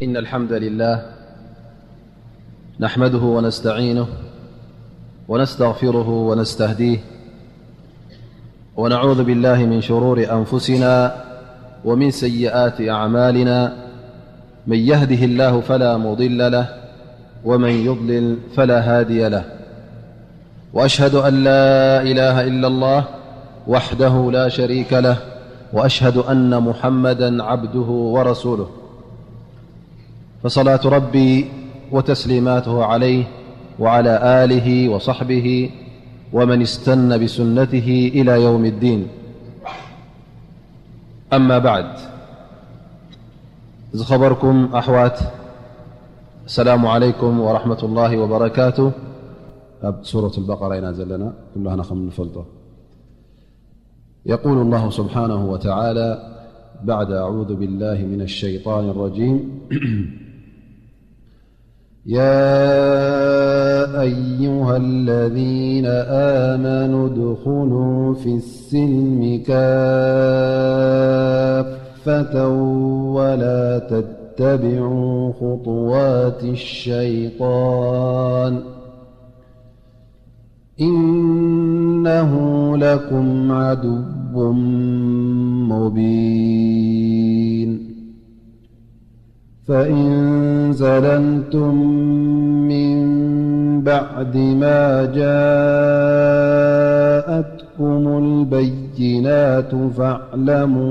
إن الحمد لله نحمده ونستعينه ونستغفره ونستهديه، ونعوذ بالله من شرور أنفسنا ومن سيئات أعمالنا. من يهده الله فلا مضل له، ومن يضلل فلا هادي له. وأشهد أن لا إله إلا الله وحده لا شريك له، وأشهد أن محمدا عبده ورسوله. فصلاة ربي وتسليماته عليه وعلى آله وصحبه ومن استن بسنته إلى يوم الدين. أما بعد، ዝኸበርኩም ኣሕዋት፣ السلام عليكم ورحمة الله وبركاته. ኣብ ሱረት البقرة ኢና ዘለና፣ ኩላህና ከም እንፈልጦ። يقول الله سبحانه وتعالى بعد أعوذ بالله من الشيطان الرجيم: يا أيها الذين آمنوا ادخلوا في السلم كافة ولا تتبعوا خطوات الشيطان، إنه لكم عدو مبين. فإن زللتم من بعد ما جاءتكم البينات فاعلموا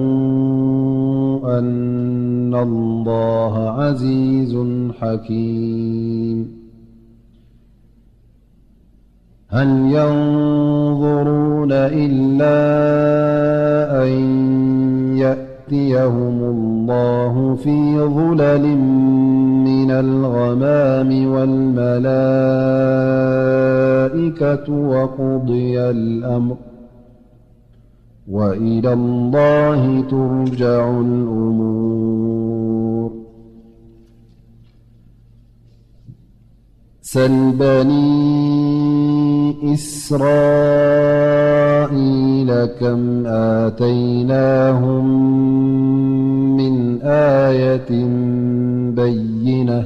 أن الله عزيز حكيم. هل ينظرون إلا أن يأتيهم الله في ظلل من الغمام والملائكة وقضي الأمر، وإلى الله ترجع الأمور. سل بني إسرائيل كم آتيناهم من آية بينة،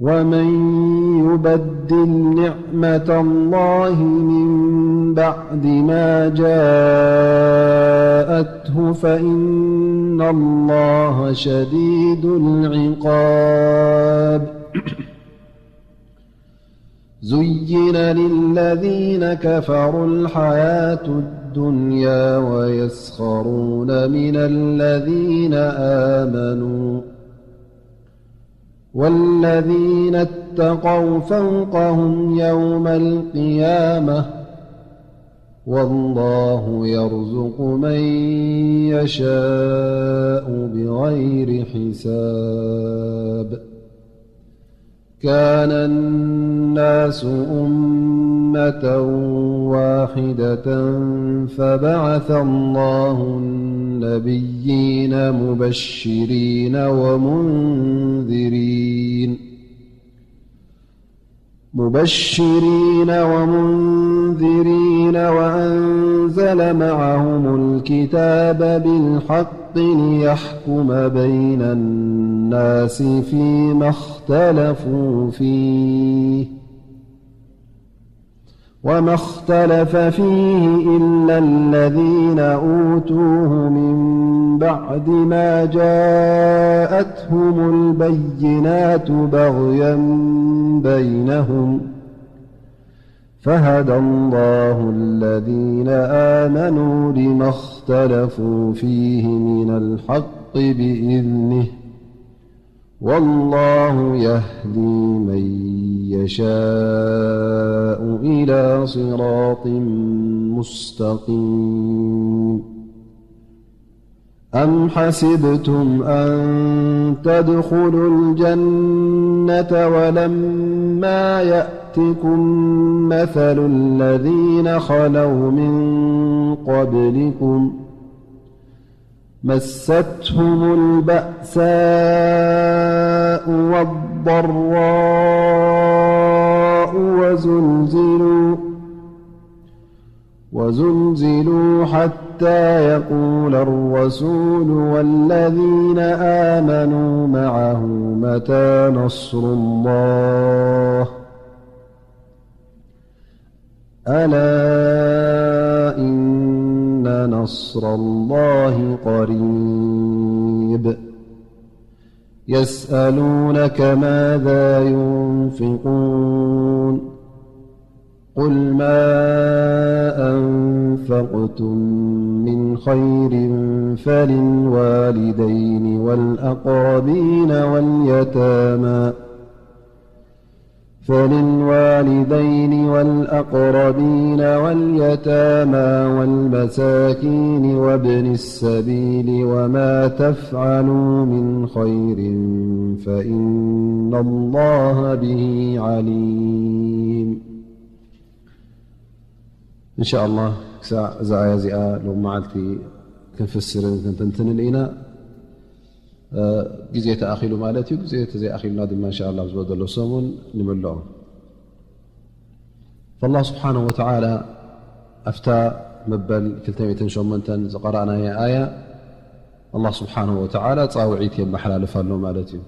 ومن يبدل نعمة الله من بعد ما جاءته فإن الله شديد العقاب. زين للذين كفروا الحياة الدنيا ويسخرون من الذين آمنوا، والذين اتقوا فوقهم يوم القيامة، والله يرزق من يشاء بغير حساب. كان الناس أمة واحدة فبعث الله النبيين مبشرين ومنذرين، مبشرين ومنذرين وأنزل معهم الكتاب بالحق ليحكم بين الناس فيما اختلفوا فيه، وما اختلف فيه إلا الذين أوتوه من بعد ما جاءتهم البينات بغيا بينهم، فهدى الله الذين آمنوا لما اختلفوا فيه من الحق بإذنه، والله يهدي من يشاء إلى صراط مستقيم. أم حسبتم أن تدخلوا الجنة ولما يأتكم مثل الذين خلوا من قبلكم، مستهم البأساء والضراء وزلزلوا، وزلزلوا حتى حتى يقول الرسول والذين آمنوا معه متى نصر الله، ألا إن نصر الله قريب، يسألونك ماذا ينفقون، قل ما أنفقتم من خير فللوالدين والأقربين واليتامى، فللوالدين والأقربين واليتامى والمساكين وابن السبيل وما تفعلوا من خير فإن الله به عليم. إن شاء الله ክሳዕ እዛ ኣያ እዚኣ ሎም መዓልቲ ክንፍስርን ክንትንትንን ኢና። ግዜ ተኣኺሉ ማለት እዩ። ግዜ ተዘይኣኺሉና ድማ እንሻ ኣላ ኣብ ዝበደሎ ሰሙን ንምልኦ። ኣላህ ስብሓንሁ ወተዓላ ኣብታ መበል ክልተ ሚእትን ሸሞንተን ዝቐረእናያ ኣያ ኣላህ ስብሓንሁ ወተዓላ ፃውዒት የመሓላልፍ ኣሎ ማለት እዩ።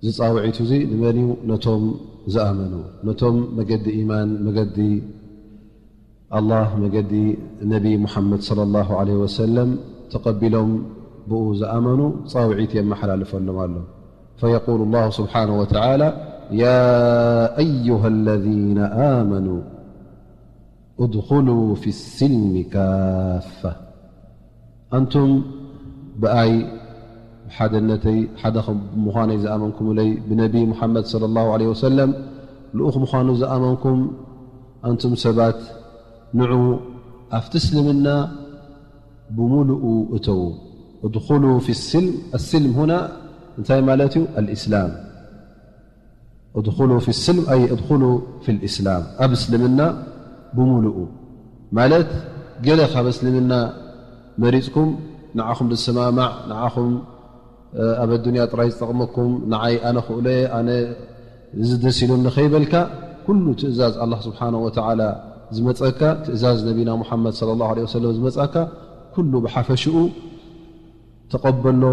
እዚ ፃውዒት እዚ ንመን እዩ? ነቶም ዝኣመኑ፣ ነቶም መገዲ ኢማን፣ መገዲ ኣላህ፣ መገዲ ነቢ ሙሓመድ ሰለላሁ ዐለይሂ ወሰለም ተቐቢሎም ብኡ ዝኣመኑ ፃውዒት የመሓላልፈሎም ኣሎ። فيقول الله سبحانه وتعالى: يا أيها الذين آمنوا ادخلوا في السلم كافة. ኣንቱም ብኣይ ብሓደነተይ ሓደ ከም ብምዃነይ ዝኣመንኩምለይ ብነቢ ሙሓመድ ሰለላሁ ዐለይሂ ወሰለም ልኡኽ ምዃኑ ዝኣመንኩም ኣንቱም ሰባት ንዑ ኣብቲ እስልምና ብምሉኡ እተዉ። ادخلوا في السلم، السلم هنا እንታይ ማለት እዩ? الإسلام. ادخلوا في السلم أي ادخلوا في الإسلام، ኣብ እስልምና ብምሉኡ ማለት ገለ ካብ እስልምና መሪፅኩም ንዓኹም ዝሰማማዕ ንዓኹም ኣብ ኣዱንያ ጥራይ ዝጠቕመኩም ንዓይ ኣነ ክእሎ ኣነ እዚ ደስ ኢሉኒ ከይበልካ ኩሉ ትእዛዝ ኣላህ ስብሓንሁ ወተዓላ ዝመፀካ ትእዛዝ ነቢና ሙሓመድ ሰለላሁ ዐለይሂ ወሰለም ዝመፀካ ኩሉ ብሓፈሽኡ ተቐበሎ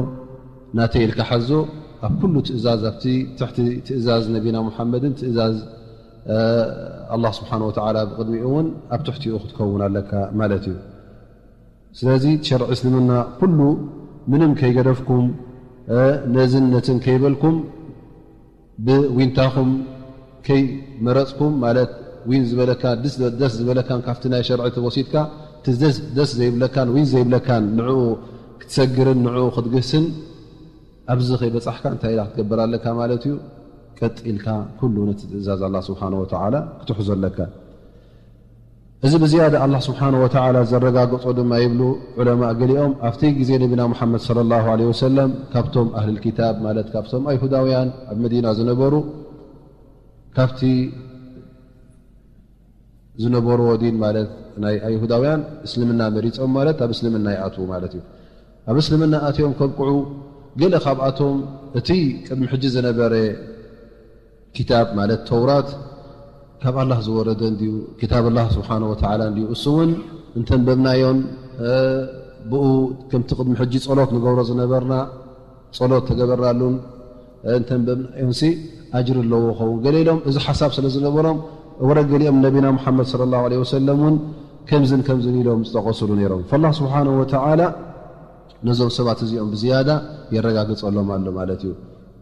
ናተይ ኢልካ ሓዞ ኣብ ኩሉ ትእዛዝ ኣብቲ ትሕቲ ትእዛዝ ነቢና ሙሓመድን ትእዛዝ ኣላህ ስብሓንሁ ወተዓላ ብቕድሚኡ እውን ኣብ ትሕቲኡ ክትከውን ኣለካ ማለት እዩ። ስለዚ ሸርዒ እስልምና ኩሉ ምንም ከይገደፍኩም ነዝን ነትን ከይበልኩም ብዊንታኹም ከይመረፅኩም ማለት ዊን ዝበለካ ደስ ዝበለካን ካብቲ ናይ ሸርዒ ተወሲድካ ደስ ዘይብለካን ዊን ዘይብለካን ንዕኡ ክትሰግርን ንዕኡ ክትግህስን ኣብዚ ከይበፃሕካ እንታይ ኢላ ክትገብር ኣለካ ማለት እዩ። ቀጢልካ ኩሉ ነቲ ትእዛዝ ኣላ ስብሓን ወተዓላ ክትሕዞ ኣለካ። እዚ ብዝያዳ ኣላህ ስብሓን ወተዓላ ዘረጋገጾ ድማ ይብሉ ዑለማእ ገሊኦም ኣብቲ ግዜ ነቢና ሙሓመድ ሰለላሁ ዐለይሂ ወሰለም ካብቶም ኣህልል ኪታብ ማለት ካብቶም ኣይሁዳውያን ኣብ መዲና ዝነበሩ ካብቲ ዝነበርዎ ዲን ማለት ናይ ኣይሁዳውያን እስልምና መሪጾም ማለት ኣብ እስልምና ይኣትዉ ማለት እዩ። ኣብ እስልምና ኣትዮም ከብቅዑ ገለ ካብኣቶም እቲ ቅድሚ ሕጂ ዝነበረ ኪታብ ማለት ተውራት ካብ ኣላህ ዝወረደ እንድዩ፣ ኪታብ ኣላህ ስብሓን ወተዓላ እንድዩ። እሱ እውን እንተንበብናዮን ብኡ ከምቲ ቅድሚ ሕጂ ጸሎት ንገብሮ ዝነበርና ጸሎት ተገበርናሉን እንተንበብናዮንሲ ኣጅሪ ኣለዎ ኸውን። ገለ ኢሎም እዚ ሓሳብ ስለ ዝነበሮም ወረ ገሊኦም ነቢና ሙሓመድ ሰለላሁ ዐለይሂ ወሰለም እውን ከምዝን ከምዝን ኢሎም ዝጠቐሱሉ ነይሮም። ፈላህ ስብሓን ወተዓላ ነዞም ሰባት እዚኦም ብዝያዳ የረጋግጸሎም ኣሎ ማለት እዩ።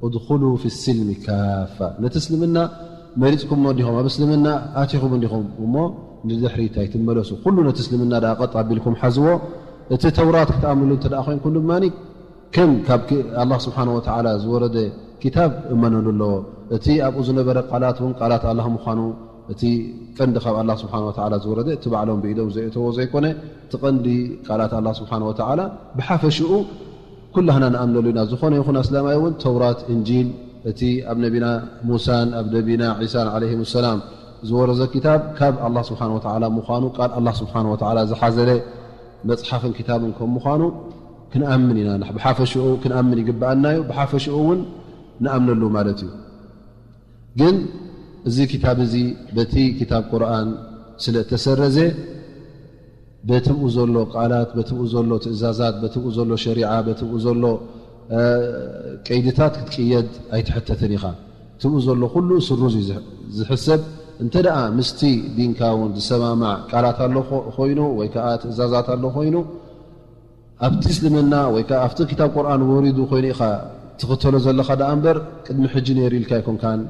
ادخلوا في السلم كافة። ነቲ እስልምና መሪጽኩሞ እንዲኹም፣ ኣብ እስልምና ኣቲኹም እንዲኹም እሞ ንድሕሪት ኣይትመለሱ። ኩሉ ነቲ እስልምና ደኣ ቀጥ ኣቢልኩም ሓዝዎ። እቲ ተውራት ክትኣምንሉ እንተ ደኣ ኮይንኩም ድማ ከም ካብ ኣላህ ስብሓን ወተዓላ ዝወረደ ኪታብ እመነሉ ኣለዎ። እቲ ኣብኡ ዝነበረ ቃላት እውን ቃላት ኣላህ ምዃኑ እቲ ቀንዲ ካብ ኣላህ ስብሓን ወተዓላ ዝወረደ እቲ ባዕሎም ብኢዶም ዘእተዎ ዘይኮነ እቲ ቀንዲ ቃላት ኣላህ ስብሓን ወተዓላ ብሓፈሽኡ ኩላህና ንኣምነሉ ኢና። ዝኾነ ይኹን ኣስላማይ እውን ተውራት፣ እንጂል፣ እቲ ኣብ ነቢና ሙሳን ኣብ ነቢና ዒሳን ዓለይሂም ሰላም ዝወረዘ ኪታብ ካብ ኣላህ ስብሓን ወተዓላ ምዃኑ ቃል ኣላህ ስብሓን ወተዓላ ዝሓዘለ መፅሓፍን ኪታብን ከም ምዃኑ ክንኣምን ኢና። ብሓፈሽኡ ክንኣምን ይግብኣና እዩ። ብሓፈሽኡ እውን ንኣምነሉ ማለት እዩ። ግን እዚ ኪታብ እዚ በቲ ኪታብ ቁርኣን ስለ እተሰረዘ በቲ ብኡ ዘሎ ቃላት፣ በቲ ብኡ ዘሎ ትእዛዛት፣ በቲ ብኡ ዘሎ ሸሪዓ፣ በቲ ብኡ ዘሎ ቀይድታት ክትቅየድ ኣይትሕተትን ኢኻ። እቲ ብኡ ዘሎ ኩሉ ስሩዝ እዩ ዝሕሰብ። እንተ ደኣ ምስቲ ዲንካ እውን ዝሰማማዕ ቃላት ኣሎ ኮይኑ ወይ ከዓ ትእዛዛት ኣሎ ኮይኑ ኣብቲ እስልምና ወይ ከዓ ኣብቲ ክታብ ቁርኣን ወሪዱ ኮይኑ ኢኻ ትኽተሎ ዘለኻ ደኣ እምበር ቅድሚ ሕጂ ነይሩ ኢልካ ኣይኮንካን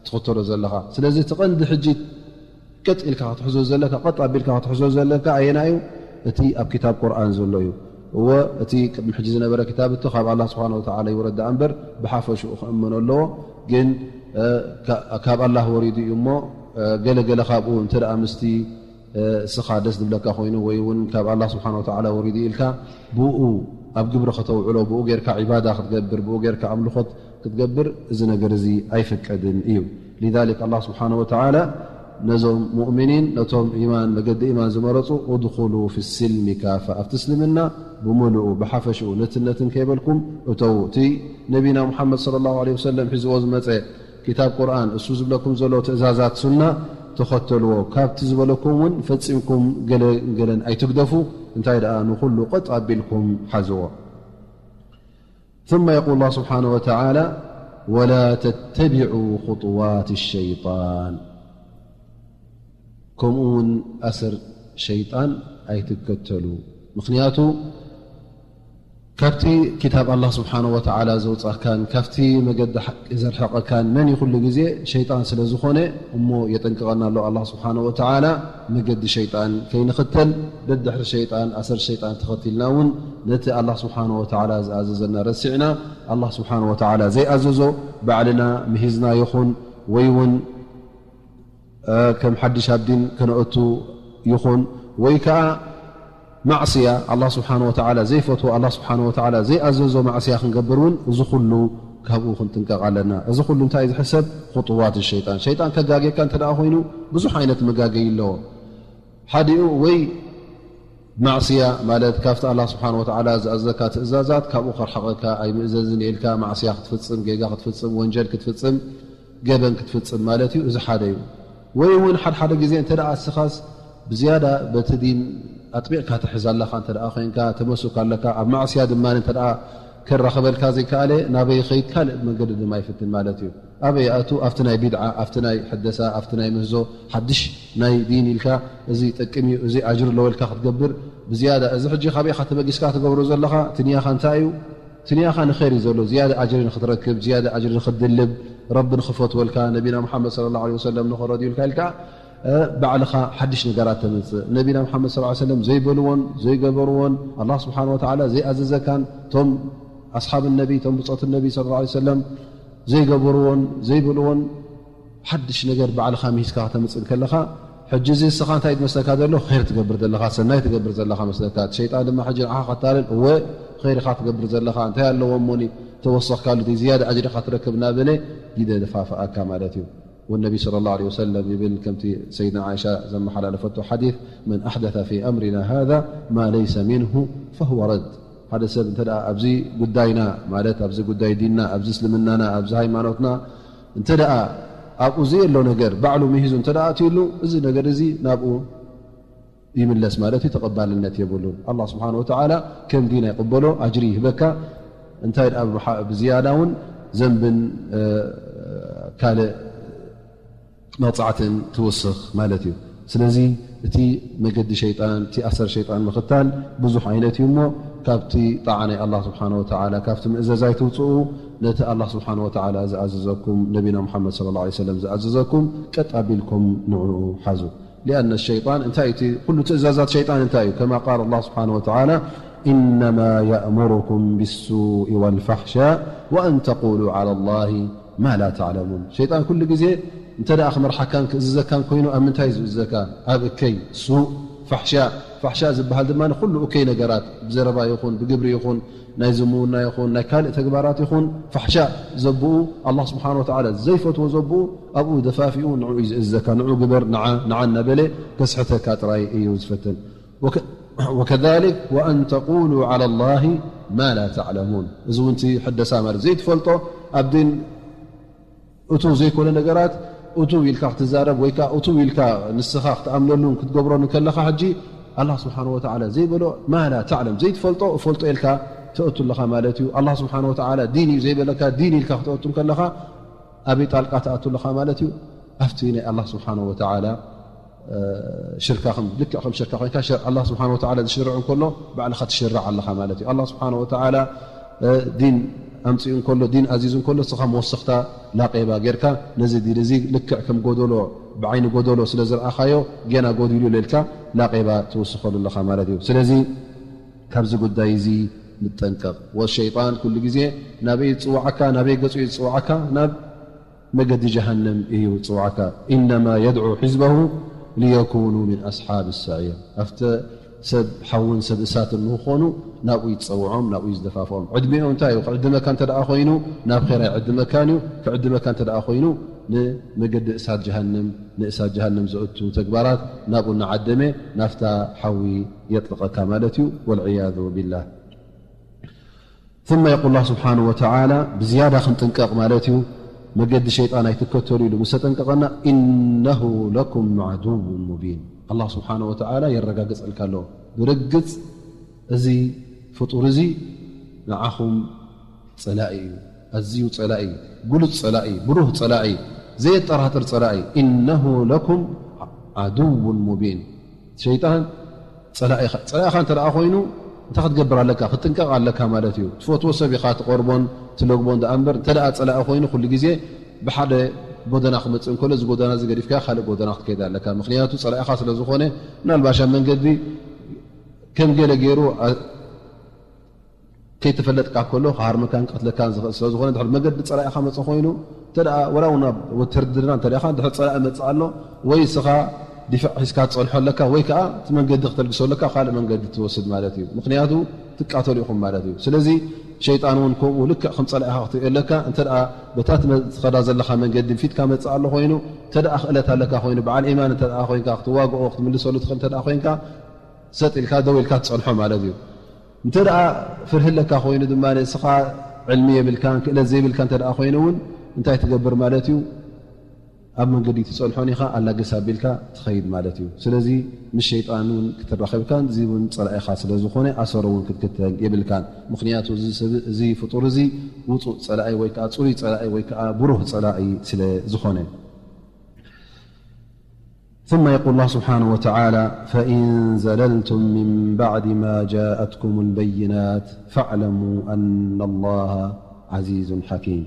ትኽተሎ ዘለኻ። ስለዚ እቲ ቀንዲ ሕጂ ቀጥ ኢልካ ክትሕዞ ዘለካ፣ ቀጥ ኣቢልካ ክትሕዞ ዘለካ ኣየና እዩ? እቲ ኣብ ክታብ ቁርኣን ዘሎ እዩ። እወ እቲ ቅድሚ ሕጂ ዝነበረ ክታብ እቲ ካብ ኣላህ ስብሓን ወተዓላ ይውረድ ደኣ እምበር ብሓፈሽኡ ክእመኖ ኣለዎ። ግን ካብ ኣላህ ወሪዱ እዩ እሞ ገለ ገለ ካብኡ እንተ ደኣ ምስቲ እስኻ ደስ ዝብለካ ኮይኑ ወይ እውን ካብ ኣላህ ስብሓን ወተዓላ ወሪዱ ኢልካ ብኡ ኣብ ግብሪ ከተውዕሎ፣ ብኡ ጌርካ ዒባዳ ክትገብር፣ ብኡ ጌርካ ኣምልኾት ክትገብር እዚ ነገር እዚ ኣይፍቀድን እዩ። ሊዛሊክ ኣላህ ስብሓን ወተዓላ ነዞም ሙእሚኒን ነቶም ኢማን መገዲ ኢማን ዝመረፁ ኡድኹሉ ፊ ስልሚ ካፋ ኣብቲ እስልምና ብምሉኡ ብሓፈሽኡ ነትነትን ከይበልኩም እተው። እቲ ነቢና ሙሓመድ ሰለላሁ ዐለይሂ ወሰለም ሒዝዎ ዝመፀ ክታብ ቁርኣን እሱ ዝብለኩም ዘሎ ትእዛዛት ሱና ተኸተልዎ። ካብቲ ዝበለኩም እውን ፈፂምኩም ገለ ገለን ኣይትግደፉ። እንታይ ደኣ ንኹሉ ቀጥ ኣቢልኩም ሓዝዎ። ثم يقول الله سبحانه وتعالى ولا تتبعوا خطوات الشيطان ከምኡ እውን ኣሰር ሸይጣን ኣይትከተሉ። ምኽንያቱ ካብቲ ክታብ ኣላህ ስብሓነ ወተዓላ ዘውፃካን ካብቲ መገዲ ሓቂ ዘርሕቐካን መን እዩ? ኩሉ ግዜ ሸይጣን ስለ ዝኾነ እሞ የጠንቅቐና ኣሎ ኣላህ ስብሓነ ወተዓላ መገዲ ሸይጣን ከይንኽተል። ደድሕሪ ሸይጣን ኣሰር ሸይጣን ተኸቲልና እውን ነቲ ኣላህ ስብሓነ ወተዓላ ዝኣዘዘና ረሲዕና ኣላህ ስብሓነ ወተዓላ ዘይኣዘዞ ባዕልና ምሂዝና ይኹን ወይ እውን ከም ሓድሽ ኣብ ዲን ከነእቱ ይኹን ወይ ከዓ ማዕስያ ኣላህ ስብሓነ ወተዓላ ዘይፈትዎ ኣላህ ስብሓነ ወተዓላ ዘይኣዘዞ ማዕስያ ክንገብር እውን እዚ ኩሉ ካብኡ ክንጥንቀቕ ኣለና። እዚ ኩሉ እንታይ እዩ ዝሕሰብ? ኹጥዋት ሸይጣን። ሸይጣን ከጋጌካ እንተ ደኣ ኮይኑ ብዙሕ ዓይነት መጋገይ ኣለዎ። ሓዲኡ ወይ ማዕስያ ማለት ካብቲ ኣላህ ስብሓነ ወተዓላ ዝኣዘካ ትእዛዛት ካብኡ ከርሕቐካ ኣይምእዘዝን ኢልካ ማዕስያ ክትፍፅም፣ ጌጋ ክትፍፅም፣ ወንጀል ክትፍፅም፣ ገበን ክትፍፅም ማለት እዩ። እዚ ሓደ እዩ። ወይ እውን ሓድሓደ ግዜ እንተ ደኣ እስኻስ ብዝያዳ በቲ ዲን ኣጥቢቕካ ትሕዝ ኣለኻ እንተ ደኣ ኮይንካ፣ ተመሱክ ኣለካ፣ ኣብ ማዕስያ ድማ እንተ ደኣ ከራኸበልካ ዘይከኣለ ናበይ ኸይድ ካልእ መንገዲ ድማ ይፍትን ማለት እዩ። ኣበይ ኣቱ? ኣብቲ ናይ ቢድዓ፣ ኣብቲ ናይ ሕደሳ፣ ኣብቲ ናይ ምህዞ፣ ሓድሽ ናይ ዲን ኢልካ እዚ ይጠቅም እዩ፣ እዚ ኣጅር ኣለዎ ኢልካ ክትገብር ብዝያዳ። እዚ ሕጂ ካበይካ ተበጊስካ ትገብሮ ዘለኻ? እቲ ንያኻ እንታይ እዩ? እቲ ንያኻ ንኸይር እዩ ዘሎ፣ ዝያዳ ኣጅሪ ንኽትረክብ፣ ዝያዳ ኣጅሪ ንኽትድልብ፣ ረቢ ንኽፈትወልካ፣ ነቢና ሙሓመድ ሰለላሁ ዐለይሂ ወሰለም ንኽረድዩልካ ኢልካ እ፣ ባዕልኻ ሓድሽ ነገራት ተምጽእ። ነቢና ሙሓመድ ሰለላሁ ዐለይሂ ወሰለም ዘይበልዎን ዘይገበርዎን፣ ኣላህ ስብሓነ ወተዓላ ዘይኣዘዘካን፣ እቶም ኣስሓብ ነቢ፣ እቶም ብጾት ነቢ ሰለላሁ ዐለይሂ ወሰለም ዘይገበርዎን ዘይበልዎን ሓድሽ ነገር ባዕልኻ ምሂዝካ ከተምጽእ ከለኻ፣ ሕጂ እዚ እስኻ እንታይ ዝመስለካ ዘሎ? ኸይር ትገብር ዘለኻ፣ ሰናይ ትገብር ዘለኻ መስለካ። እቲ ሸይጣን ድማ ሕጂ ንዓኻ ከታልል፣ እወ፣ ኸይር ኢኻ ትገብር ዘለኻ፣ እንታይ ኣለዎ እሞኒ ተወሰኽካሉ፣ ዝያዳ ኣጅሪ ኢኻ ትረክብ እናበለ ይደፋፍኣካ ማለት እዩ። ወነቢ ሰለላሁ ዐለይሂ ወሰለም ይብል፣ ከምቲ ሰይድና ዓይሻ ዘመሓላለፈቶ ሓዲስ፣ መን ኣሕደተ ፊ ኣምሪና ሃዛ ማ ለይሰ ሚንሁ ፈሁወ ረድ። ሓደ ሰብ እንተ ደኣ ኣብዚ ጉዳይና፣ ማለት ኣብዚ ጉዳይ ዲንና፣ ኣብዚ እስልምናና፣ ኣብዚ ሃይማኖትና እንተ ደኣ ኣብኡ ዘየሎ ነገር ባዕሉ ምሂዙ እንተ ደኣ ኣትዩሉ፣ እዚ ነገር እዚ ናብኡ ይምለስ ማለት እዩ፣ ተቐባልነት የብሉን። ኣላህ ስብሓነ ወተዓላ ከም ዲን ኣይቕበሎ፣ ኣጅሪ ይህበካ። እንታይ ደኣ ብሓ-፣ ብዝያዳ እውን ዘንብን፣ እ፣ ካልእ መቕጻዕትን ትውስኽ ማለት እዩ። ስለዚ እቲ መገዲ ሸይጣን፣ እቲ ኣሰር ሸይጣን ምኽታል ብዙሕ ዓይነት እዩ እሞ፣ ካብቲ ጣዓ ናይ ኣላህ ስብሓነ ወተዓላ፣ ካብቲ ምእዘዝ ኣይትውጽኡ፣ ነቲ ኣላህ ስብሓነ ወተዓላ ዝኣዘዘኩም፣ ነቢና ሙሓመድ ሰለላሁ ዐለይሂ ወሰለም ዝኣዘዘኩም ቀጥ ኣቢልኩም ንዕኡ ሓዙ። ሊኣነ ሸይጣን እንታይ እቲ ኩሉ ትእዛዛት ሸይጣን እንታይ እዩ? ከማ ቃል ኣላህ ስብሓነ ወተዓላ፣ ኢነማ የእሙሩኩም ቢሱኢ ወልፋሕሻእ ወኣን ተቁሉ ዐላ ላሂ ማ ላ ተዕለሙን። ሸይጣን ኩሉ ግዜ እንተ ደኣ ክመርሓካን ክእዝዘካን ኮይኑ ኣብ ምንታይ እዩ ዝእዝዘካ? ኣብ እከይ፣ ሱእ፣ ፋሕሻእ። ፋሕሻእ ዝበሃል ድማ ንኹሉ እከይ ነገራት ብዘረባ ይኹን ብግብሪ ይኹን ናይ ዝምውና ይኹን ናይ ካልእ ተግባራት ይኹን ፋሕሻእ ዘብኡ ኣላህ ስብሓነ ወተዓላ ዘይፈትዎ ዘብኡ ኣብኡ ደፋፊኡ ንዑ እዩ ዝእዝዘካ። ንዑ ግበር፣ ንዓ፣ ንዓ እናበለ ከስሕተካ ጥራይ እዩ ዝፈትን። ወከ-፣ ወከዛሊክ ወኣን ተቁሉ ዐላ ላሂ ማ ላ ተዕለሙን። እዚ እውን እቲ ሕደሳ ማለት ዘይትፈልጦ ኣብ ዲን እቱ ዘይኮነ ነገራት እቱ ኢልካ ክትዛረብ ወይ ከዓ እቱ ኢልካ ንስኻ ክትኣምነሉን ክትገብሮን ከለኻ ሕጂ ኣላህ ስብሓን ወተዓላ ዘይበሎ ማ ላ ተዕለም፣ ዘይትፈልጦ እፈልጦ ኢልካ ትእቱ ኣለኻ ማለት እዩ። ኣላህ ስብሓን ወተዓላ ዲን እዩ ዘይበለካ ዲን ኢልካ ክትእቱ ከለኻ ኣበይ ጣልቃ ትኣቱ ኣለኻ ማለት እዩ? ኣብቲ ናይ ኣላህ ስብሓን ወተዓላ ሽርካ ከም ልክዕ ከም ሽርካ ኮይንካ ኣላህ ስብሓን ወተዓላ ዝሽርዕ እንከሎ ባዕልኻ ትሽርዕ ኣለኻ ማለት እዩ። ኣላህ ስብሓን ወተዓላ ዲን ኣምፅኡ እንከሎ ዲን ኣዚዙ እንከሎ እስኻ መወሰኽታ ላቄባ ጌርካ ነዚ ዲን እዚ ልክዕ ከም ጎደሎ ብዓይኒ ጎደሎ ስለ ዝረኣኻዮ ጌና ጎዲሉ ኢልካ ላቄባ ትውስኸሉ ኣለኻ ማለት እዩ። ስለዚ ካብዚ ጉዳይ እዚ ንጠንቀቕ። ወሸይጣን ኩሉ ግዜ ናበይ ዝፅዋዓካ ናበይ ገፁ እዩ ዝፅዋዓካ ናብ መገዲ ጀሃነም እዩ ዝፅዋዕካ። ኢነማ የድዑ ሕዝበሁ ሊየኩኑ ምን ኣስሓብ ሰዒር። ኣብተ ሰብ ሓውን ሰብ እሳትን ንክኾኑ ናብኡ ይፀውዖም ናብኡ ዝደፋፍኦም። ዕድሚኡ እንታይ እዩ ክዕድመካ እንተ ደኣ ኮይኑ ናብ ኸይራ ይዕድመካን እዩ። ክዕድመካ እንተ ደኣ ኮይኑ ንመገዲ እሳት ጀሃነም ንእሳት ጀሃነም ዘእቱ ተግባራት ናብኡ እናዓደመ ናፍታ ሓዊ የጥልቐካ ማለት እዩ። ወልዕያዙ ቢላህ። ثم يقول الله سبحانه وتعالى ብዝያዳ ክንጥንቀቕ ማለት እዩ። መገዲ ሸይጣን ኣይትከተሉ ኢሉ ምስ ተጠንቀቐና إنه لكم عدو مبين ኣላህ ስብሓን ወተዓላ የረጋግጸልካ ኣሎ። ብርግጽ እዚ ፍጡር እዚ ንዓኹም ጸላኢ እዩ። ኣዝዩ ጸላኢ፣ ግሉጽ ጸላኢ፣ ብሩህ ጸላኢ፣ ዘየጠራጥር ጸላኢ። إنه لكم عدو مبين ሸይጣን ጸላኢኻ ጸላኢኻ እንተ ደኣ ኮይኑ እንታይ ክትገብር ኣለካ? ክትጥንቀቕ ኣለካ ማለት እዩ። ትፈትዎ ሰብ ኢኻ ትቐርቦን ትለግቦን ደኣ እምበር እንተ ደኣ ጸላኢ ኮይኑ ኩሉ ግዜ ብሓደ ጎደና ክመጽእ እንከሎ እዚ ጎደና እዚ ገዲፍካ ካልእ ጎደና ክትከይድ ኣለካ። ምኽንያቱ ጸላኢኻ ስለ ዝኾነ ምናልባሽ ኣብ መንገዲ ከም ገለ ገይሩ ከይተፈለጥካ ከሎ ክሃርመካን ክቀትለካን ዝኽእል ስለ ዝኾነ ድሕሪ መገዲ ጸላኢኻ መጸ ኮይኑ እንተ ደኣ ወላ እውን ኣብ ውትድርና እንተ ደኣ ድሕሪ ጸላኢ መጽእ ኣሎ ወይ እስኻ ዲፋዕ ሒዝካ ትጸንሖ ኣለካ ወይ ከዓ እቲ መንገዲ ክተልግሶ ኣለካ ካልእ መንገዲ ትወስድ ማለት እዩ። ምኽንያቱ ትቃተሉ ኢኹም ማለት እዩ። ስለዚ ሸይጣን እውን ከምኡ ልክዕ ከም ጸላኢኻ ክትሪኦ ኣለካ። እንተ ደኣ በታ ትመ- ትኸዳ ዘለኻ መንገዲ ፊትካ መጽእ ኣሎ ኮይኑ እንተ ደኣ ክእለት ኣለካ ኮይኑ በዓል ኢማን እንተ ደኣ ኮይንካ ክትዋግኦ ክትምልሰሉ ትኽእል እንተ ደኣ ኮይንካ ሰጥ ኢልካ ደው ኢልካ ትጸንሖ ማለት እዩ። እንተ ደኣ ፍርሂ ኣለካ ኮይኑ ድማ ንስኻ ዕልሚ የብልካን ክእለት ዘይብልካ እንተ ደኣ ኮይኑ እውን እንታይ ትገብር ማለት እዩ? ኣብ መንገዲ ትጸንሖን ኢኻ ኣላግስ ኣቢልካ ትኸይድ ማለት እዩ። ስለዚ ምስ ሸይጣን እውን ክትራኸብካን እዚ እውን ጸላኢኻ ስለ ዝኾነ ኣሰሩ እውን ክትክተል የብልካን። ምኽንያቱ እዚ ሰብ እዚ ፍጡር እዚ ውጹእ ጸላኢ ወይ ከዓ ጽሩይ ጸላኢ ወይ ከዓ ብሩህ ጸላኢ ስለ ዝኾነ። ثم يقول الله سبحانه وتعالى فإن زللتم من بعد ما جاءتكم البينات فاعلموا أن الله عزيز حكيم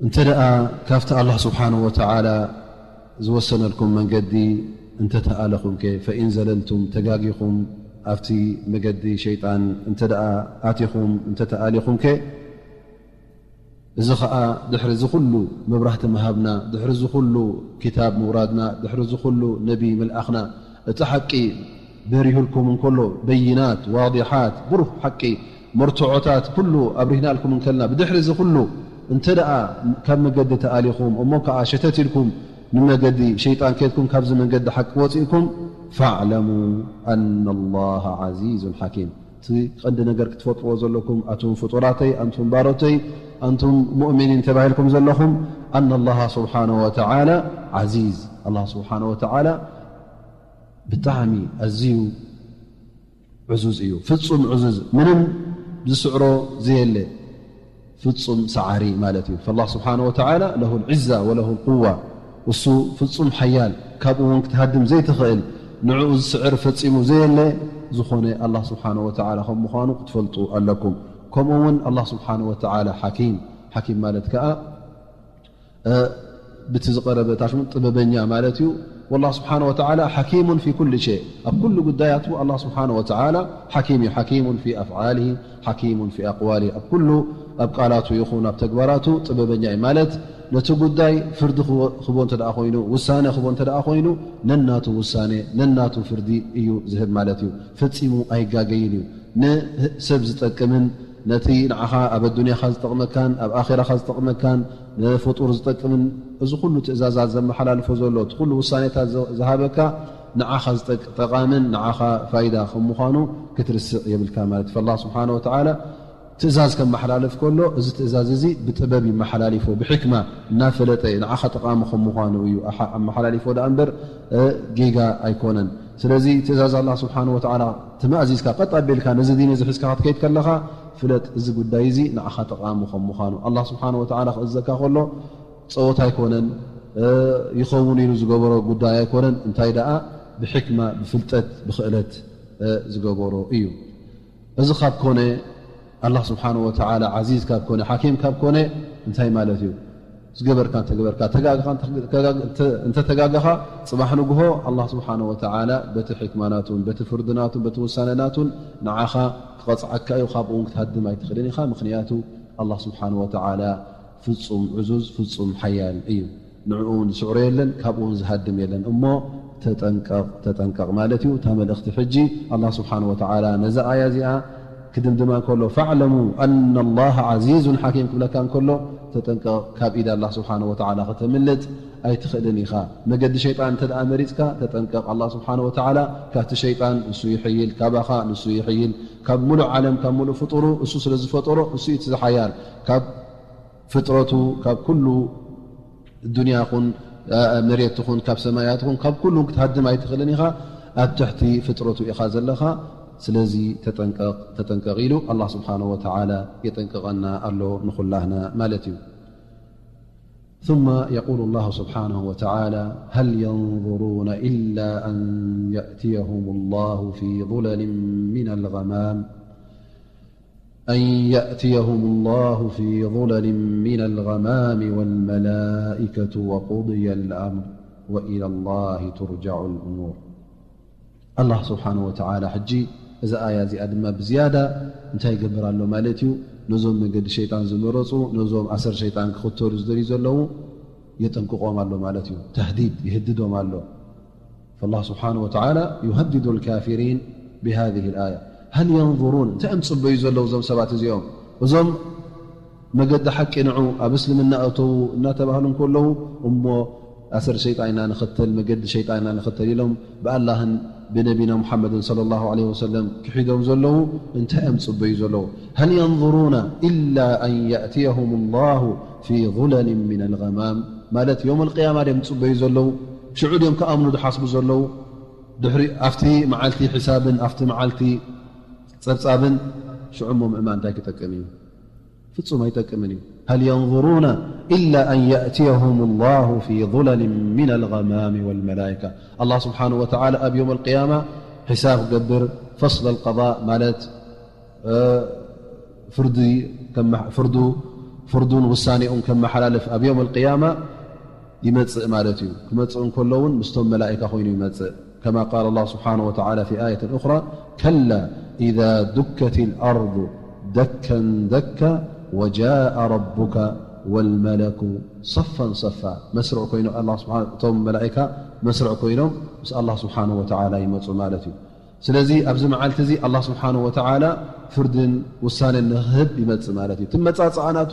እንተ ደኣ ካብቲ ኣላህ ስብሓንሁ ወተዓላ ዝወሰነልኩም መንገዲ እንተ ተኣለኹምከ ፈኢን ዘለልቱም ተጋጊኹም ኣብቲ መገዲ ሸይጣን እንተ ደኣ ኣቲኹም እንተ ተኣሊኹምከ እዚ ኸኣ ድሕሪ እዚ ኹሉ መብራህቲ ምሃብና ድሕሪ እዚ ኹሉ ክታብ ምውራድና ድሕሪ እዚ ኹሉ ነቢ ምልኣኽና እቲ ሓቂ በሪሁልኩም እንከሎ በይናት ዋዲሓት ብሩህ ሓቂ መርትዖታት ኩሉ ኣብሪህናልኩም እንከልና ብድሕሪ እዚ ኩሉ እንተ ደኣ ካብ መገዲ ተኣሊኹም እሞ ከኣ ሸተት ኢልኩም ንመገዲ ሸይጣን ከድኩም ካብዚ መንገዲ ሓቂ ወፂእኩም ፈዕለሙ ኣና ላሃ ዓዚዙን ሓኪም እቲ ቀንዲ ነገር ክትፈጥዎ ዘለኩም ኣቱም ፍጡራተይ ኣንቱም ባሮተይ ኣንቱም ሙእሚኒን ተባሂልኩም ዘለኹም ኣና ላሃ ስብሓነ ወተዓላ ዓዚዝ ኣላ ስብሓነ ወተዓላ ብጣዕሚ ኣዝዩ ዕዙዝ እዩ። ፍጹም ዕዙዝ፣ ምንም ዝስዕሮ ዘየለ ፍጹም ሰዓሪ ማለት እዩ። ፈላህ ስብሓነ ወተዓላ ለሁል ዒዛ ወለሁል ቁዋ፣ እሱ ፍጹም ሓያል፣ ካብኡ እውን ክትሃድም ዘይትኽእል፣ ንዕኡ ዝስዕር ፈጺሙ ዘየለ ዝኾነ ኣላህ ስብሓነ ወተዓላ ከም ምዃኑ ክትፈልጡ ኣለኩም። ከምኡ እውን ኣላህ ስብሓነ ወተዓላ ሓኪም፣ ሓኪም ማለት ከኣ ብቲ ዝቐረበ ታሽሙ ጥበበኛ ማለት እዩ። والله سبحانه وتعالى حكيم في كل شيء ኣብ ኩሉ ጉዳያቱ الله سبحانه وتعالى حكيم እዩ። حكيم في أفعاله حكيم في أقواله ኣብ ኩሉ ኣብ ቃላቱ ይኹን ኣብ ተግባራቱ ጥበበኛ እዩ ማለት ነቲ ጉዳይ ፍርዲ ክቦ እንተ ደኣ ኮይኑ ውሳነ ክቦ እንተ ደኣ ኮይኑ ነናቱ ውሳነ ነናቱ ፍርዲ እዩ ዝህብ ማለት እዩ። ፈጺሙ ኣይጋገይን እዩ። ንሰብ ዝጠቅምን ነቲ ንዓኻ ኣብ ኣዱንያኻ ዝጠቕመካን ኣብ ኣኼራኻ ዝጠቕመካን ንፍጡር ዝጠቅምን እዚ ኩሉ ትእዛዛት ዘመሓላልፎ ዘሎ እቲ ኩሉ ውሳኔታት ዝሃበካ ንዓኻ ዝጠቅ ጠቓምን ንዓኻ ፋይዳ ከም ምዃኑ ክትርስዕ የብልካ ማለት ፈላ ስብሓን ወተዓላ ትእዛዝ ከመሓላልፍ ከሎ፣ እዚ ትእዛዝ እዚ ብጥበብ ይመሓላልፎ፣ ብሕክማ እናፈለጠ ንዓኻ ጠቓሚ ከም ምዃኑ እዩ ኣሓ-፣ ኣመሓላልፎ ደኣ እምበር፣ እ፣ ጌጋ ኣይኮነን። ስለዚ ትእዛዝ ኣላህ ስብሓን ወተዓላ ተማእዚዝካ፣ ቀጥ ኣቢልካ ነዚ ዲን እዚ ሒዝካ ክትከይድ ከለኻ፣ ፍለጥ፣ እዚ ጉዳይ እዚ ንዓኻ ጠቓሚ ከም ምዃኑ። ኣላህ ስብሓን ወተዓላ ክእዘካ ከሎ፣ ጸወታ ኣይኮነን፣ እ፣ ይኸውን ኢሉ ዝገበሮ ጉዳይ ኣይኮነን። እንታይ ደኣ ብሕክማ፣ ብፍልጠት፣ ብኽእለት፣ እ፣ ዝገበሮ እዩ። እዚ ካብ ኮነ፣ ኣላህ ስብሓን ወተዓላ ዓዚዝ ካብ ኮነ፣ ሓኪም ካብ ኮነ፣ እንታይ ማለት እዩ? ዝገበርካ እንተገበርካ፣ ተጋግኻ እንተ-፣ ተጋግ-፣ እንተ-፣ እንተተጋገኻ፣ ጽባሕ ንግሆ ኣላህ ስብሓን ወተዓላ በቲ ሕክማ ናቱን፣ በቲ ፍርዲ ናቱን፣ በቲ ውሳነ ናቱን ንዓኻ ክቐጽዓካ እዩ። ካብኡ እውን ክትሃድም ኣይትኽእልን ኢኻ። ምኽንያቱ ኣላህ ስብሓን ወተዓላ ፍጹም ዕዙዝ፣ ፍጹም ሓያል እዩ። ንዕኡ እውን ዝስዕሮ የለን፣ ካብኡ እውን ዝሃድም የለን። እሞ ተጠንቀቕ፣ ተጠንቀቕ ማለት እዩ። እታ መልእኽቲ ሕጂ ኣላህ ስብሓን ወተዓላ ነዛ ኣያ እዚኣ ክድምድማ እንከሎ፣ "ፈዕለሙ ኣነ ላሃ ዓዚዙን ሓኪም" ክብለካ እንከሎ፣ ተጠንቀቕ፣ ካብ ኢድ ኣላህ ስብሓን ወተዓላ ከተምልጥ ኣይትኽእልን ኢኻ። መገዲ ሸይጣን እንተ ደኣ መሪጽካ፣ ተጠንቀቕ። ኣላህ ስብሓን ወተዓላ ካብቲ ሸይጣን ንሱ ይሕይል፣ ካባኻ ንሱ ይሕይል፣ ካብ ሙሉእ ዓለም፣ ካብ ሙሉእ ፍጡሩ እሱ ስለ ዝፈጠሮ፣ እሱ እዩ እቲ ዝሓያል። ካብ ፍጥረቱ፣ ካብ ኩሉ ዱንያ ኹን፣ እ፣ መሬት ትኹን፣ ካብ ሰማያት ኹን፣ ካብ ኩሉ ክትሃድም ኣይትኽእልን ኢኻ። ኣብ ትሕቲ ፍጥረቱ ኢኻ ዘለኻ። ስለዚ ተጠንቀቕ፣ ተጠንቀቕ ኢሉ ኣላህ ስብሓነሁ ወተዓላ የጠንቅቐና ኣሎ ንኹላህና ማለት እዩ። ثم يقول الله سبحانه وتعالى: هل ينظرون إلا أن يأتيهم الله في ظلل من الغمام أن يأتيهم الله في ظلل من الغمام والملائكة وقضي الأمر وإلى الله ترجع الأمور. ኣላህ ስብሓነሁ ወተዓላ ሕጂ እዛ ኣያ እዚኣ ድማ ብዝያዳ እንታይ ይገብር ኣሎ ማለት እዩ? ነዞም መገዲ ሸይጣን ዝመረጹ፣ ነዞም ኣሰር ሸይጣን ክኽተሉ ዝደልዩ ዘለዉ የጠንቅቖም ኣሎ ማለት እዩ። ተህዲድ ይህድዶም ኣሎ። فالله سبحانه وتعالى يهدد الكافرين بهذه الآية. هل ينظرون؟ እንታይ እዮም ዝጽበዩ ዘለዉ እዞም ሰባት እዚኦም? እዞም መገዲ ሓቂ ንዑ፣ ኣብ እስልምና እተዉ እናተባህሉ እንከለዉ፣ እሞ ኣሰር ሸይጣን ኢና ንኽተል፣ መገዲ ሸይጣን ኢና ንኽተል ኢሎም ብኣላህን ብነቢና ሙሓመድን ሰለላሁ ዐለይሂ ወሰለም ክሒዶም ዘለዉ እንታይ እዮም ዝጽበዩ ዘለዉ? هل ينظرون إلا أن يأتيهم الله في ظلل من الغمام؟ ማለት ዮም ኣልቅያማ ድዮም ዝጽበዩ ዘለዉ? ሽዑ ድዮም ክኣምኑ ዝሓስቡ ዘለዉ? ድሕሪ ኣብቲ መዓልቲ ሕሳብን ኣብቲ መዓልቲ ጸብጻብን ሽዑ እሞ ምእማን እንታይ ክጠቅም እዩ? ፍጹም ኣይጠቅምን እዩ። هل ينظرون إلا أن يأتيهم الله في ظلل من الغمام والملائكة. ኣላህ ስብሓነሁ ወተዓላ ኣብ ዮም ኣልቅያማ ሕሳብ ክገብር፣ ፈስል ኣልቀዳእ ማለት፣ እ፣ ፍርዲ ከመ-፣ ፍርዱ፣ ፍርዱን ውሳኔኡን ከመሓላልፍ ኣብ ዮም ኣልቅያማ ይመጽእ ማለት እዩ። ክመጽእ እንከሎ እውን ምስቶም መላኢካ ኮይኑ ይመጽእ። كما قال الله سبحانه وتعالى في آية أخرى: كلا إذا دكت الأرض دكا دكا وجاء ربك والملك صفا صفا. መስርዕ ኮይኑ ኣላህ ስብሓ-፣ እቶም መላኢካ መስርዕ ኮይኖም ምስ ኣላህ ስብሓነሁ ወተዓላ ይመጹ ማለት እዩ። ስለዚ ኣብዚ መዓልቲ እዚ ኣላህ ስብሓነሁ ወተዓላ ፍርድን ውሳኔን ንኽህብ ይመጽእ ማለት እዩ። እቲ መጻጽኣ ናቱ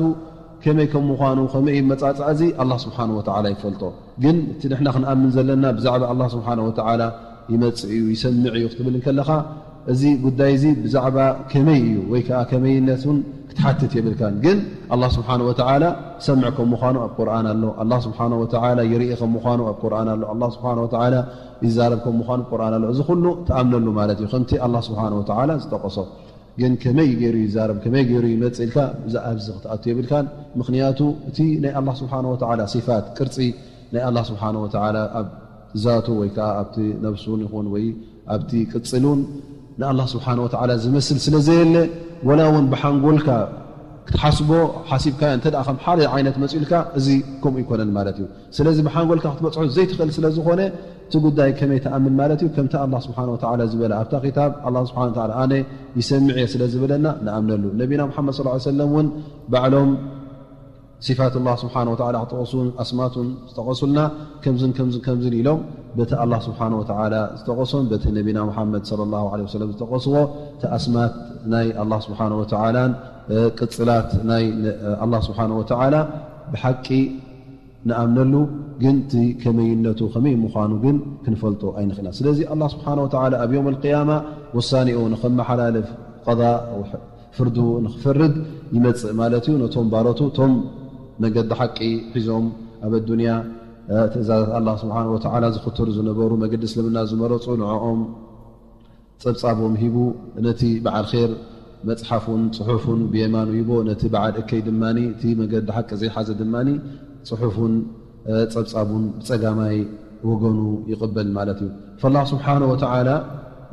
ከመይ ከም ምዃኑ፣ ከመይ እዩ መጻጽኣ፣ እዚ ኣላህ ስብሓነሁ ወተዓላ ይፈልጦ። ግን እቲ ንሕና ክንኣምን ዘለና ብዛዕባ ኣላህ ስብሓነሁ ወተዓላ ይመጽእ እዩ፣ ይሰምዕ እዩ ክትብል እንከለኻ፣ እዚ ጉዳይ እዚ ብዛዕባ ከመይ እዩ ወይ ከኣ ከመይነቱን ክትሓትት የብልካን። ግን ኣላህ ስብሓነሁ ወተዓላ ሰምዕ ከም ምዃኑ ኣብ ቁርኣን ኣሎ። ኣላህ ስብሓነሁ ወተዓላ ይርኢ ከም ምዃኑ ኣብ ቁርኣን ኣሎ። ኣላህ ስብሓነሁ ወተዓላ ይዛረብ ከም ምዃኑ ቁርኣን ኣሎ። እዚ ኩሉ ትኣምነሉ ማለት እዩ፣ ከምቲ ኣላህ ስብሓነሁ ወተዓላ ዝጠቐሶ። ግን ከመይ ገይሩ ይዛረብ፣ ከመይ ገይሩ ይመጽእ ኢልካ፣ እዚ ኣብዚ ክትኣቱ የብልካን። ምኽንያቱ እቲ ናይ ኣላህ ስብሓነሁ ወተዓላ ሲፋት፣ ቅርጺ ናይ ኣላህ ስብሓነሁ ወተዓላ ኣብ ዛቱ ወይ ከኣ ኣብቲ ነብሱን ይኹን ወይ ኣብቲ ቅጽሉን ንኣላህ ስብሓነሁ ወተዓላ ዝመስል ስለ ዘየለ፣ ወላ እውን ብሓንጎልካ ክትሓስቦ ሓሲብካዮ እንተ ደኣ ከም ሓደ ዓይነት መጺኡልካ፣ እዚ ከምኡ ይኮነን ማለት እዩ። ስለዚ ብሓንጎልካ ክትበጽሖ ዘይትኽእል ስለ ዝኾነ፣ እቲ ጉዳይ ከመይ ትኣምን ማለት እዩ? ከምቲ ኣላህ ስብሓነሁ ወተዓላ ዝበለ ኣብታ ኪታብ፣ ኣላህ ስብሓነሁ ወተዓላ ኣነ ይሰምዕ እየ ስለ ዝበለና ንኣምነሉ። ነቢና ሙሓመድ ሰለላሁ ዐለይሂ ወሰለም እውን ባዕሎም ሲፋት ኣላህ ስብሓነሁ ወተዓላ ክጠቕሱን ኣስማቱን ዝጠቐሱልና ከምዝን ከምዝን ከምዝን ኢሎም በቲ ኣላህ ስብሓነሁ ወተዓላ ዝጠቐሶን በቲ ነቢና ሙሓመድ ሰለላሁ ዐለይሂ ወሰለም ዝጠቐስዎ እቲ ኣስማት ናይ ኣላህ ስብሓነሁ ወተዓላን፣ እ፣ ቅጽላት ናይ፣ እ፣ ኣላህ ስብሓነሁ ወተዓላ ብሓቂ ንኣምነሉ፣ ግን እቲ ከመይነቱ ከመይ ምዃኑ ግን ክንፈልጦ ኣይንኽእልና። ስለዚ ኣላህ ስብሓነሁ ወተዓላ ኣብ ዮም ኣልቅያማ ውሳኔኡ ንኸመሓላልፍ፣ ቀዳ፣ ፍርዱ ንኽፈርድ ይመጽእ ማለት እዩ። ነቶም ባሮቱ፣ እቶም መገዲ ሓቂ ሒዞም ኣብ ኣዱንያ ትእዛዛት ኣላህ ስብሓን ወተዓላ ዝኽተሉ ዝነበሩ፣ መገዲ እስልምና ዝመረጹ፣ ንዕኦም ጸብጻቦም ሂቡ፣ ነቲ በዓል ኼር መጽሓፉን ጽሑፉን ብየማኑ ሂቦ፣ ነቲ በዓል እከይ ድማ፣ እቲ መገዲ ሓቂ ዘይሓዘ ድማ ጽሑፉን ጸብጻቡን ብጸጋማይ ወገኑ ይቕበል ማለት እዩ። ፈላህ ስብሓነ ወተዓላ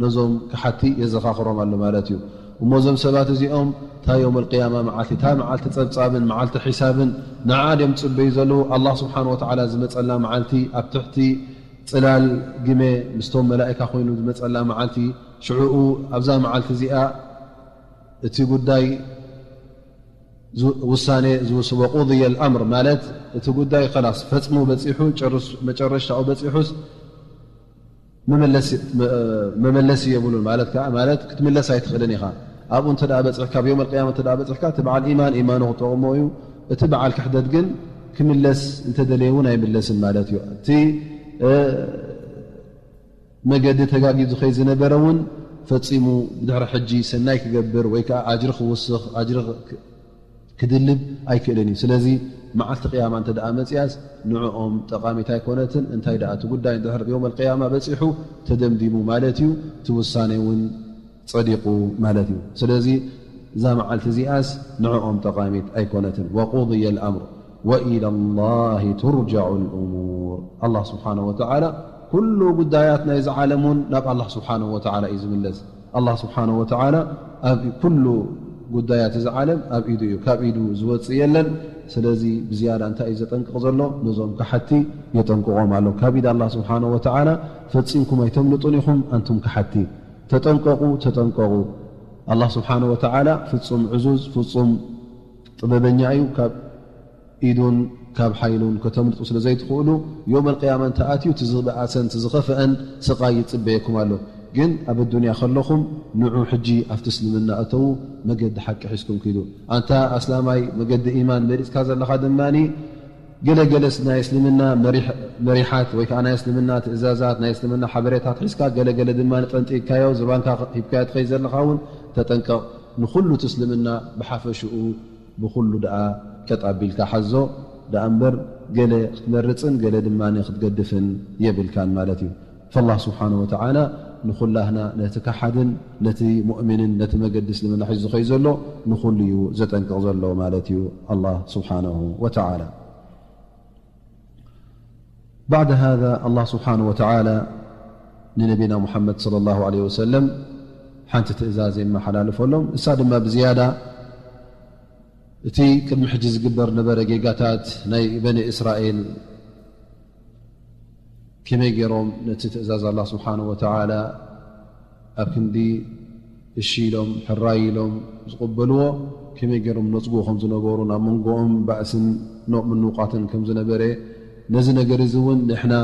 ነዞም ክሓቲ የዘኻኽሮም ኣሎ ማለት እዩ። እሞ እዞም ሰባት እዚኦም እታ የውመል ቅያማ መዓልቲ፣ እታ መዓልቲ ጸብጻብን መዓልቲ ሒሳብን ንዓ ድዮም ዝጽበዩ ዘለዉ። ኣላህ ስብሓነ ወተዓላ ዝመጸላ መዓልቲ ኣብ ትሕቲ ጽላል ግመ ምስቶም መላእካ ኮይኑ ዝመጸላ መዓልቲ፣ ሽዕኡ ኣብዛ መዓልቲ እዚኣ እቲ ጉዳይ ዝ-፣ ውሳኔ ዝውስ-፣ ወቁድየ ልኣምር ማለት እቲ ጉዳይ ከላስ ፈጽሙ በጺሑ፣ ጨርስ-፣ መጨረሽታኡ በጺሑስ መመለሲ፣ መ-፣ መመለሲ የብሉን ማለት ከኣ፣ ማለት ክትምለስ ኣይትኽእልን ኢኻ። ኣብኡ እንተ ደኣ በጺሕካ፣ ኣብ የውመል ቅያማ እንተ ደኣ በጺሕካ፣ እቲ በዓል ኢማን ኢማኑ ክጠቕሞ እዩ። እቲ በዓል ክሕደት ግን ክምለስ እንተደለየ እውን ኣይምለስን ማለት እዩ። እቲ፣ እ፣ መገዲ ተጋጊ ዝኸይ ዝነበረ እውን ፈጺሙ ብድሕሪ ሕጂ ሰናይ ክገብር ወይ ከኣ ኣጅሪ ክውስኽ፣ ኣጅሪ ክ-፣ ክድልብ ኣይክእልን እዩ። ስለዚ መዓልቲ ቅያማ እንተ ደኣ መጺኣስ ንዕኦም ጠቓሚት ኣይኮነትን። እንታይ ደኣ እቲ ጉዳይ እንድሕር የውመል ቅያማ በጺሑ ተደምዲሙ ማለት እዩ። እቲ ውሳኔ እውን ጸዲቑ ማለት እዩ። ስለዚ እዛ መዓልቲ እዚኣስ ንዕኦም ጠቓሚት ኣይኮነትን። ወቁድየ ልኣምር ወኢላ ላሂ ቱርጃዑ ልእሙር። ኣላህ ስብሓነ ወተዓላ ኩሉ ጉዳያት ናይዚ ዓለም እውን ናብ ኣላህ ስብሓነ ወተዓላ እዩ ዝምለስ። ኣላህ ስብሓነ ወተዓላ ኣብ ኩሉ ጉዳያት እዚ ዓለም ኣብ ኢዱ እዩ፣ ካብ ኢዱ ዝወፅእ የለን። ስለዚ ብዝያዳ እንታይ እዩ ዘጠንቅቕ ዘሎ? ነዞም ከሓቲ የጠንቅቖም ኣሎ። ካብ ኢድ ኣላህ ስብሓነ ወተዓላ ፈጺምኩም ኣይተምልጡን ኢኹም ኣንቱም ከሓቲ። ተጠንቀቑ፣ ተጠንቀቑ። ኣላህ ስብሓነ ወተዓላ ፍጹም ዕዙዝ፣ ፍጹም ጥበበኛ እዩ። ካብ ኢዱን ካብ ሓይሉን ከተምልጡ ስለ ዘይትኽእሉ፣ ዮም ኣልቅያማ እንተ ኣትዩ፣ እቲ ዝበኣሰን እቲ ዝኸፍአን ስቓይ ይጽበየኩም ኣሎ። ግን ኣብ ኣዱንያ ከለኹም፣ ንዑ ሕጂ ኣብቲ እስልምና እተዉ፣ መገዲ ሓቂ ሒዝኩም ኪዱ። ኣንታ ኣስላማይ፣ መገዲ ኢማን መሪጽካ ዘለኻ ድማኒ፣ ገለገለስ ናይ እስልምና መሪሕ-፣ መሪሓት ወይ ከዓ ናይ እስልምና ትእዛዛት፣ ናይ እስልምና ሓበሬታት ሒዝካ፣ ገለገለ ድማ ጠንጢግካዮ፣ ዝባንካ ሂብካዮ ትኸይድ ዘለኻ እውን ተጠንቀቕ። ንኹሉ እቲ እስልምና ብሓፈሽኡ ብኹሉ ደኣ ቀጥ ኣቢልካ ሓዞ ደኣ እምበር፣ ገለ ክትመርጽን ገለ ድማ ክትገድፍን የብልካን ማለት እዩ። ፈላህ ስብሓነሁ ወተዓላ ንኹላህና፣ ነቲ ከሓድን ነቲ ሙእሚንን ነቲ መገዲ እስልምና ሒዙ ዝኸይድ ዘሎ ንኹሉ እዩ ዘጠንቅቕ ዘሎ ማለት እዩ ኣላህ ስብሓነሁ ወተዓላ። ባዕድ ሃዛ ኣላህ ስብሓነሁ ወተዓላ ንነቢና ሙሓመድ ሰለላሁ ዐለይሂ ወሰለም ሓንቲ ትእዛዝ የመሓላልፈሎም። እሳ ድማ ብዝያዳ እቲ ቅድሚ ሕጂ ዝግበር ነበረ ጌጋታት ናይ በኒ እስራኤል ከመይ ገይሮም ነቲ ትእዛዝ ኣላህ ስብሓነሁ ወተዓላ ኣብ ክንዲ እሺ ኢሎም፣ ሕራይ ኢሎም ዝቕበልዎ፣ ከመይ ገይሮም ነጽግኡ ከም ዝነበሩ፣ ናብ መንጎኦም ባእስን ኖቕ ምንውቃትን ከም ዝነበረ፣ ነዚ ነገር እዚ እውን ንሕና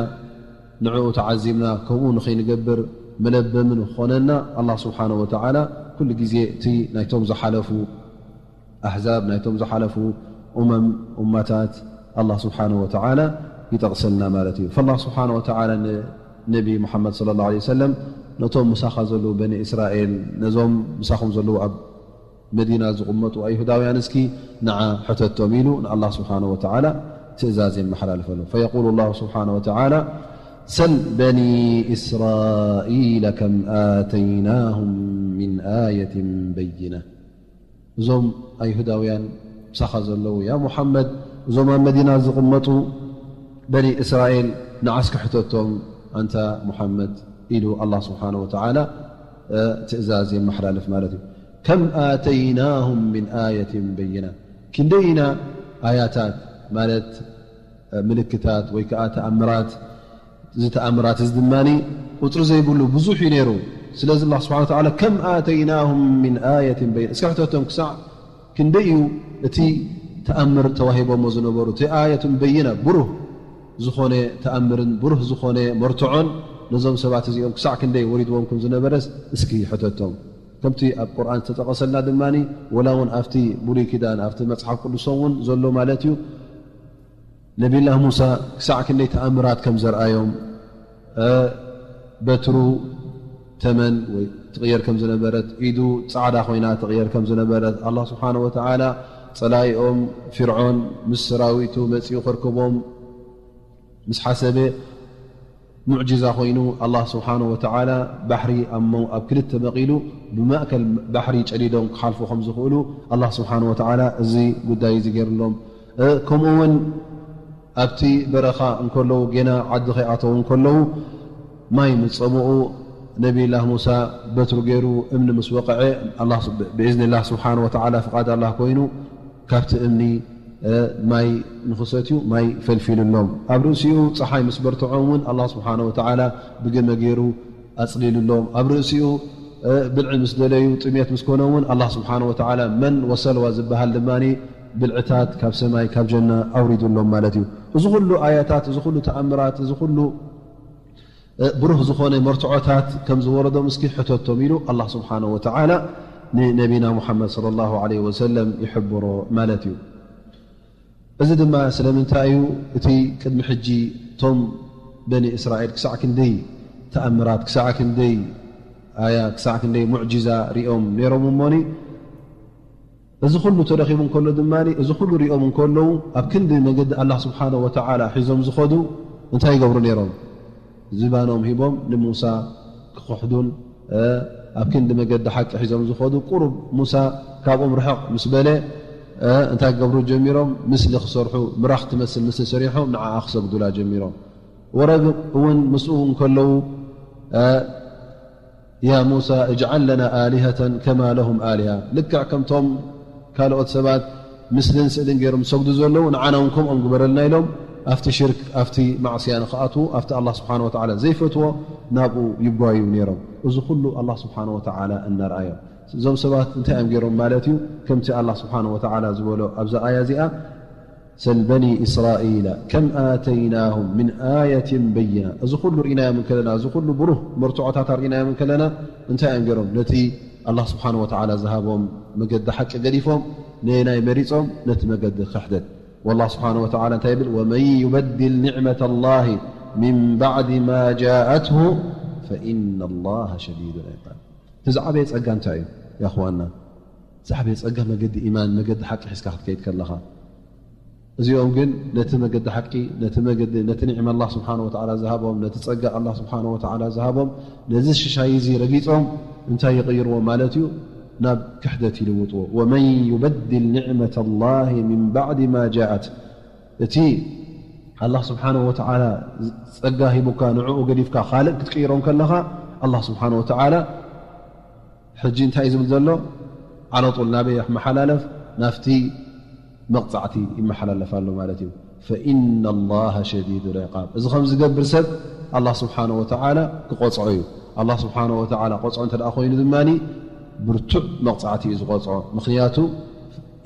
ንዕኡ ተዓዚብና ከምኡ ንኸይንገብር መለበሚ ንክኾነና፣ ኣላህ ስብሓነሁ ወተዓላ ኩሉ ግዜ እቲ ናይቶም ዝሓለፉ ኣሕዛብ፣ ናይቶም ዝሓለፉ ኡመም፣ ኡማታት ኣላህ ስብሓነሁ ወተዓላ ይጠቕሰልና ማለት እዩ። ፈላህ ስብሓነሁ ወተዓላ ንነቢ ሙሓመድ ሰለላሁ ዐለይሂ ወሰለም፣ ነቶም ምሳኻ ዘለዉ በኒ እስራኤል፣ ነዞም ምሳኹም ዘለዉ ኣብ መዲና ዝቕመጡ ኣይሁዳውያን እስኪ ንዓ ሕተቶም ኢሉ ንኣላህ ስብሓነሁ ወተዓላ ትእዛዝ የመሓላልፈሎም። ፈየቁሉ ላሁ ስብሓነሁ ወተዓላ፣ ሰል በኒ እስራኢለ ከም ኣተይናሁም ሚን ኣየትን በይና። እዞም ኣይሁዳውያን ምሳኻ ዘለዉ፣ ያ ሙሓመድ፣ እዞም ኣብ መዲና ዝቕመጡ በኒ እስራኤል ንዓ እስኪ ሕተቶም፣ ኣንታ ሙሓመድ፣ ኢሉ ኣላህ ስብሓነሁ ወተዓላ፣ እ፣ ትእዛዝ የመሓላልፍ ማለት እዩ። ከም ኣተይናሁም ሚን ኣየትን በይና፣ ክንደይ ኢና ኣያታት ማለት፣ እ፣ ምልክታት ወይ ከዓ ተኣምራት፣ እዚ ተኣምራት እዚ ድማ ቁፅሪ ዘይብሉ ብዙሕ እዩ ነይሩ። ስለዚ ኣላህ ስብሓነሁ ወተዓላ ከም ኣተይናሁም ሚን ኣየትን በይና፣ እስኪ ሕተቶም ክሳዕ ክንደይ እዩ እቲ ተኣምር ተዋሂቦሞ ዝነበሩ፣ እቲ ኣየቱን በይና ብሩህ ዝኾነ ተኣምርን ብሩህ ዝኾነ መርትዖን ነዞም ሰባት እዚኦም ክሳዕ ክንደይ ወሪድዎም ከም ዝነበረስ እስኪ ሕተቶም። ከምቲ ኣብ ቁርኣን ዝተጠቐሰልና ድማ፣ ወላ እውን ኣብቲ ብሉይ ኪዳን፣ ኣብቲ መጽሓፍ ቅዱሶም እውን ዘሎ ማለት እዩ፣ ነቢዩላህ ሙሳ ክሳዕ ክንደይ ተኣምራት ከም ዘርኣዮም፣ እ፣ በትሩ ተመን ወይ ትቕየር ከም ዝነበረት፣ ኢዱ ጻዕዳ ኮይና ትቕየር ከም ዝነበረት፣ ኣላህ ስብሓነ ወተዓላ ጸላኢኦም ፊርዖን ምስ ሰራዊቱ መጺኡ ከርክቦም ምስ ሓሰበ፣ ሙዕጅዛ ኮይኑ፣ ኣላህ ስብሓነ ወተዓላ ባሕሪ ኣብ መው-፣ ኣብ ክልተ መቒሉ ብማእከል ባሕሪ ጨዲዶም ክሓልፉ ከም ዝኽእሉ ኣላህ ስብሓነ ወተዓላ እዚ ጉዳይ እዚ ገይሩሎም። እ፣ ከምኡ እውን ኣብቲ በረኻ እንከለዉ፣ ጌና ዓዲ ከይኣተዉ እንከለዉ፣ ማይ ምስ ጸምኡ፣ ነቢይላህ ሙሳ በትሩ ገይሩ እምኒ ምስ ወቕዐ፣ ኣላህ ስ-፣ ብኢዝኒላህ ስብሓነ ወተዓላ ፍቓድ ኣላህ ኮይኑ፣ ካብቲ እምኒ፣ እ፣ ማይ ንኽሰትዩ ማይ ፈልፊሉሎም። ኣብ ርእሲኡ ጸሓይ ምስ በርትዖም እውን ኣላህ ስብሓነ ወተዓላ ብግመ ገይሩ ኣጽሊሉሎም። ኣብ ርእሲኡ፣ እ፣ ብልዒ ምስ ደለዩ፣ ጥሜት ምስ ኮኖም እውን ኣላህ ስብሓነ ወተዓላ መን ወሰልዋ ዝበሃል ድማ ብልዕታት ካብ ሰማይ ካብ ጀና ኣውሪዱሎም ማለት እዩ። እዚ ኩሉ ኣያታት፣ እዚ ኩሉ ተኣምራት፣ እዚ ኩሉ፣ እ፣ ብሩህ ዝኾነ መርትዖታት ከም ዝወረዶም እስኪ ሕተቶም ኢሉ ኣላህ ስብሓነ ወተዓላ ንነቢና ሙሓመድ ሰለላሁ ዐለይሂ ወሰለም ይሕብሮ ማለት እዩ። እዚ ድማ ስለምንታይ እዩ? እቲ ቅድሚ ሕጂ እቶም በኒ እስራኤል ክሳዕ ክንደይ ተኣምራት፣ ክሳዕ ክንደይ ኣያ፣ ክሳዕ ክንደይ ሙዕጂዛ ሪኦም ነይሮም እሞኒ፣ እዚ ኩሉ ተረኺቡ እንከሎ ድማ፣ እዚ ኩሉ ሪኦም እንከለዉ፣ ኣብ ክንዲ መገዲ ኣላህ ስብሓነ ወተዓላ ሒዞም ዝኸዱ እንታይ ይገብሩ ነይሮም? ዝባኖም ሂቦም ንሙሳ ክኽሕዱን፣ እ፣ ኣብ ክንዲ መገዲ ሓቂ ሒዞም ዝኸዱ፣ ቁሩብ ሙሳ ካብኦም ርሕቕ ምስ በለ፣ እ፣ እንታይ ክገብሩ ጀሚሮም? ምስሊ ክሰርሑ፣ ምራኽ ትመስል ምስሊ ሰሪሖም ንዓኣ ክሰግዱላ ጀሚሮም። ወረግ እውን ምስኡ እንከለዉ፣ እ፣ ያ ሙሳ እጅዓል ለና ኣሊሀተን ከማ ለሁም ኣሊሃ፣ ልክዕ ከምቶም ካልኦት ሰባት ምስልን ስእልን ገይሮም ዝሰግዱ ዘለዉ፣ ንዓና እውን ከምኦም ግበረልና ኢሎም፣ ኣብቲ ሽርክ፣ ኣብቲ ማዕስያ ንኽኣትዉ፣ ኣብቲ ኣላህ ስብሓነ ወተዓላ ዘይፈትዎ ናብኡ ይጓዩ ነይሮም። እዚ ኩሉ ኣላህ ስብሓነ ወተዓላ እናርኣዮም። እዞም ሰባት እንታይ እዮም ገይሮም ማለት እዩ? ከምቲ ኣላህ ስብሓነ ወተዓላ ዝበሎ ኣብዛ ኣያ እዚኣ፣ ሰል በኒ እስራኢላ ከም ኣተይናሁም ምን ኣየትን በይና። እዚ ኩሉ ርኢናዮም እንከለና፣ እዚ ኩሉ ብሩህ መርትዖታት ኣርኢናዮም እንከለና፣ እንታይ እዮም ገይሮም? ነቲ ኣላህ ስብሓነ ወተዓላ ዝሃቦም መገዲ ሓቂ ገዲፎም፣ ነየናይ መሪጾም? ነቲ መገዲ ክሕደት። ወላህ ስብሓነ ወተዓላ እንታይ ይብል? ወመን ዩበድል ኒዕመተ ላሂ ሚን ባዕዲ ማ ጃኣትሁ ፈኢነ ላሃ ሸዲዱ ልዕቃብ። እቲ ዝዓበየ ጸጋ እንታይ እዩ? ያኽዋና፣ ዝዓበየ ጸጋ መገዲ ኢማን፣ መገዲ ሓቂ ሒዝካ ክትከይድ ከለኻ። እዚኦም ግን ነቲ መገዲ ሓቂ፣ ነቲ መገዲ፣ ነቲ ኒዕማ ኣላህ ስብሓነ ወተዓላ ዝሃቦም፣ ነቲ ጸጋ ኣላህ ስብሓነ ወተዓላ ዝሃቦም፣ ነዚ ሽሻይ እዚ ረጊጾም እንታይ ይቕይርዎ ማለት እዩ? ናብ ክሕደት ይልውጥዎ። ወመን ዩበድል ኒዕመተ ላሂ ሚን ባዕዲ ማ ጃኣት፣ እቲ ኣላህ ስብሓነ ወተዓላ ጸጋ ሂቡካ ንዕኡ ገዲፍካ ካልእ ክትቅይሮም ከለኻ፣ ኣላህ ስብሓነ ወተዓላ ሕጂ እንታይ እዩ ዝብል ዘሎ? ዓለጡል ናበይ ይመሓላለፍ? ናብቲ መቕጻዕቲ ይመሓላለፍ ኣሎ ማለት እዩ። ፈኢነ ላሃ ሸዲዱ ልዕቃብ። እዚ ከም ዝገብር ሰብ ኣላህ ስብሓነ ወተዓላ ክቆጽዖ እዩ። ኣላህ ስብሓነ ወተዓላ ቆጽዖ እንተ ደኣ ኮይኑ ድማ ብርቱዕ መቕጻዕቲ እዩ ዝቆጽዖ። ምኽንያቱ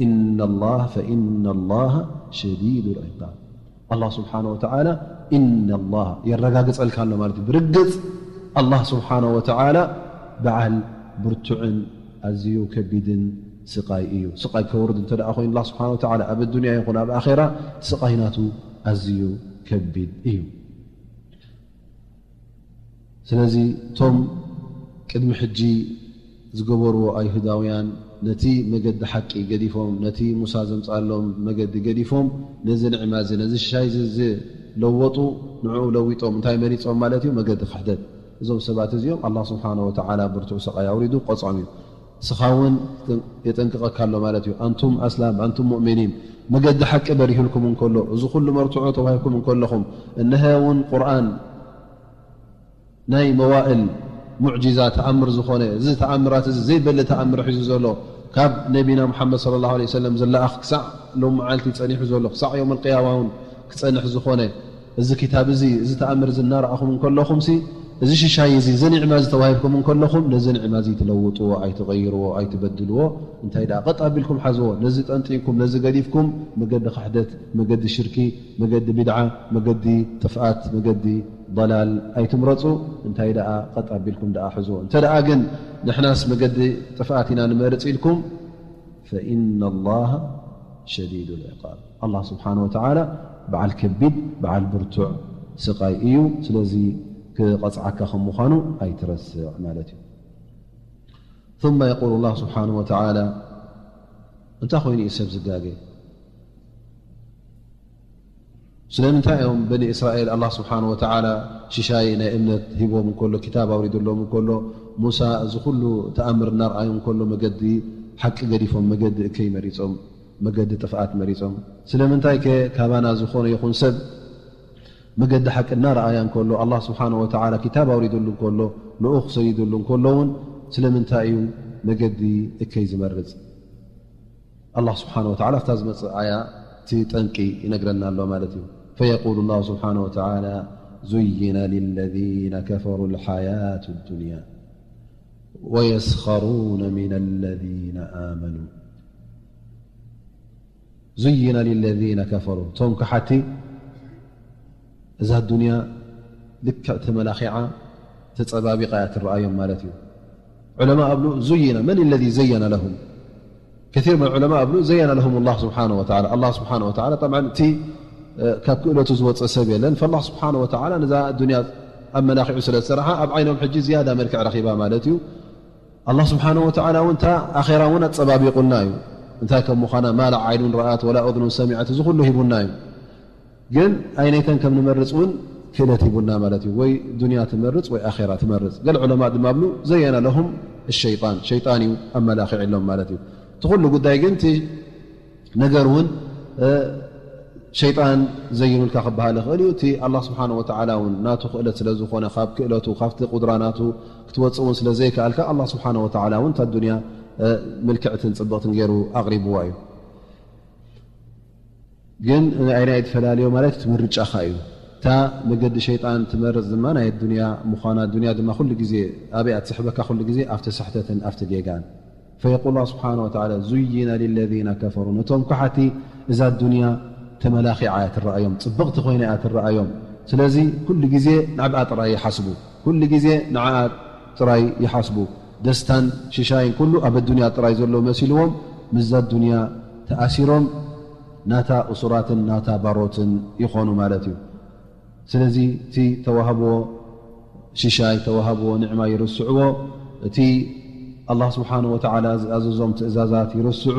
ኢነ ላሃ፣ ፈኢነ ላሃ ሸዲዱ ልዕቃብ። ኣላህ ስብሓነ ወተዓላ ኢነ ላህ የረጋግጸልካ ኣሎ ማለት እዩ። ብርግጽ ኣላህ ስብሓነ ወተዓላ በዓል ብርቱዕን ኣዝዩ ከቢድን ስቓይ እዩ። ስቓይ ከወርድ እንተ ደኣ ኮይኑ ኣላህ ስብሓነ ወተዓላ ኣብ ኣዱንያ ይኹን ኣብ ኣኼራ ስቓይ ናቱ ኣዝዩ ከቢድ እዩ። ስለዚ እቶም ቅድሚ ሕጂ ዝገበርዎ ኣይሁዳውያን ነቲ መገዲ ሓቂ ገዲፎም፣ ነቲ ሙሳ ዘምጽኣሎም መገዲ ገዲፎም፣ ነዚ ንዕማ እዚ፣ ነዚ ሽሻይ እዚ ዝለወጡ፣ ንዕኡ ለዊጦም እንታይ መሪጾም ማለት እዩ? መገዲ ክሕደት። እዞም ሰባት እዚኦም ኣላህ ስብሓነ ወተዓላ ብርቱዕ ስቓይ ኣውሪዱ ቆጽዖም እዩ። እስኻ እውን የጠንቅቐካ ኣሎ ማለት እዩ። ኣንቱም ኣስላም፣ ኣንቱም ሙእሚኒን፣ መገዲ ሓቂ በሪሁልኩም እንከሎ፣ እዚ ኩሉ መርትዖ ተዋሂብኩም እንከለኹም፣ እነሀ እውን ቁርኣን ናይ መዋእል ሙዕጂዛ ተኣምር ዝኾነ፣ እዚ ተኣምራት እዚ ዘይበለ ተኣምር ሒዙ ዘሎ፣ ካብ ነቢና ሙሓመድ ሰለላሁ ዐለይሂ ወሰለም ዝለኣኽ ክሳዕ ሎም መዓልቲ ጸኒሑ ዘሎ፣ ክሳዕ የውመል ቅያማ እውን ክጸንሕ ዝኾነ፣ እዚ ኪታብ እዚ፣ እዚ ተኣምር እዚ እናረኣኹም እንከለኹምሲ፣ እዚ ሽሻይ እዚ፣ እዚ ኒዕማ እዚ ተዋሂብኩም እንከለኹም፣ ነዚ ኒዕማ እዚ ትለውጥዎ፣ ኣይትቐይርዎ፣ ኣይትበድልዎ። እንታይ ደኣ፣ ቀጥ ኣቢልኩም ሓዝዎ። ነዚ ጠንጢንኩም፣ ነዚ ገዲፍኩም፣ መገዲ ክሕደት፣ መገዲ ሽርኪ፣ መገዲ ቢድዓ፣ መገዲ ጥፍኣት፣ መገዲ ضላል ኣይትምረጹ። እንታይ ደኣ፣ ቀጥ ኣቢልኩም ደኣ ሕዝዎ። እንተ ደኣ ግን ንሕናስ መገዲ ጥፍኣት ኢና ንመርጽ ኢልኩም፣ ፈኢነ ላሃ ሸዲዱ ልዕቃብ። ኣላህ ስብሓነ ወተዓላ በዓል ከቢድ፣ በዓል ብርቱዕ ስቓይ እዩ። ስለዚ ክቐጽዓካ ከም ምዃኑ ኣይትረስዕ ማለት እዩ። ثم يقول الله سبحانه وتعالى፣ እንታይ ኮይኑ እዩ ሰብ ዝጋገ? ስለምንታይ እዮም በኒ እስራኤል ኣላህ ስብሓን ወተዓላ ሽሻይ ናይ እምነት ሂቦም እንከሎ፣ ክታብ ኣውሪድሎም እንከሎ፣ ሙሳ እዚ ኩሉ ተኣምር እናርኣዩ እንከሎ፣ መገዲ ሓቂ ገዲፎም መገዲ እከይ መሪጾም፣ መገዲ ጥፍኣት መሪጾም? ስለምንታይ ከ ካባና ዝኾነ ይኹን ሰብ መገዲ ሓቂ እናረኣያ እንከሎ፣ ኣላህ ስብሓን ወተዓላ ክታብ ኣውሪድሉ እንከሎ፣ ልኡኽ ሰይድሉ እንከሎ እውን ስለምንታይ እዩ መገዲ እከይ ዝመርጽ? ኣላህ ስብሓን ወተዓላ ኣብታ ዝመጽእ ኣያ እቲ ጠንቂ ይነግረና ኣሎ ማለት እዩ። فيقول الله سبحانه وتعالى زين للذين كفروا الحياة الدنيا ويسخرون من الذين آمنوا زين للذين كفروا እቶም ከሓቲ እዛ ዱንያ ልክዕ ተመላኺዓ ተጸባቢቓ እያ ትረኣዮም ማለት እዩ። ዑለማ ኣብሉ زين من الذي زين لهم كثير من العلماء ኣብሉ زين لهم الله سبحانه وتعالى الله سبحانه وتعالى طبعا እቲ ካብ ክእለቱ ዝወፀ ሰብ የለን። فالله سبحانه وتعالى ነዛ ዱንያ ኣመላኺዑ ስለ ዝሰራሓ ኣብ ዓይኖም ሕጂ ዝያዳ መልክዕ ረኺባ ማለት እዩ። ኣላህ ስብሓን ወተዓላ እውን እታ ኣኼራ እውን ኣጸባቢቑልና እዩ። እንታይ ከም ምዃና ማላ ዓይኑን ረኣት ወላ እዝኑን ሰሚዐት እዚ ኩሉ ሂቡና እዩ። ግን ኣይነይተን ከም ንመርጽ እውን ክእለት ሂቡና ማለት እዩ። ወይ ዱንያ ትመርጽ ወይ ኣኼራ ትመርጽ። ገለ ዑለማ ድማ ብሉ ዘየነ ለሁም ሸይጣን፣ ሸይጣን እዩ ኣመላኺዕሎም ማለት እዩ። እቲ ኩሉ ጉዳይ ግን እቲ ነገር እውን ሸይጣን ዘይኑልካ ክበሃል ይኽእል እዩ። እቲ ኣላህ ስብሓን ወተዓላ እውን ናቱ ክእለት ስለ ዝኾነ ካብ ክእለቱ ካብቲ ቁድራ ናቱ ክትወፅእ እውን ስለ ዘይከኣልካ ኣላህ ስብሓን ወተዓላ እውን እታ ዱንያ ምልክዕትን ፅብቕትን ገይሩ ኣቕሪብዋ እዩ። ግን ኣይናይ ትፈላለዮ ማለት እቲ ምርጫኻ እዩ። እታ መገዲ ሸይጣን ትመርፅ ድማ ናይ ዱንያ ምዃና፣ ዱንያ ድማ ኩሉ ግዜ ኣበይ ኣትስሕበካ? ኩሉ ግዜ ኣብቲ ስሕተትን ኣብቲ ጌጋን። فيقول الله سبحانه وتعالى زين للذين كفروا ነቶም ከሓቲ እዛ ዱንያ ተመላኺዓ እያ ትረኣዮም፣ ጽብቕቲ ኮይና እያ ትረኣዮም። ስለዚ ኩሉ ግዜ ናብኣ ጥራይ ይሓስቡ፣ ኩሉ ግዜ ንዓኣ ጥራይ ይሓስቡ። ደስታን ሽሻይን ኩሉ ኣብ ኣዱንያ ጥራይ ዘሎ መሲልዎም ምስዛ ዱንያ ተኣሲሮም ናታ እሱራትን ናታ ባሮትን ይኾኑ ማለት እዩ። ስለዚ እቲ ተዋህብዎ ሽሻይ፣ ተዋህብዎ ንዕማ ይርስዕዎ፣ እቲ ኣላህ ስብሓን ወተዓላ ዝኣዘዞም ትእዛዛት ይርስዑ።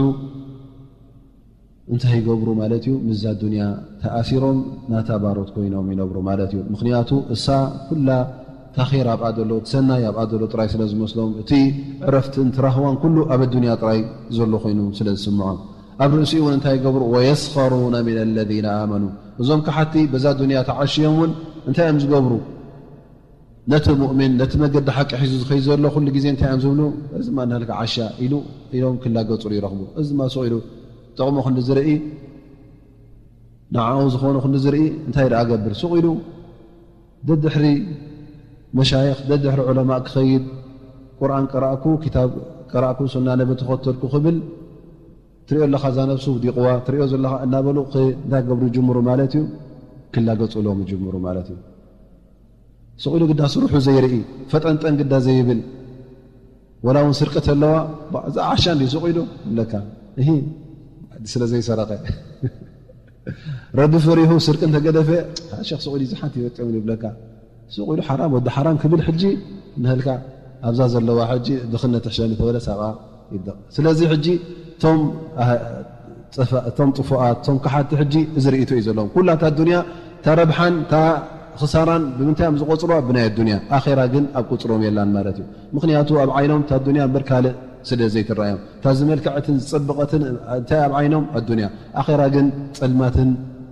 እንታይ ይገብሩ ማለት እዩ? ምስዛ ዱንያ ተኣሲሮም ናታ ባሮት ኮይኖም ይነብሩ ማለት እዩ። ምኽንያቱ እሳ ኩላ ታኼር ኣብኣ ዘሎ፣ እቲ ሰናይ ኣብኣ ዘሎ ጥራይ ስለ ዝመስሎም፣ እቲ ዕረፍትን ትራህዋን ኩሉ ኣብ ኣዱንያ ጥራይ ዘሎ ኮይኑ ስለ ዝስምዖም። ኣብ ርእሲኡ እውን እንታይ ይገብሩ? ወየስኸሩነ ሚነ ለዚነ ኣመኑ። እዞም ከሓቲ በዛ ዱንያ ተዓሽዮም እውን እንታይ እዮም ዝገብሩ? ነቲ ሙእሚን፣ ነቲ መገዲ ሓቂ ሒዙ ዝኸይ ዘሎ ኩሉ ግዜ እንታይ እዮም ዝብሉ? እዚ ድማ ንህልካ ዓሻ ኢሉ ኢሎም ክላገጹሉ ይረኽቡ። እዚ ድማ ስቕ ኢሉ ጥቕሙ ክንዲ ዝርኢ፣ ንዓኡ ዝኾኑ ክንዲ ዝርኢ እንታይ ደኣ ገብር? ስቕ ኢሉ ደድሕሪ መሻይኽ፣ ደድሕሪ ዑለማእ ክኸይድ፣ ቁርኣን ቀራእኩ፣ ክታብ ቀራእኩ፣ ሱና ነቢ ተኸተልኩ ክብል ትሪኦ ኣለኻ፣ እዛ ነብሱ ውዲቕዋ ትሪኦ ዘለኻ እናበሉ ክ-፣ እንታይ ክገብሩ ይጅምሩ ማለት እዩ? ክላገጹሎም ይጅምሩ ማለት እዩ። ስቕ ኢሉ ግዳ ስርሑ ዘይርኢ፣ ፈጠንጠን ግዳ ዘይብል፣ ወላ እውን ስርቂ ተለዋ፣ "ባ፣ እዛ ዓሻ እንዲ ስቕ ኢሉ?" ይብለካ። እሂ፣ ስለ ዘይሰረቐ። ረቢ ፈሪሁ ስርቂ እንተገደፈ፣ "ሸኽ ስቕ ኢሉ እዚ ሓንቲ ይፈጸም" ይብለካ። ስቕ ኢሉ ሓራም፣ ወዲ ሓራም ክብል ሕጂ ንህልካ ኣብዛ ዘለዋ ሕጂ ድኽነት ሕሸኒ ተበለ ሳብኣ ይብደቕ። ስለዚ ሕጂ እቶም ኣህ-፣ ጥፋ-፣ እቶም ጥፉኣት፣ እቶም ከሓድቲ ሕጂ እዚ ርእይቶ እዩ ዘለዎም። ኩላ እታ ዱንያ፣ እታ ረብሓን እታ ክሳራን ብምንታይ እዮም ዝቖጽርዋ? ብናይ ኣዱንያ። ኣኼራ ግን ኣብ ቁጽሮም የላን ማለት እዩ። ምኽንያቱ ኣብ ዓይኖም እታ ዱንያ እምበር ካልእ ስለ ዘይትረኣዮም። እታ ዝመልከዐትን ዝጸበቐትን እንታይ ኣብ ዓይኖም? ኣዱንያ። ኣኼራ ግን ጸልማትን፣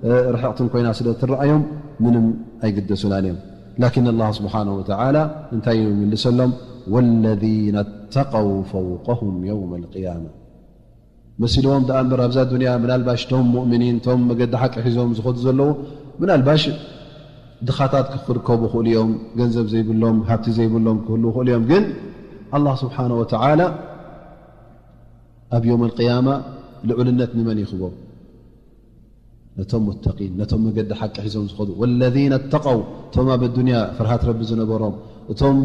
እ፣ ርሕቕትን ኮይና ስለ ትረኣዮም ምንም ኣይግደሱላን እዮም። ላኪን ኣላህ ስብሓነሁ ወተዓላ እንታይ ይምልሰሎም? ወለዚነ ተቀው ፈውቀሁም የውመል ቅያማ። መሲልዎም ደኣ እምበር ኣብዛ ዱንያ ምናልባሽ እቶም ሙእሚኒን፣ እቶም መገዲ ሓቂ ሒዞም ዝኸዱ ዘለዉ ምናልባሽ ድኻታት ክርከቡ ይኽእሉ እዮም፣ ገንዘብ ዘይብሎም፣ ሃብቲ ዘይብሎም ክህልዉ ይኽእሉ እዮም። ግን ኣላህ ስብሓነሁ ወተዓላ ኣብ የውመል ቅያማ ልዑልነት ንመን ይኽቦ? ነቶም ሙተቂን፣ ነቶም መገዲ ሓቂ ሒዞም ዝኸዱ። ወለዚነ ተቀው፣ እቶም ኣብ ኣዱንያ ፍርሃት ረቢ ዝነበሮም፣ እቶም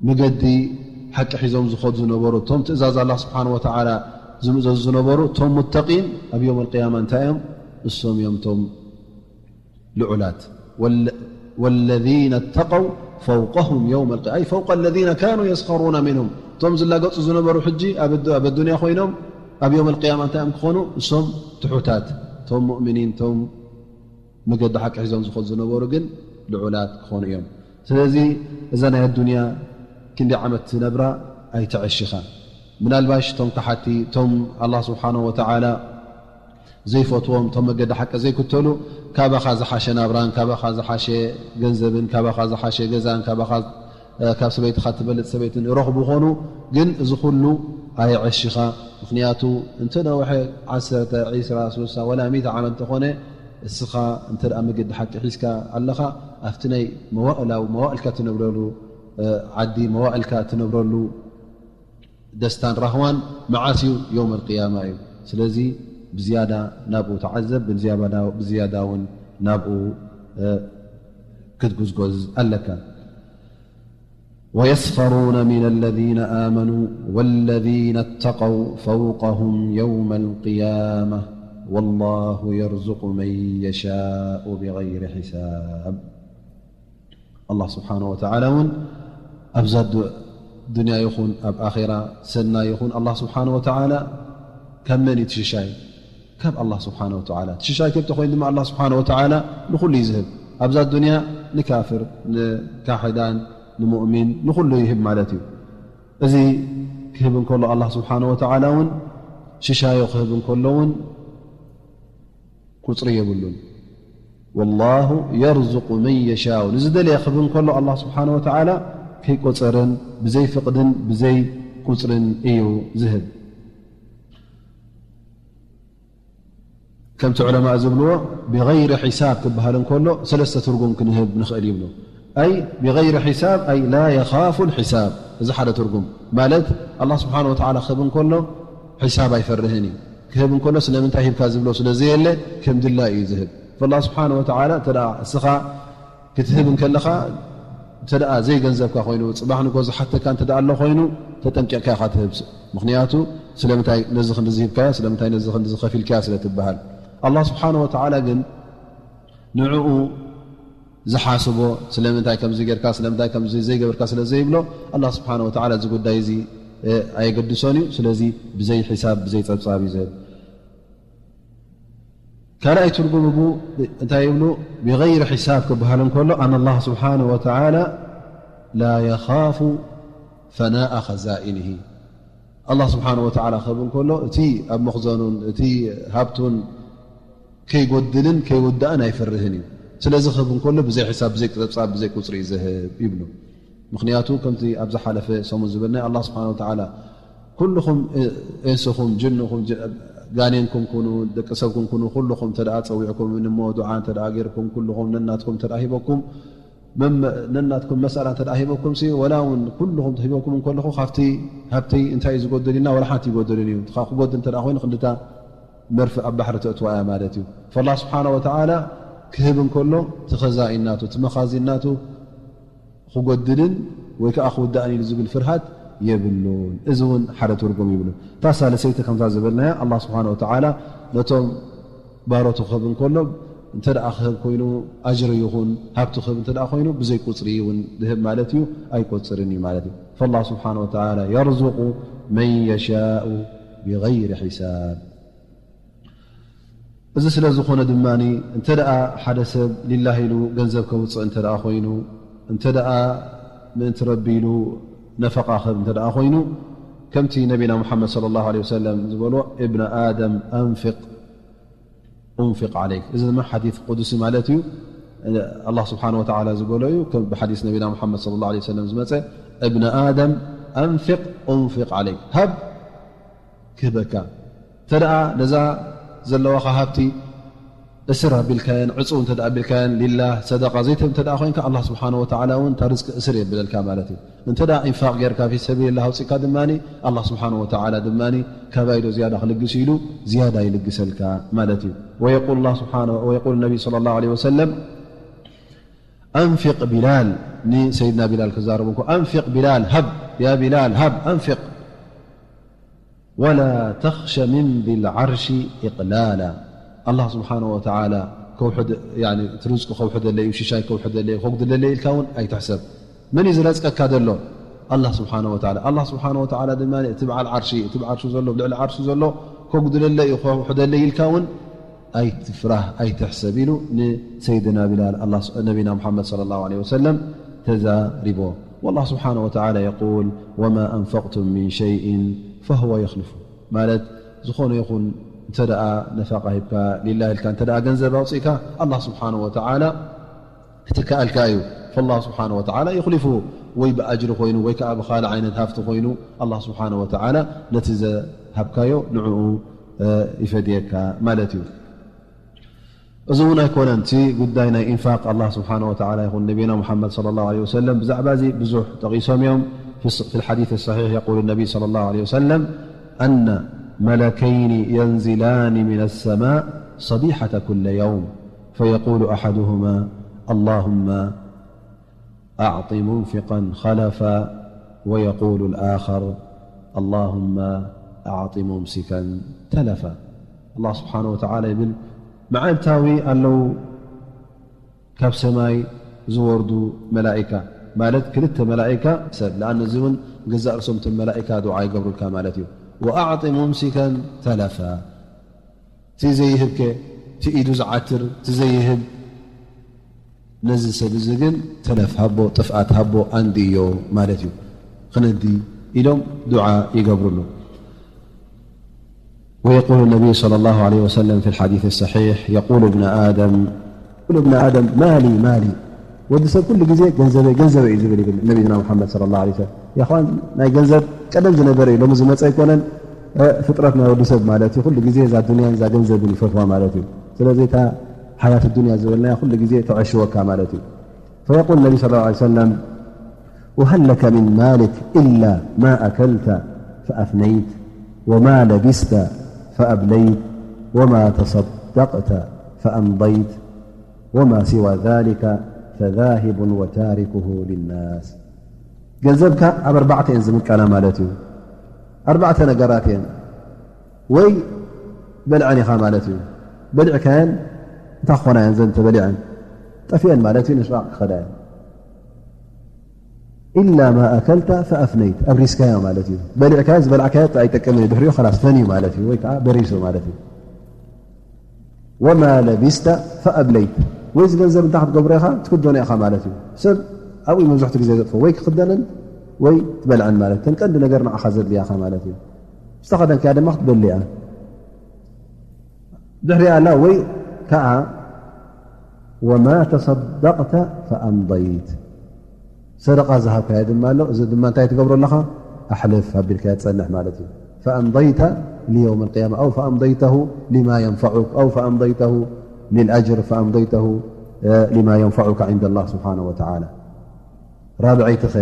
መገዲ ሓቂ ሒዞም ዝኸዱ ዝነበሩ፣ እቶም ትእዛዝ ኣላህ ስብሓነሁ ወተዓላ ዝምእዘዙ ዝነበሩ፣ እቶም ሙተቂን ኣብ የውመል ቅያማ እንታይ እዮም? እሶም እዮም እቶም ልዑላት። ወለ-፣ والذين اتقوا فوقهم يوم القيامة، أي فوق الذين كانوا يسخرون منهم። እቶም ዝላገጹ ዝነበሩ ሕጂ ኣብ ኣዱ-፣ ኣብ ኣዱንያ ኮይኖም ኣብ የውም ኣልቅያማ እንታይ እዮም ክኾኑ? እሶም ትሑታት፣ እቶም ሙእሚኒን፣ እቶም መገዲ ሓቂ ሒዞም ዝኾኑ ዝነበሩ ግን ልዑላት ክኾኑ እዮም። ስለዚ እዛ ናይ ኣዱንያ ክንደይ ዓመት ትነብራ ኣይትዐሽኻ። ምናልባሽ እቶም ከሓቲ፣ እቶም ኣላህ ስብሓነሁ ወተዓላ ዘይፈትዎም፣ እቶም መገዲ ሓቂ ዘይክተሉ፣ ካባኻ ዝሓሸ ናብራን ካባኻ ዝሓሸ ገንዘብን ካባኻ ዝሓሸ ገዛን ካባኻ፣ እ፣ ካብ ሰበይትኻ ትበልጽ ሰበይትን ይረኽቡ ኾኑ። ግን እዚ ኩሉ ኣየዐሽኻ። ምኽንያቱ እንተ ነውሐ ዓሰርተ፣ ዒስራ፣ ስሳ ወላ ሚእቲ ዓመት እንተኾነ፣ እስኻ እንተ ደኣ መገዲ ሓቂ ሒዝካ ኣለኻ፣ ኣብቲ ናይ መዋእላዊ፣ መዋእልካ ትነብረሉ፣ እ፣ ዓዲ፣ መዋእልካ ትነብረሉ ደስታን ራህዋን መዓስ እዩ? የውም ኣልቅያማ እዩ። ስለዚ ብዝያዳ ናብኡ ተዓዘብ፣ ብዝያዳ፣ ብዝያዳ እውን ናብኡ፣ እ፣ ክትጉዝጎዝ ኣለካ። ويسخرون من الذين آمنوا والذين اتقوا فوقهم يوم القيامة والله يرزق من يشاء بغير حساب. ኣላህ ስብሓነ ወተዓላ እውን ኣብዛ ዱ-፣ ዱንያ ይኹን ኣብ ኣኼራ፣ ሰናይ ይኹን ኣላህ ስብሓነ ወተዓላ ካብ መን እዩ ትሽሻይ? ካብ ኣላህ ስብሓነ ወተዓላ። ትሽሻይ ከብቲ ኮይኑ ድማ ኣላህ ስብሓነ ወተዓላ ንኹሉ እዩ ዝህብ። ኣብዛ ዱንያ ንካፍር፣ ንካሕዳን፣ ንሙእሚን፣ ንኹሉ ይህብ ማለት እዩ። እዚ ክህብ እንከሎ ኣላህ ስብሓነ ወተዓላ እውን ሽሻዮ ክህብ እንከሎ እውን ቁጽሪ የብሉን። ወላሁ የርዙቁ መን የሻኡ፣ ንዝደለየ ክህብ እንከሎ ኣላህ ስብሓነ ወተዓላ ከይቆጸረን ብዘይ ፍቕድን ብዘይ ቁጽርን እዩ ዝህብ። ከምቲ ዑለማእ ዝብልዎ ብገይሪ ሒሳብ ክበሃል እንከሎ ሰለስተ ትርጉም ክንህብ ንኽእል ይብሉ። ኣይ ብገይሪ ሒሳብ ኣይ ላ የኻፉ ልሒሳብ። እዚ ሓደ ትርጉም ማለት ኣላህ ስብሓነ ወተዓላ ክህብ እንከሎ ሒሳብ ኣይፈርህን እዩ። ክህብ እንከሎ ስለምንታይ ሂብካ ዝብሎ ስለ ዘየለ ከም ድላዩ እዩ ዝህብ። ፈላህ ስብሓነ ወተዓላ እንተ ደኣ እስኻ ክትህብ እንከለኻ እንተ ደኣ ዘይገንዘብካ ኮይኑ፣ ጽባሕ ንጎ ዝሓተካ እንተ ደኣ ኣሎ ኮይኑ፣ ተጠንቂቕካ ኢኻ ትህብ። ምኽንያቱ ስለምንታይ ነዚ ክንዲ ዝሂብካዮ፣ ስለምንታይ ነዚ ክንዲ ዝኸፊልካዮ ስለ ትበሃል። ኣላህ ስብሓነ ወተዓላ ግን ንዕኡ ዝሓስቦ ስለምንታይ ከምዚ ጌርካ፣ ስለምንታይ ከምዚ ዘይገበርካ ስለ ዘይብሎ፣ ኣላህ ስብሓነ ወተዓላ እዚ ጉዳይ እዚ፣ እ፣ ኣየገድሶን እዩ። ስለዚ ብዘይ ሒሳብ፣ ብዘይ ጸብጻብ እዩ ዝህብ። ካልኣይ ትርጉም እቡ እንታይ ይብሉ? ብገይሪ ሒሳብ ክበሃል እንከሎ፣ ኣን ኣላህ ስብሓነ ወተዓላ ላ የኻፉ ፈናኣ ኸዛኢንሂ። ኣላህ ስብሓነ ወተዓላ ክህብ እንከሎ፣ እቲ ኣብ መኽዘኑን እቲ ሃብቱን ከይጎድልን ከይውዳእን ኣይፈርህን እዩ። ስለዚ ክህብ እንከሎ ብዘይ ሒሳብ፣ ብዘይ ጸብጻብ፣ ብዘይ ቁጽሪ እዩ ዝህብ ይብሉ። ምኽንያቱ ከምቲ ኣብ ዝሓለፈ ሰሙን ዝበልናዮ፣ ኣላህ ስብሓነ ወተዓላ ኩልኹም፣ እ-፣ እንስኹም፣ ጅንኹም፣ ጅ-፣ ጋኔንኩም ኩኑ፣ ደቂ ሰብኩም ኩኑ፣ ኩልኹም እንተ ደኣ ጸዊዕኩም እሞ፣ ዱዓ እንተ ደኣ ጌርኩም፣ ኩልኹም ነናትኩም እንተ ደኣ ሂበኩም፣ መም-፣ ነናትኩም መሳላ እንተ ደኣ ሂበኩም ሲ፣ ወላ እውን ኩልኹም ሂበኩም እንከለኹ፣ ካብቲ ሃብተይ እንታይ እዩ ዝጎድል ኢልና፣ ወላ ሓንቲ ይጎድልን እዩ። እንተ ክጎድል እንተ ደኣ ኮይኑ፣ ክንድታ መርፍእ ኣብ ባሕሪ ተእትዋ እያ ማለት እዩ። ፈላህ ስብሓነ ወተዓላ ክህብ እንከሎ፣ እቲ ኸዛኢን ናቱ፣ እቲ መኻዚን ናቱ ክጎድልን ወይ ከዓ ክውዳእን ኢሉ ዝብል ፍርሃት የብሉን። እዚ እውን ሓደ ትርጉም ይብሉ። እታ ሳልሰይቲ ከምዛ ዝበልናያ፣ ኣላህ ስብሓነ ወተዓላ ነቶም ባሮቱ ክህብ እንከሎ፣ እንተ ደኣ ክህብ ኮይኑ፣ ኣጅሪ ይኹን ሃብቲ ክህብ እንተ ደኣ ኮይኑ፣ ብዘይ ቁጽሪ እውን ዝህብ ማለት እዩ፣ ኣይቆጽርን እዩ ማለት እዩ። ፈላህ ስብሓነ ወተዓላ የርዙቁ መን የሻኡ ብገይሪ ሒሳብ። እዚ ስለ ዝኾነ ድማ፣ እንተ ደኣ ሓደ ሰብ ሊላህ ኢሉ ገንዘብ ከውጽእ እንተ ደኣ ኮይኑ፣ እንተ ደኣ ምእንቲ ረቢ ኢሉ ነፈቃ ክህብ እንተ ደኣ ኮይኑ፣ ከምቲ ነቢና ሙሓመድ ሰለላሁ ዐለይሂ ወሰለም ዝበሎ፣ እብነ ኣደም ኣንፊቅ ኡንፊቅ ዓለይክ። እዚ ድማ ሓዲስ ቁዱሲ ማለት እዩ። ኣላህ ስብሓነ ወተዓላ ዝበሎ እዩ። ከም ብሓዲስ ነቢና ሙሓመድ ሰለላሁ ዐለይሂ ወሰለም ዝመጸ፣ እብነ ኣደም ኣንፊቅ ኡንፊቅ ዓለይክ። ሃብ ክህበካ። እንተ ደኣ ነዛ ዘለዋኻ ሃብቲ እስር ኣቢልካየን፣ ዕጹው እንተ ደኣ ኣቢልካየን፣ ሊላህ ሰደቃ ዘይትህብ እንተ ደኣ ኮይንካ፣ ኣላህ ስብሓነ ወተዓላ እውን እታ ርዝቂ እስር የብለልካ ማለት እዩ። እንተ ደኣ ኢንፋቅ ጌርካ፣ ፊ ሰቢልላህ ኣውጺእካ ድማ፣ ኣላህ ስብሓነ ወተዓላ ድማ ካባይ ዶ ዝያዳ ክልግስ ኢሉ ዝያዳ ይልግሰልካ ማለት እዩ። ወየቁል ኣላህ ስብሓነ፣ ወየቁል ነቢ ሰለላሁ ዐለይሂ ወሰለም፣ ኣንፊቅ ቢላል፣ ንሰይድና ቢላል ክዛረቡ እንኮ፣ ኣንፊቅ ቢላል፣ ሃብ፣ ያ ቢላል፣ ሃብ፣ ኣንፊቅ። ወላ ተኽሸ ምን ዚል ዓርሺ ኢቕላላ። ኣላህ ስብሓነ ወተዓላ ከውሕድ፣ ያኒ እቲ ርዝቂ ከውሕደለይ እዩ፣ ሽሻይ ከውሕደለይ እዩ፣ ከጉድለለይ ኢልካ እውን ኣይትሕሰብ። መን እዩ ዝረዝቀካ ዘሎ? ኣላህ ስብሓነ ወተዓላ። ኣላህ ስብሓነ ወተዓላ ድማ እቲ በዓል ዓርሺ፣ እቲ ብዓርሹ ዘሎ፣ ኣብ ልዕሊ ዓርሹ ዘሎ ከጉድለለይ እዩ፣ ከውሕደለይ ኢልካ እውን ኣይትፍራህ፣ ኣይትሕሰብ ኢሉ ንሰይድና ቢላል ኣላህ ስ-፣ ነቢና ሙሓመድ ሰለላሁ ዐለይሂ ወሰለም ተዛሪቦ። ወላህ ስብሓነ ወተዓላ የቁል፣ ወማ ኣንፈቅቱም ሚን ሸይእን ፈሁወ የኽልፉ። ማለት ዝኾነ ይኹን እንተ ደኣ ነፋቃ ሂብካ፣ ሊላህ ኢልካ እንተ ደኣ ገንዘብ ኣውጺእካ፣ ኣላህ ስብሓነ ወተዓላ ክትከኣልካ እዩ። ፈላህ ስብሓነ ወተዓላ ዩኽሊፉ፣ ወይ ብኣጅሪ ኮይኑ ወይ ከዓ ብኻልእ ዓይነት ሃፍቲ ኮይኑ ኣላህ ስብሓነ ወተዓላ ነቲ ዘሃብካዮ ንዕኡ፣ እ፣ ይፈድየካ ማለት እዩ። እዚ እውን ኣይኮነን፣ እቲ ጉዳይ ናይ ኢንፋቅ ኣላህ ስብሓነ ወተዓላ ይኹን ነቢና ሙሓመድ ሰለላሁ ዐለይሂ ወሰለም ብዛዕባ እዚ ብዙሕ ጠቒሶም እዮም። في الص-، في الحديث الصحيح يقول النبي صلى الله عليه وسلم أن ملكين ينزلان من السماء صبيحة كل يوم فيقول أحدهما اللهم أعط منفقا خلفا ويقول الآخر اللهم أعط ممسكا تلفا. ኣላህ ስብሓነ ወተዓላ ይብል፣ መዓልታዊ ኣለዉ ካብ ሰማይ ዝወርዱ መላኢካ፣ ማለት ክልተ መላኢካ ሰብ፣ ለኣን እዚ እውን ገዛእ ርእሶም እቶም መላኢካ ዱዓ ይገብሩልካ ማለት እዩ። ወኣዕጢ ሙምሲከን ተለፋ፣ እቲ ዘይህብከ፣ እቲ ኢዱ ዝዓትር፣ እቲ ዘይህብ፣ ነዚ ሰብ እዚ ግን ተለፍ ሃቦ፣ ጥፍኣት ሃቦ፣ ኣንድዮ ማለት እዩ። ክነዲ ኢሎም ዱዓ ይገብሩሉ። ويقول النبي صلى الله عليه وسلم في الحديث الصحيح، يقول ابن آدم، يقول ابن آدم، ما لي، ما لي. ወዲ ሰብ ኩሉ ግዜ ገንዘበይ፣ ገንዘበይ እዩ ዝብል ይብል ነቢና ሙሓመድ ሰለላሁ ዐለይሂ ወሰለም። የእኽዋን፣ ናይ ገንዘብ ቀደም ዝነበረ እዩ፣ ሎሚ ዝመፀ ኣይኮነን። እ፣ ፍጥረት ናይ ወዲ ሰብ ማለት እዩ፣ ኩሉ ግዜ እዛ ዱንያን እዛ ገንዘብን ይፈትዋ ማለት እዩ። ስለዚ እታ ሓያት ዱንያ ዝበልናያ ኩሉ ግዜ ተዐሽወካ ማለት እዩ። فيقول النبي صلى الله عليه وسلم، وهل لك من مالك إلا ما أكلت فأفنيت، وما لبست فأبليت، وما تصدقت فأمضيت، وما سوى ذلك فذاهب وتاركه للناس. ገንዘብካ ኣብ ኣርባዕተ እየን ዝምቀላ ማለት እዩ። ኣርባዕተ ነገራት እየን። ወይ በልዐን ኢኻ ማለት እዩ። በሊዕካየን እንታይ ክኾና እየን? ዘን ተበሊዐን ጠፊአን ማለት እዩ። ንስራቕ ክኸዳ እየን። ኢላ ማ ኣከልታ ፈኣፍነይት፣ ኣብሪስካዮ ማለት እዩ። በሊዕካዮ፣ ዝበላዕካዮ ኣይጠቅምን እዩ፣ ድሕሪኡ ኸላስ ፈንዩ ማለት እዩ፣ ወይ ከዓ በሪሱ ማለት እዩ። ወማ ለቢስታ ፈኣብለይት፣ ወይ እዚ ገንዘብ እንታይ ክትገብሮ ኢኻ? ትክደኖ ኢኻ ማለት እዩ። ሰብ ኣብኡ መብዛሕትኡ ግዜ ዘጥፎ ወይ ክክደንን ወይ ትበልዐን ማለት፣ እተን ቀንዲ ነገር ንዓኻ ዘድልያኻ ማለት እዩ። ዝተኸደንካያ ድማ ክትበልያ። ድሕሪኣ ኣላ ወይ ከዓ ወማ ተሰደቅተ ፈኣምضይት፣ ሰደቃ ዝሃብካዮ ድማ ኣሎ። እዚ ድማ እንታይ ትገብሮ ኣለኻ? ኣሕልፍ ኣቢልካዮ ትጸንሕ ማለት እዩ። ፈኣምضይተ ሊየውም ልቅያማ ኣው ፈኣምضይተሁ ሊማ የንፈዑክ ኣው ፈኣምضይተሁ ሊልኣጅር ፈኣምضይተሁ ሊማ የንፈዑካ ዕንደ ላህ ስብሓነሁ ወተዓላ። ራብዐይቲ ኸ?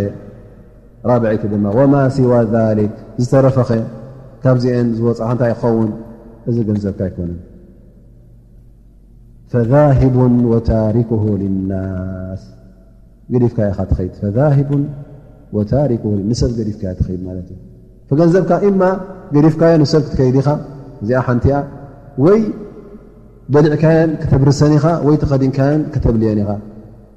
ራብዐይቲ ድማ ወማ ሲዋ ዛሊክ፣ ዝተረፈ ኸ? ካብዚአን ዝወፃ እንታይ ይኸውን? እዚ ገንዘብካ ኣይኮነን። ፈዛሂቡን ወታሪኩሁ ሊናስ፣ ገዲፍካዮ ኢኻ ትኸይድ። ፈዛሂቡን ወታሪኩሁ ሊ-፣ ንሰብ ገዲፍካዮ ትኸይድ ማለት እዩ። ፈገንዘብካ ኢማ ገዲፍካዮ ንሰብ ክትከይድ ኢኻ፣ እዚኣ ሓንቲ እያ፣ ወይ በሊዕካየን ከተብርሰን ኢኻ፣ ወይ ተኸዲንካየን ከተብልየን ኢኻ።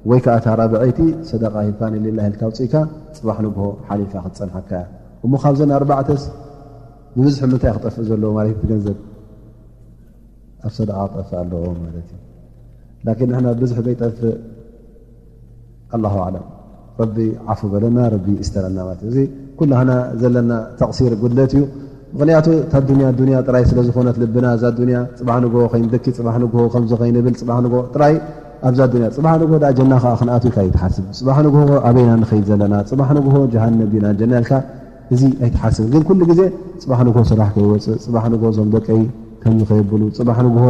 ወይ ከኣ እታ ራብዐይቲ ሰደቃ ሂብካ ንሊላሂ ኢልካ ኣውጺእካ ጽባሕ ንግሆ ሓሊፋ ክትጸንሓካ እያ። እሞ ካብዘን ኣርባዕተስ ብብዝሒ ምንታይ ክጠፍእ ዘለዎ ማለት እዩ? እቲ ገንዘብ ኣብ ሰደቃ ክጠፍእ ኣለዎ ማለት እዩ። ላኪን ንሕና ብብዝሒ ዘይጠፍእ ኣላሁ ኣዕለም። ረቢ ዓፉ በለና፣ ረቢ ይስተረና ማለት እዩ። እዚ ኩላህና ዘለና ተቕሲር ጉድለት እዩ። ምኽንያቱ እታ ዱንያ ዱንያ ጥራይ ስለ ዝኾነት ልብና እዛ ዱንያ ጽባሕ ንግሆ ከይንበኪ፣ ጽባሕ ንግሆ ከምዚ ከይንብል፣ ጽባሕ ንግሆ ጥራይ ኣብዛ ዱንያ። ጽባሕ ንግሆ ደኣ ጀና ከኣ ክንኣቱ ኢልካ ኣይትሓስብ። ጽባሕ ንግሆ ኣበይና ንኸይድ ዘለና፣ ጽባሕ ንግሆ ጀሃነም ዲና ጀና ኢልካ እዚ ኣይትሓስብ። ግን ኩሉ ግዜ ጽባሕ ንግሆ ስራሕ ከይወጽእ፣ ጽባሕ ንግሆ እዞም ደቀይ ከምዚ ከየብሉ፣ ጽባሕ ንግሆ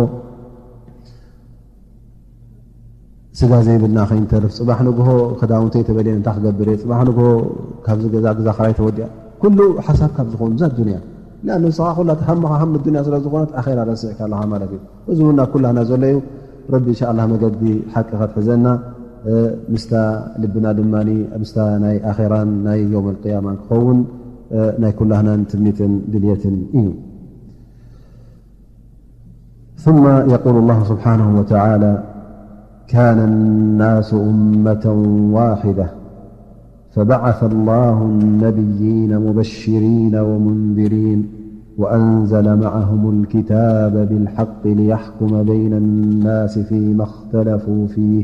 ስጋ ዘይብልና ከይንተርፍ፣ ጽባሕ ንግሆ ክዳውንተይ ተበልየን እንታይ ክገብር እየ፣ ጽባሕ ንግሆ ካብዚ ገዛ፣ ገዛ ክራይ ተወዲኣ፣ ኩሉ ሓሳብ ካብ ዝኾኑ እዛ ዱንያ። ለኣን ንስኻ ኩላ ሃምኻ ሃም ዱንያ ስለ ዝኾነት ኣኼራ ረሲዕካ ኣለኻ ማለት እዩ። እዚ እውን ኣብ ኩላህና ዘሎ እዩ። ረቢ ኢንሻኣላህ መገዲ ሓቂ ከትሕዘና፣ እ፣ ምስታ ልብና ድማ ምስታ ናይ ኣኼራን ናይ የውመል ቅያማን ክኸውን፣ እ፣ ናይ ኩላህናን ትምኒትን ድልየትን እዩ። ثم يقول الله سبحانه وتعالى: كان الناس أمة واحدة فبعث الله النبيين مبشرين ومنذرين وأنزل معهم الكتاب بالحق ليحكم بين الناس فيما اختلفوا فيه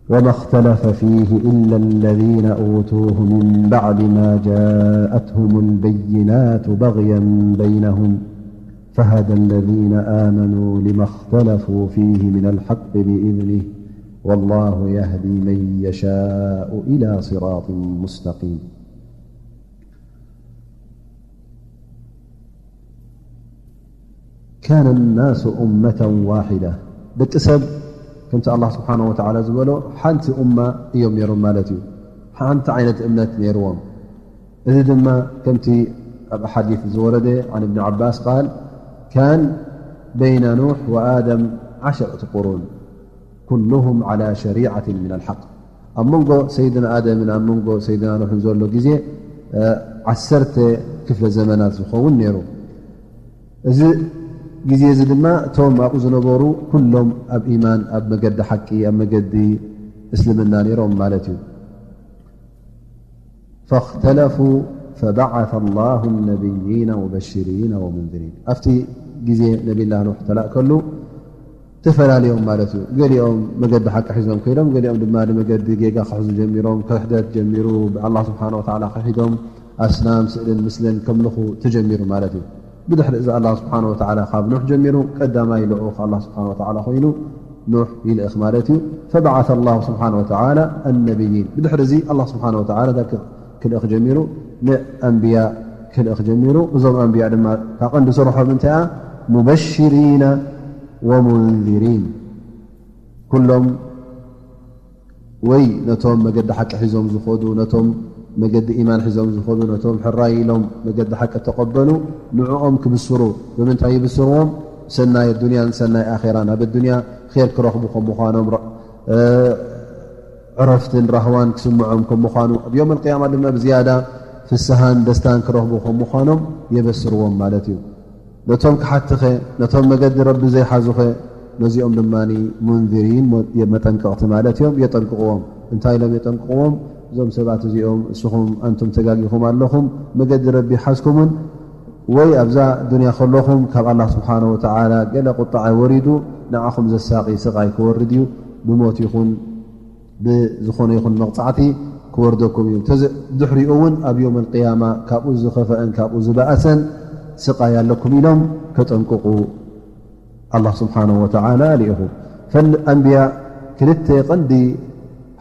وما اختلف فيه إلا الذين أوتوه من بعد ما جاءتهم البينات بغيا بينهم فهدى الذين آمنوا لما اختلفوا فيه من الحق بإذنه والله يهدي من يشاء إلى صراط مستقيم. كان الناس أمة واحدة ደቂ ሰብ ከምቲ ኣላህ ስብሓነ ወተዓላ ዝበሎ ሓንቲ ኡማ እዮም ነይሮም ማለት እዩ። ሓንቲ ዓይነት እምነት ነይርዎም። እዚ ድማ ከምቲ ኣብ ሓዲት ዝወረደ عن ابن عباس قال كان بين نوح وآدم عشرة قرون كلهم على شريعة من الحق ኣብ መንጎ ሰይድና ኣደምን ኣብ መንጎ ሰይድና ኑሕን ዘሎ ግዜ ዓሰርተ ክፍለ ዘመናት ዝኸውን ነይሩ። እዚ ግዜ እዚ ድማ እቶም ኣብኡ ዝነበሩ ኩሎም ኣብ ኢማን ኣብ መገዲ ሓቂ ኣብ መገዲ እስልምና ነይሮም ማለት እዩ። فاختلفوا فبعث الله النبيين مبشرين ومنذرين ኣብቲ ግዜ ነቢላ ኑሕ ተላእከሉ ተፈላለዮም ማለት እዩ። ገሊኦም መገዲ ሓቂ ሒዞም ከይዶም፣ ገሊኦም ድማ መገዲ ጌጋ ክሕዙ ጀሚሮም። ክሕደት ጀሚሩ፣ ብኣላህ ስብሓነ ወተዓላ ክሒዶም ኣስናም ስእልን ምስልን ከምልኹ ተጀሚሩ ማለት እዩ። ብድሕሪ እዚ ኣላህ ስብሓነ ወተዓላ ካብ ኑሕ ጀሚሩ ቀዳማይ ልኡኽ ኣላህ ስብሓነ ወተዓላ ኮይኑ ኑሕ ይልእኽ ማለት እዩ። فبعث الله سبحانه وتعالى النبيين ብድሕሪ እዚ ኣላህ ስብሓነ ወተዓላ ክልእኽ ጀሚሩ፣ ንኣንብያ ክልእኽ ጀሚሩ። እዞም ኣንብያ ድማ እታ ቀንዲ ስርሖም እንታይ እያ? ሙበሽሪና ወሙንዚሪን ኩሎም ወይ ነቶም መገዲ ሓቂ ሒዞም ዝኸዱ፣ ነቶም መገዲ ኢማን ሒዞም ዝኸዱ፣ ነቶም ሕራይ ኢሎም መገዲ ሓቂ እተቐበሉ ንዕኦም ክብስሩ። ብምንታይ ይብስርዎም? ሰናይ ኣዱንያን ሰናይ ኣኼራን። ኣብ ኣዱንያ ኼር ክረኽቡ ከም ምዃኖም፣ ረ- እ፣ ዕረፍትን ራህዋን ክስምዖም ከም ምዃኑ፣ ኣብ ዮም ኣልቅያማ ድማ ብዝያዳ ፍስሃን ደስታን ክረኽቡ ከም ምዃኖም የበስርዎም ማለት እዩ። ነቶም ክሓትኸ፣ ነቶም መገዲ ረቢ ዘይሓዙኸ፣ ነዚኦም ድማ ሙንዚሪን፣ መጠንቀቕቲ ማለት እዮም፣ የጠንቅቕዎም። እንታይ ኢሎም የጠንቅቕዎም? እዞም ሰባት እዚኦም፣ እስኹም ኣንቱም ተጋጊኹም ኣለኹም፣ መገዲ ረቢ ሓዝኩምን ወይ ኣብዛ ዱንያ ከለኹም ካብ ኣላህ ስብሓነ ወተዓላ ገለ ቁጣዐ ወሪዱ ንዓኹም ዘሳቒ ስቓይ ክወርድ እዩ፣ ብሞት ይኹን ብዝኾነ ይኹን መቕጻዕቲ ክወርደኩም እዩ። ተዝ-፣ ድሕሪኡ እውን ኣብ ዮም ኣልቅያማ ካብኡ ዝኸፈአን ካብኡ ዝበኣሰን ስቓይ ኣለኩም ኢሎም ከጠንቅቑ ኣላህ ስብሓነሁ ወተዓላ ልኢኹ። ፈልኣንብያ ክልተ ቀንዲ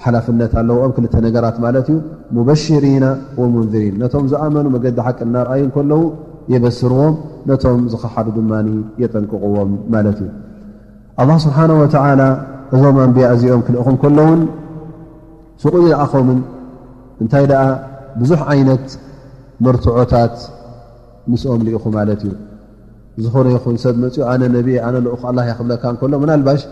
ሓላፍነት ኣለዎም፣ ክልተ ነገራት ማለት እዩ። ሙበሽሪና ወሙንዚሪን፣ ነቶም ዝኣመኑ መገዲ ሓቂ እናርኣዩ እንከለዉ የበስርዎም፣ ነቶም ዝኸሓዱ ድማ የጠንቅቕዎም ማለት እዩ። ኣላህ ስብሓነሁ ወተዓላ እዞም ኣንብያ እዚኦም ክልእኹም ከለውን ስቑ ይልኣኾምን እንታይ ደኣ ብዙሕ ዓይነት መርትዖታት ምስኦም ልኢኹ ማለት እዩ። ዝኾነ ይኹን ሰብ መፅኡ ኣነ ነቢ እየ፣ ኣነ ልኡኽ ኣላህ እየ ክብለካ እንከሎ ምናልባሽ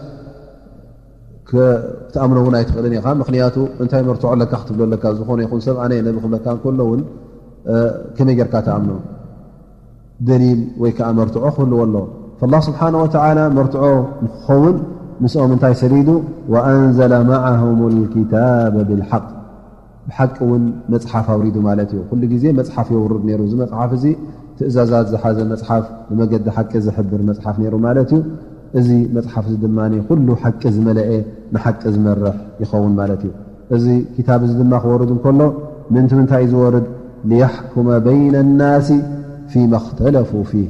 ክ-፣ ክትኣምኖ እውን ኣይትኽእልን ኢኻ። ምኽንያቱ እንታይ መርትዖ ኣለካ ክትብሎ ኣለካ። ዝኾነ ይኹን ሰብ ኣነ እየ ነቢ ክብለካ እንከሎ እውን እ፣ ከመይ ጌርካ ትኣምኖ? ደሊል ወይ ከዓ መርትዖ ክህልዎ ኣሎ። ፈላህ ስብሓነ ወተዓላ መርትዖ ንክኸውን ምስኦም እንታይ ሰዲዱ? ወኣንዘለ መዓሁም ልኪታበ ብልሓቅ፣ ብሓቂ እውን መፅሓፍ ኣውሪዱ ማለት እዩ። ኩሉ ግዜ መፅሓፍ የውርድ ነይሩ። እዚ መፅሓፍ እዚ ትእዛዛት ዝሓዘ መፅሓፍ፣ ንመገዲ ሓቂ ዝሕብር መፅሓፍ ነይሩ ማለት እዩ። እዚ መፅሓፍ እዚ ድማ ኩሉ ሓቂ ዝመለአ፣ ንሓቂ ዝመርሕ ይኸውን ማለት እዩ። እዚ ኪታብ እዚ ድማ ክወርድ እንከሎ ምንቲ ምንታይ እዩ ዝወርድ? ሊያሕኩመ በይነ ናሲ ፊማ እኽተለፉ ፊህ፣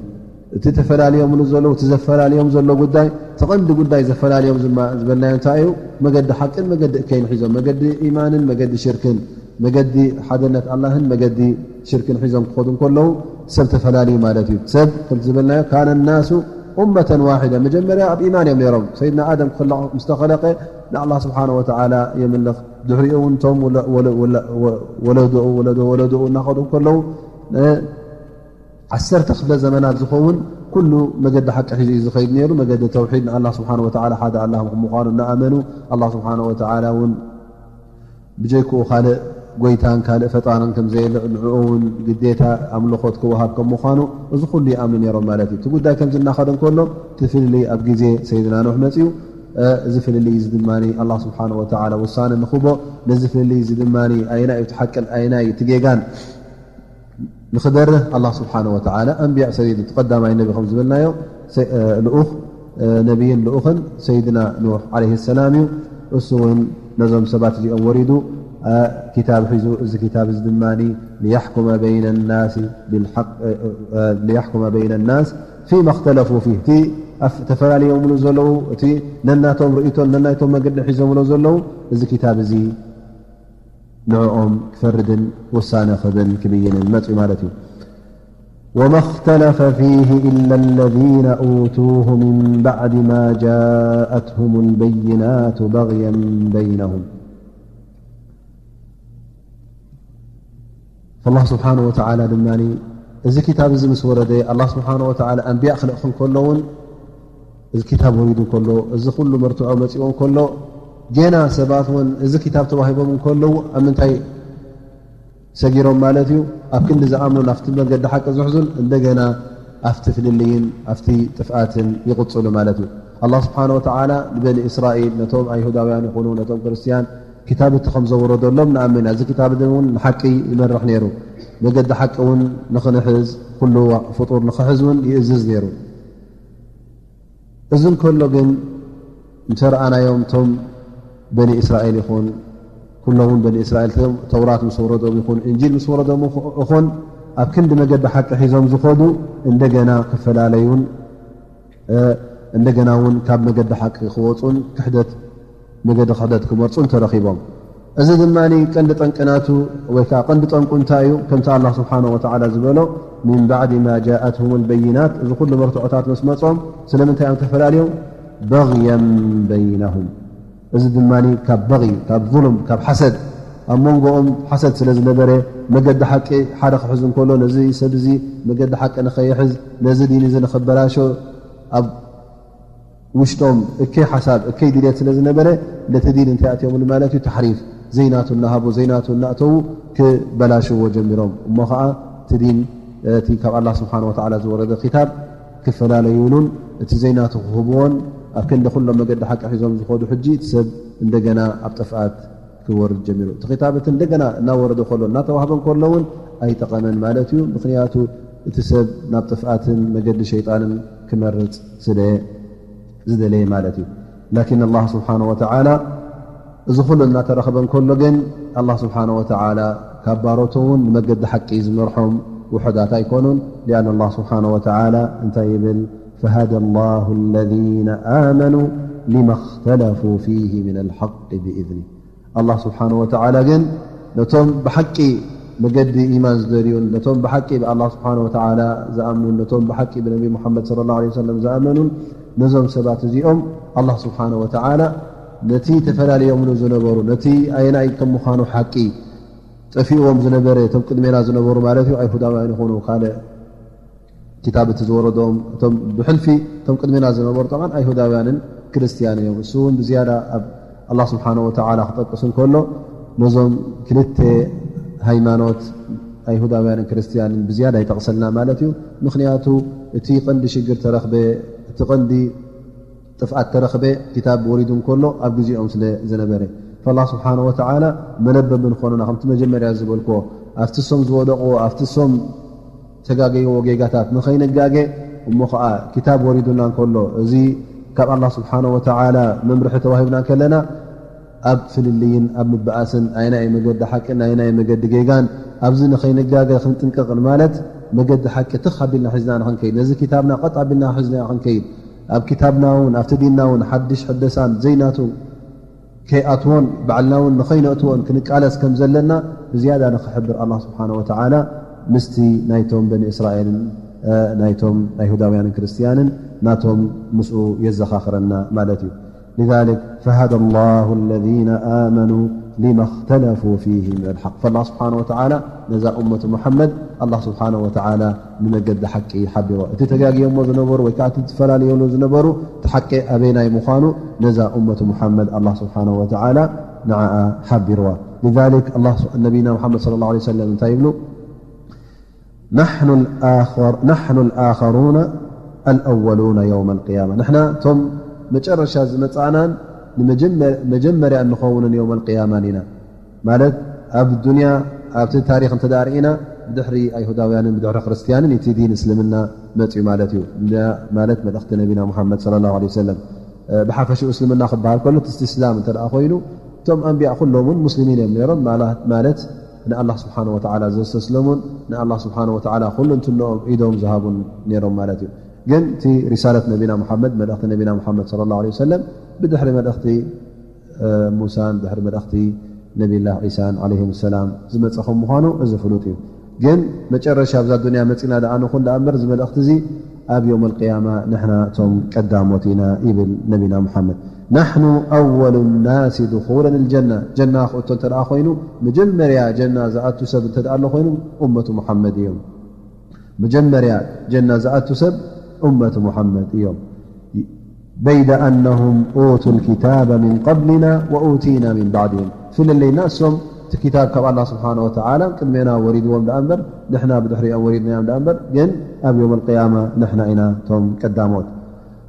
እቲ ተፈላልዮምሉ ዘለዉ፣ እቲ ዘፈላልዮም ዘሎ ጉዳይ፣ እቲ ቀንዲ ጉዳይ ዘፈላልዮም ዝማ-፣ ዝበልናዮ እንታይ እዩ? መገዲ ሓቅን መገዲ እከይን ሒዞም፣ መገዲ ኢማንን መገዲ ሽርክን፣ መገዲ ሓደነት ኣላህን መገዲ ሽርክን ሒዞም ክኸዱ እንከለዉ ሰብ ተፈላልዩ ማለት እዩ። ሰብ ከምቲ ዝበልናዮ ካነ ናሱ ኡመተን ዋሒዳ፣ መጀመርያ ኣብ ኢማን እዮም ነይሮም። ሰይድና ኣደም ክኽለቕ ምስ ተኸለቀ ንኣላህ ስብሓነ ወተዓላ የምልኽ። ድሕሪኡ እውን እቶም ወለ-፣ ወለ-፣ ወለ-፣ ወ-፣ ወለዶኡ፣ ወለዶ ወለዶኡ እናኸዱ እንከለዉ፣ እ፣ ዓሰርተ ክፍለ ዘመናት ዝኸውን ኩሉ መገዲ ሓቂ ሒዙ እዩ ዝኸይድ ነይሩ። መገዲ ተውሒድ፣ ንኣላህ ስብሓነ ወተዓላ ሓደ ኣላህ ምዃኑ እናኣመኑ፣ ኣላህ ስብሓነ ወተዓላ እውን ብጀይክኡ ካልእ ጎይታን ካልእ ፈጣርን ከም ዘየለ፣ ንዕኡ እውን ግዴታ ኣምልኾት ክወሃብ ከም ምዃኑ፣ እዚ ኩሉ ይኣምኑ ነይሮም ማለት እዩ። እቲ ጉዳይ ከምዚ እናኸደ እንከሎ፣ እቲ ፍልልይ ኣብ ግዜ ሰይድና ኖሕ መጺኡ። እዚ ፍልልይ እዚ ድማ ኣላህ ስብሓነ ወተዓላ ውሳነ ንኽቦ፣ ነዚ ፍልልይ እዚ ድማ ኣየናይ እዩ እቲ ሓቅን ኣየናይ እቲ ጌጋን ንኽበርህ ኣላህ ስብሓነ ወተዓላ ኣንብያ ሰዲዱ። እቲ ቀዳማይ ነቢ ከም ዝበልናዮ ሰ-፣ ልኡኽ፣ ነቢይን ልኡኽን ሰይድና ኑሕ ዓለይሂ ሰላም እዩ። እሱ እውን ነዞም ሰባት እዚኦም ወሪዱ፣ ኪታብ ሒዙ፣ እዚ ኪታብ እዚ ድማ ሊያሕኩመ በይነ ናሲ ቢልሓቅ፣ ሊያሕኩመ በይነ ናስ ፊማ እኽተለፉ ፊህ፣ እቲ ኣፍ-፣ ተፈላለዮምሉ ዘለዉ፣ እቲ ነናቶም ርእይቶን ነናይቶም መገዲ ሒዞምሎ ዘለዉ፣ እዚ ኪታብ እዚ ንዕኦም ክፈርድን ውሳነ ክህብን ክብይንን መጽኡ ማለት እዩ። وما اختلف فيه إلا الذين أوتوه من بعد ما جاءتهم البينات بغيا بينهم. فالله سبحانه وتعالى ድማ እዚ ኪታብ እዚ ምስ ወረደ፣ ኣላህ ስብሓነ ወተዓላ ኣንብያ ክልእኽ እንከሎ እውን፣ እዚ ኪታብ ወሪዱ እንከሎ፣ እዚ ኩሉ መርትዖ መጺኡ እንከሎ፣ ጌና ሰባት እውን እዚ ኪታብ ተዋሂቦም እንከለዉ፣ ኣብ ምንታይ ሰጊሮም ማለት እዩ? ኣብ ክንዲ ዝኣምኑን ኣብቲ መገዲ ሓቂ ዝሕዙን፣ እንደገና ኣብቲ ፍልልይን ኣብቲ ጥፍኣትን ይቕጽሉ ማለት እዩ። ኣላህ ስብሓነ ወተዓላ ንበኒ እስራኤል፣ ነቶም ኣይሁዳውያን ይኹኑ ነቶም ክርስትያን፣ ኪታብ እቲ ከም ዘወረደሎም ንኣምን። እዚ ኪታብ እዚ እውን ንሓቂ ይመርሕ ነይሩ። መገዲ ሓቂ እውን ንኽንሕዝ፣ ኩሉ ፍጡር ንኽሕዝ እውን ይእዝዝ ነይሩ። እዚ እንከሎ ግን፣ እንተ ረኣናዮም፣ እቶም በኒ እስራኤል ይኹን፣ ኩሎም እውን በኒ እስራኤል፣ ተውራት ምስ ወረዶም ይኹን፣ እንጂል ምስ ወረዶም ይኹን፣ ኣብ ክንዲ መገዲ ሓቂ ሒዞም ዝኸዱ፣ እንደገና ክፈላለዩን፣ እ፣ እንደገና እውን ካብ መገዲ ሓቂ ክወፁን፣ ክሕደት፣ መገዲ ክሕደት ክመርፁን ተረኺቦም። እዚ ድማ ቀንዲ ጠንቂ ናቱ፣ ወይ ከዓ ቀንዲ ጠንቁ እንታይ እዩ? ከምቲ ኣላህ ስብሓነ ወተዓላ ዝበሎ፣ ሚን ባዕዲ ማ ጃኣትሁም ልበይናት፣ እዚ ኩሉ መርትዖታት ምስ መጾም፣ ስለምንታይ እዮም ተፈላለዮም? በግየን በይነሁም። እዚ ድማ ካብ በጊ፣ ካብ ዙሉም፣ ካብ ሓሰድ፣ ኣብ መንጎኦም ሓሰድ ስለ ዝነበረ፣ መገዲ ሓቂ ሓደ ክሕዝ እንከሎ፣ ነዚ ሰብ እዚ መገዲ ሓቂ ንኸይሕዝ፣ ነዚ ዲን እዚ ንኽበላሾ፣ ኣብ ውሽጦም እከይ ሓሳብ፣ እከይ ድልየት ስለ ዝነበረ፣ ነቲ ዲን እንታይ ኣእትዮምሉ ማለት እዩ? ተሕሪፍ፣ ዘይናቱ እናሃቡ፣ ዘይናቱ እናእተዉ ክበላሽዎ ጀሚሮም። እሞ ኸዓ እቲ ዲን፣ እቲ ካብ ኣላህ ስብሓነ ወተዓላ ዝወረደ ኪታብ ክፈላለዩሉን፣ እቲ ዘይናቱ ክህብዎን፣ ኣብ ክንዲ ኩሎም መገዲ ሓቂ ሒዞም ዝኸዱ፣ ሕጂ እቲ ሰብ እንደገና ኣብ ጥፍኣት ክወርድ ጀሚሩ። እቲ ክታብ እቲ እንደገና እናወረደ ከሎ፣ እናተዋህበ እንከሎ እውን ኣይጠቐመን ማለት እዩ። ምኽንያቱ እቲ ሰብ ናብ ጥፍኣትን መገዲ ሸይጣንን ክመርጽ ስለ ዝደለየ ማለት እዩ። ላኪን ኣላህ ስብሓነ ወተዓላ እዚ ኩሉ እናተረኸበ እንከሎ ግን፣ ኣላህ ስብሓነ ወተዓላ ካብ ባሮቱ እውን ንመገዲ ሓቂ ዝመርሖም ውሑዳት ኣይኮኑን። ሊኣን ኣላህ ስብሓነ ወተዓላ እንታይ ይብል? فهدى الله الذين آمنوا لما اختلفوا فيه من الحق بإذنه. ኣላህ ስብሓነ ወተዓላ ግን ነቶም ብሓቂ መገዲ ኢማን ዝደልዩን፣ ነቶም ብሓቂ ብኣላህ ስብሓነ ወተዓላ ዝኣምኑን፣ ነቶም ብሓቂ ብነቢ ሙሓመድ ሰለላሁ ዐለይሂ ወሰለም ዝኣመኑን፣ ነዞም ሰባት እዚኦም ኣላህ ስብሓነ ወተዓላ ነቲ ተፈላልዮምሉ ዝነበሩ፣ ነቲ ኣየናይ ከም ምዃኑ ሓቂ ጠፊእዎም ዝነበረ፣ እቶም ቅድሜና ዝነበሩ ማለት እዩ፣ ኣይሁዳውያን ይኹኑ ካልእ ኪታብ እቲ ዝወረዶም፣ እቶም ብሕልፊ፣ እቶም ቅድሜና ዝነበሩ ጠብዓን ኣይሁዳውያንን ክርስትያን እዮም። እሱ እውን ብዝያዳ ኣብ ኣላህ ስብሓነ ወተዓላ ክጠቅስ እንከሎ፣ ነዞም ክልተ ሃይማኖት ኣይሁዳውያንን ክርስትያንን ብዝያዳ ይጠቕሰልና ማለት እዩ። ምኽንያቱ እቲ ቀንዲ ሽግር ተረኽበ፣ እቲ ቀንዲ ጥፍኣት ተረኽበ፣ ኪታብ ወሪዱ እንከሎ ኣብ ግዜኦም ስለ ዝነበረ። ፈላህ ስብሓነ ወተዓላ መለበቢ ንኾንና፣ ከምቲ መጀመርያ ዝበልክዎ፣ ኣብቲ እሶም ዝወደቕዎ፣ ኣብቲ እሶም ተጋገይዎ ጌጋታት ንኸይንጋገ፣ እሞ ኸዓ ኪታብ ወሪዱና እንከሎ፣ እዚ ካብ ኣላህ ስብሓነ ወተዓላ መምርሒ ተዋሂብና እንከለና፣ ኣብ ፍልልይን ኣብ ምብኣስን፣ ኣየናይ መገዲ ሓቅን ኣየናይ መገዲ ጌጋን፣ ኣብዚ ንኸይንጋገ ክንጥንቀቕ ንማለት፣ መገዲ ሓቂ ትኽ ኣቢልና ሒዝና ንኽንከይድ፣ ነዚ ኪታብና ቀጥ ኣቢልና ሒዝና ክንከይድ፣ ኣብ ኪታብና እውን ኣብቲ ዲንና እውን ሓድሽ ሕደሳን ዘይናቱ ከይኣትዎን ባዕልና እውን ንኸይነእትዎን ክንቃለስ ከም ዘለና ብዝያዳ ንኽሕብር ኣላህ ስብሓነ ወተዓላ ምስቲ ናይቶም በኒ እስራኤልን፣ እ፣ ናይቶም ኣይሁዳውያንን ክርስትያንን ናቶም ምስኡ የዘኻኽረና ማለት እዩ። لذلك فهدى الله الذين آمنوا لما اختلفوا فيه من الحق. ፈላህ ስብሓነ ወተዓላ ነዛ ኡመቱ ሙሓመድ ኣላህ ስብሓነ ወተዓላ ንመገዲ ሓቂ ሓቢርዋ። እቲ ተጋግዮሞ ዝነበሩ ወይ ከዓ እቲ ዝፈላለዮሉ ዝነበሩ እቲ ሓቂ ኣበይናይ ምዃኑ ነዛ ኡመቱ ሙሓመድ ኣላህ ስብሓነ ወተዓላ ንዓኣ ሓቢርዋ። لذلك الله نبينا محمد صلى الله عليه وسلم እንታይ ይብሉ? نحن الآخر نحن الآخرون الأولون يوم القيامة. ንሕና እቶም መጨረሻ ዝመጻእናን ንመጀመ- መጀመርያ እንኸውንን የውመል ቅያማን ኢና። ማለት ኣብ ዱንያ ኣብቲ ታሪኽ እንተ ደኣ ርኢና ብድሕሪ ኣይሁዳውያንን ብድሕሪ ክርስትያንን እቲ ዲን እስልምና መጽዩ ማለት እዩ። እንዳ- ማለት መልእኽቲ ነቢና ሙሓመድ ሰለላሁ ዐለይሂ ወሰለም። ብሓፈሽኡ እስልምና ክበሃል ከሎ እቲ እስላም እንተ ደኣ ኮይኑ እቶም ኣንብያ ኩሎም እውን ሙስሊሚን እዮም ነይሮም። ማላ- ማለት ንኣላህ ስብሓነ ወተዓላ ዘስተስለሙን ንኣላህ ስብሓነ ወተዓላ ኩሉ እንትንኦም ኢዶም ዝሃቡን ነይሮም ማለት እዩ። ግን እቲ ሪሳለት ነቢና ሙሓመድ፣ መልእኽቲ ነቢና ሙሓመድ ሰለላሁ ዐለይሂ ወሰለም ብድሕሪ መልእኽቲ ሙሳን ድሕሪ መልእኽቲ ነቢላህ ዒሳን ዓለይሂም ሰላም ዝመፀ ከም ምዃኑ እዚ ፍሉጥ እዩ። ግን መጨረሻ ኣብዛ ዱንያ መፂና ደኣ ንኹን ደኣ እምበር እዚ መልእኽቲ እዚ ኣብ የውመል ቅያማ ንሕና እቶም ቀዳሞት ኢና ይብል ነቢና ሙሓመድ። ናሕኑ ኣወሉ ናሲ ድኹለን ልጀና፣ ጀና ክእቶ እንተ ደኣ ኮይኑ መጀመርያ ጀና ዝኣቱ ሰብ እንተ ደኣ ኣሎ ኮይኑ ኡመቱ ሙሓመድ እዮም። መጀመርያ ጀና ዝኣቱ ሰብ ኡመት ሙሓመድ እዮም። በይደ ኣነሁም ኡቱ ልኪታበ ምን ቀብሊና ወኡቲና ምን ባዕድህም። ፍልልይና እሶም እቲ ኪታብ ካብ ኣላህ ስብሓነ ወተዓላ ቅድሜና ወሪድዎም ደኣ እምበር ንሕና ብድሕሪኦም ወሪድናዮም ደኣ እምበር ግን ኣብ የውም ልቅያማ ንሕና ኢና እቶም ቀዳሞት።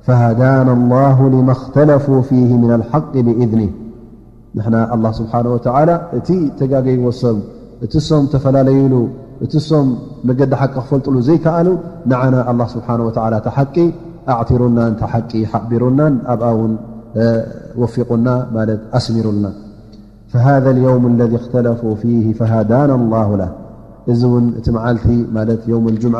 ፈሃዳና ላሁ ሊማ እኽተለፉ ፊህ ምን ልሓቂ ብኢዝኒህ። ንሕና ኣላህ ስብሓነ ወተዓላ እቲ ተጋገይዎ ሰብ፣ እቲ ሶም ተፈላለዩሉ፣ እቲ ሶም መገዲ ሓቂ ክፈልጡሉ ዘይከኣሉ፣ ንዓና ኣላህ ስብሓነ ወተዓላ እቲ ሓቂ ኣዕቲሩናን እቲ ሓቂ ሓቢሩናን ኣብኣ እውን ወፊቑና ማለት ኣስሚሩልና። فهذا اليوم الذي اختلفوا فيه فهدانا الله له። እዚ እውን እቲ መዓልቲ ማለት የውም ልጁምዓ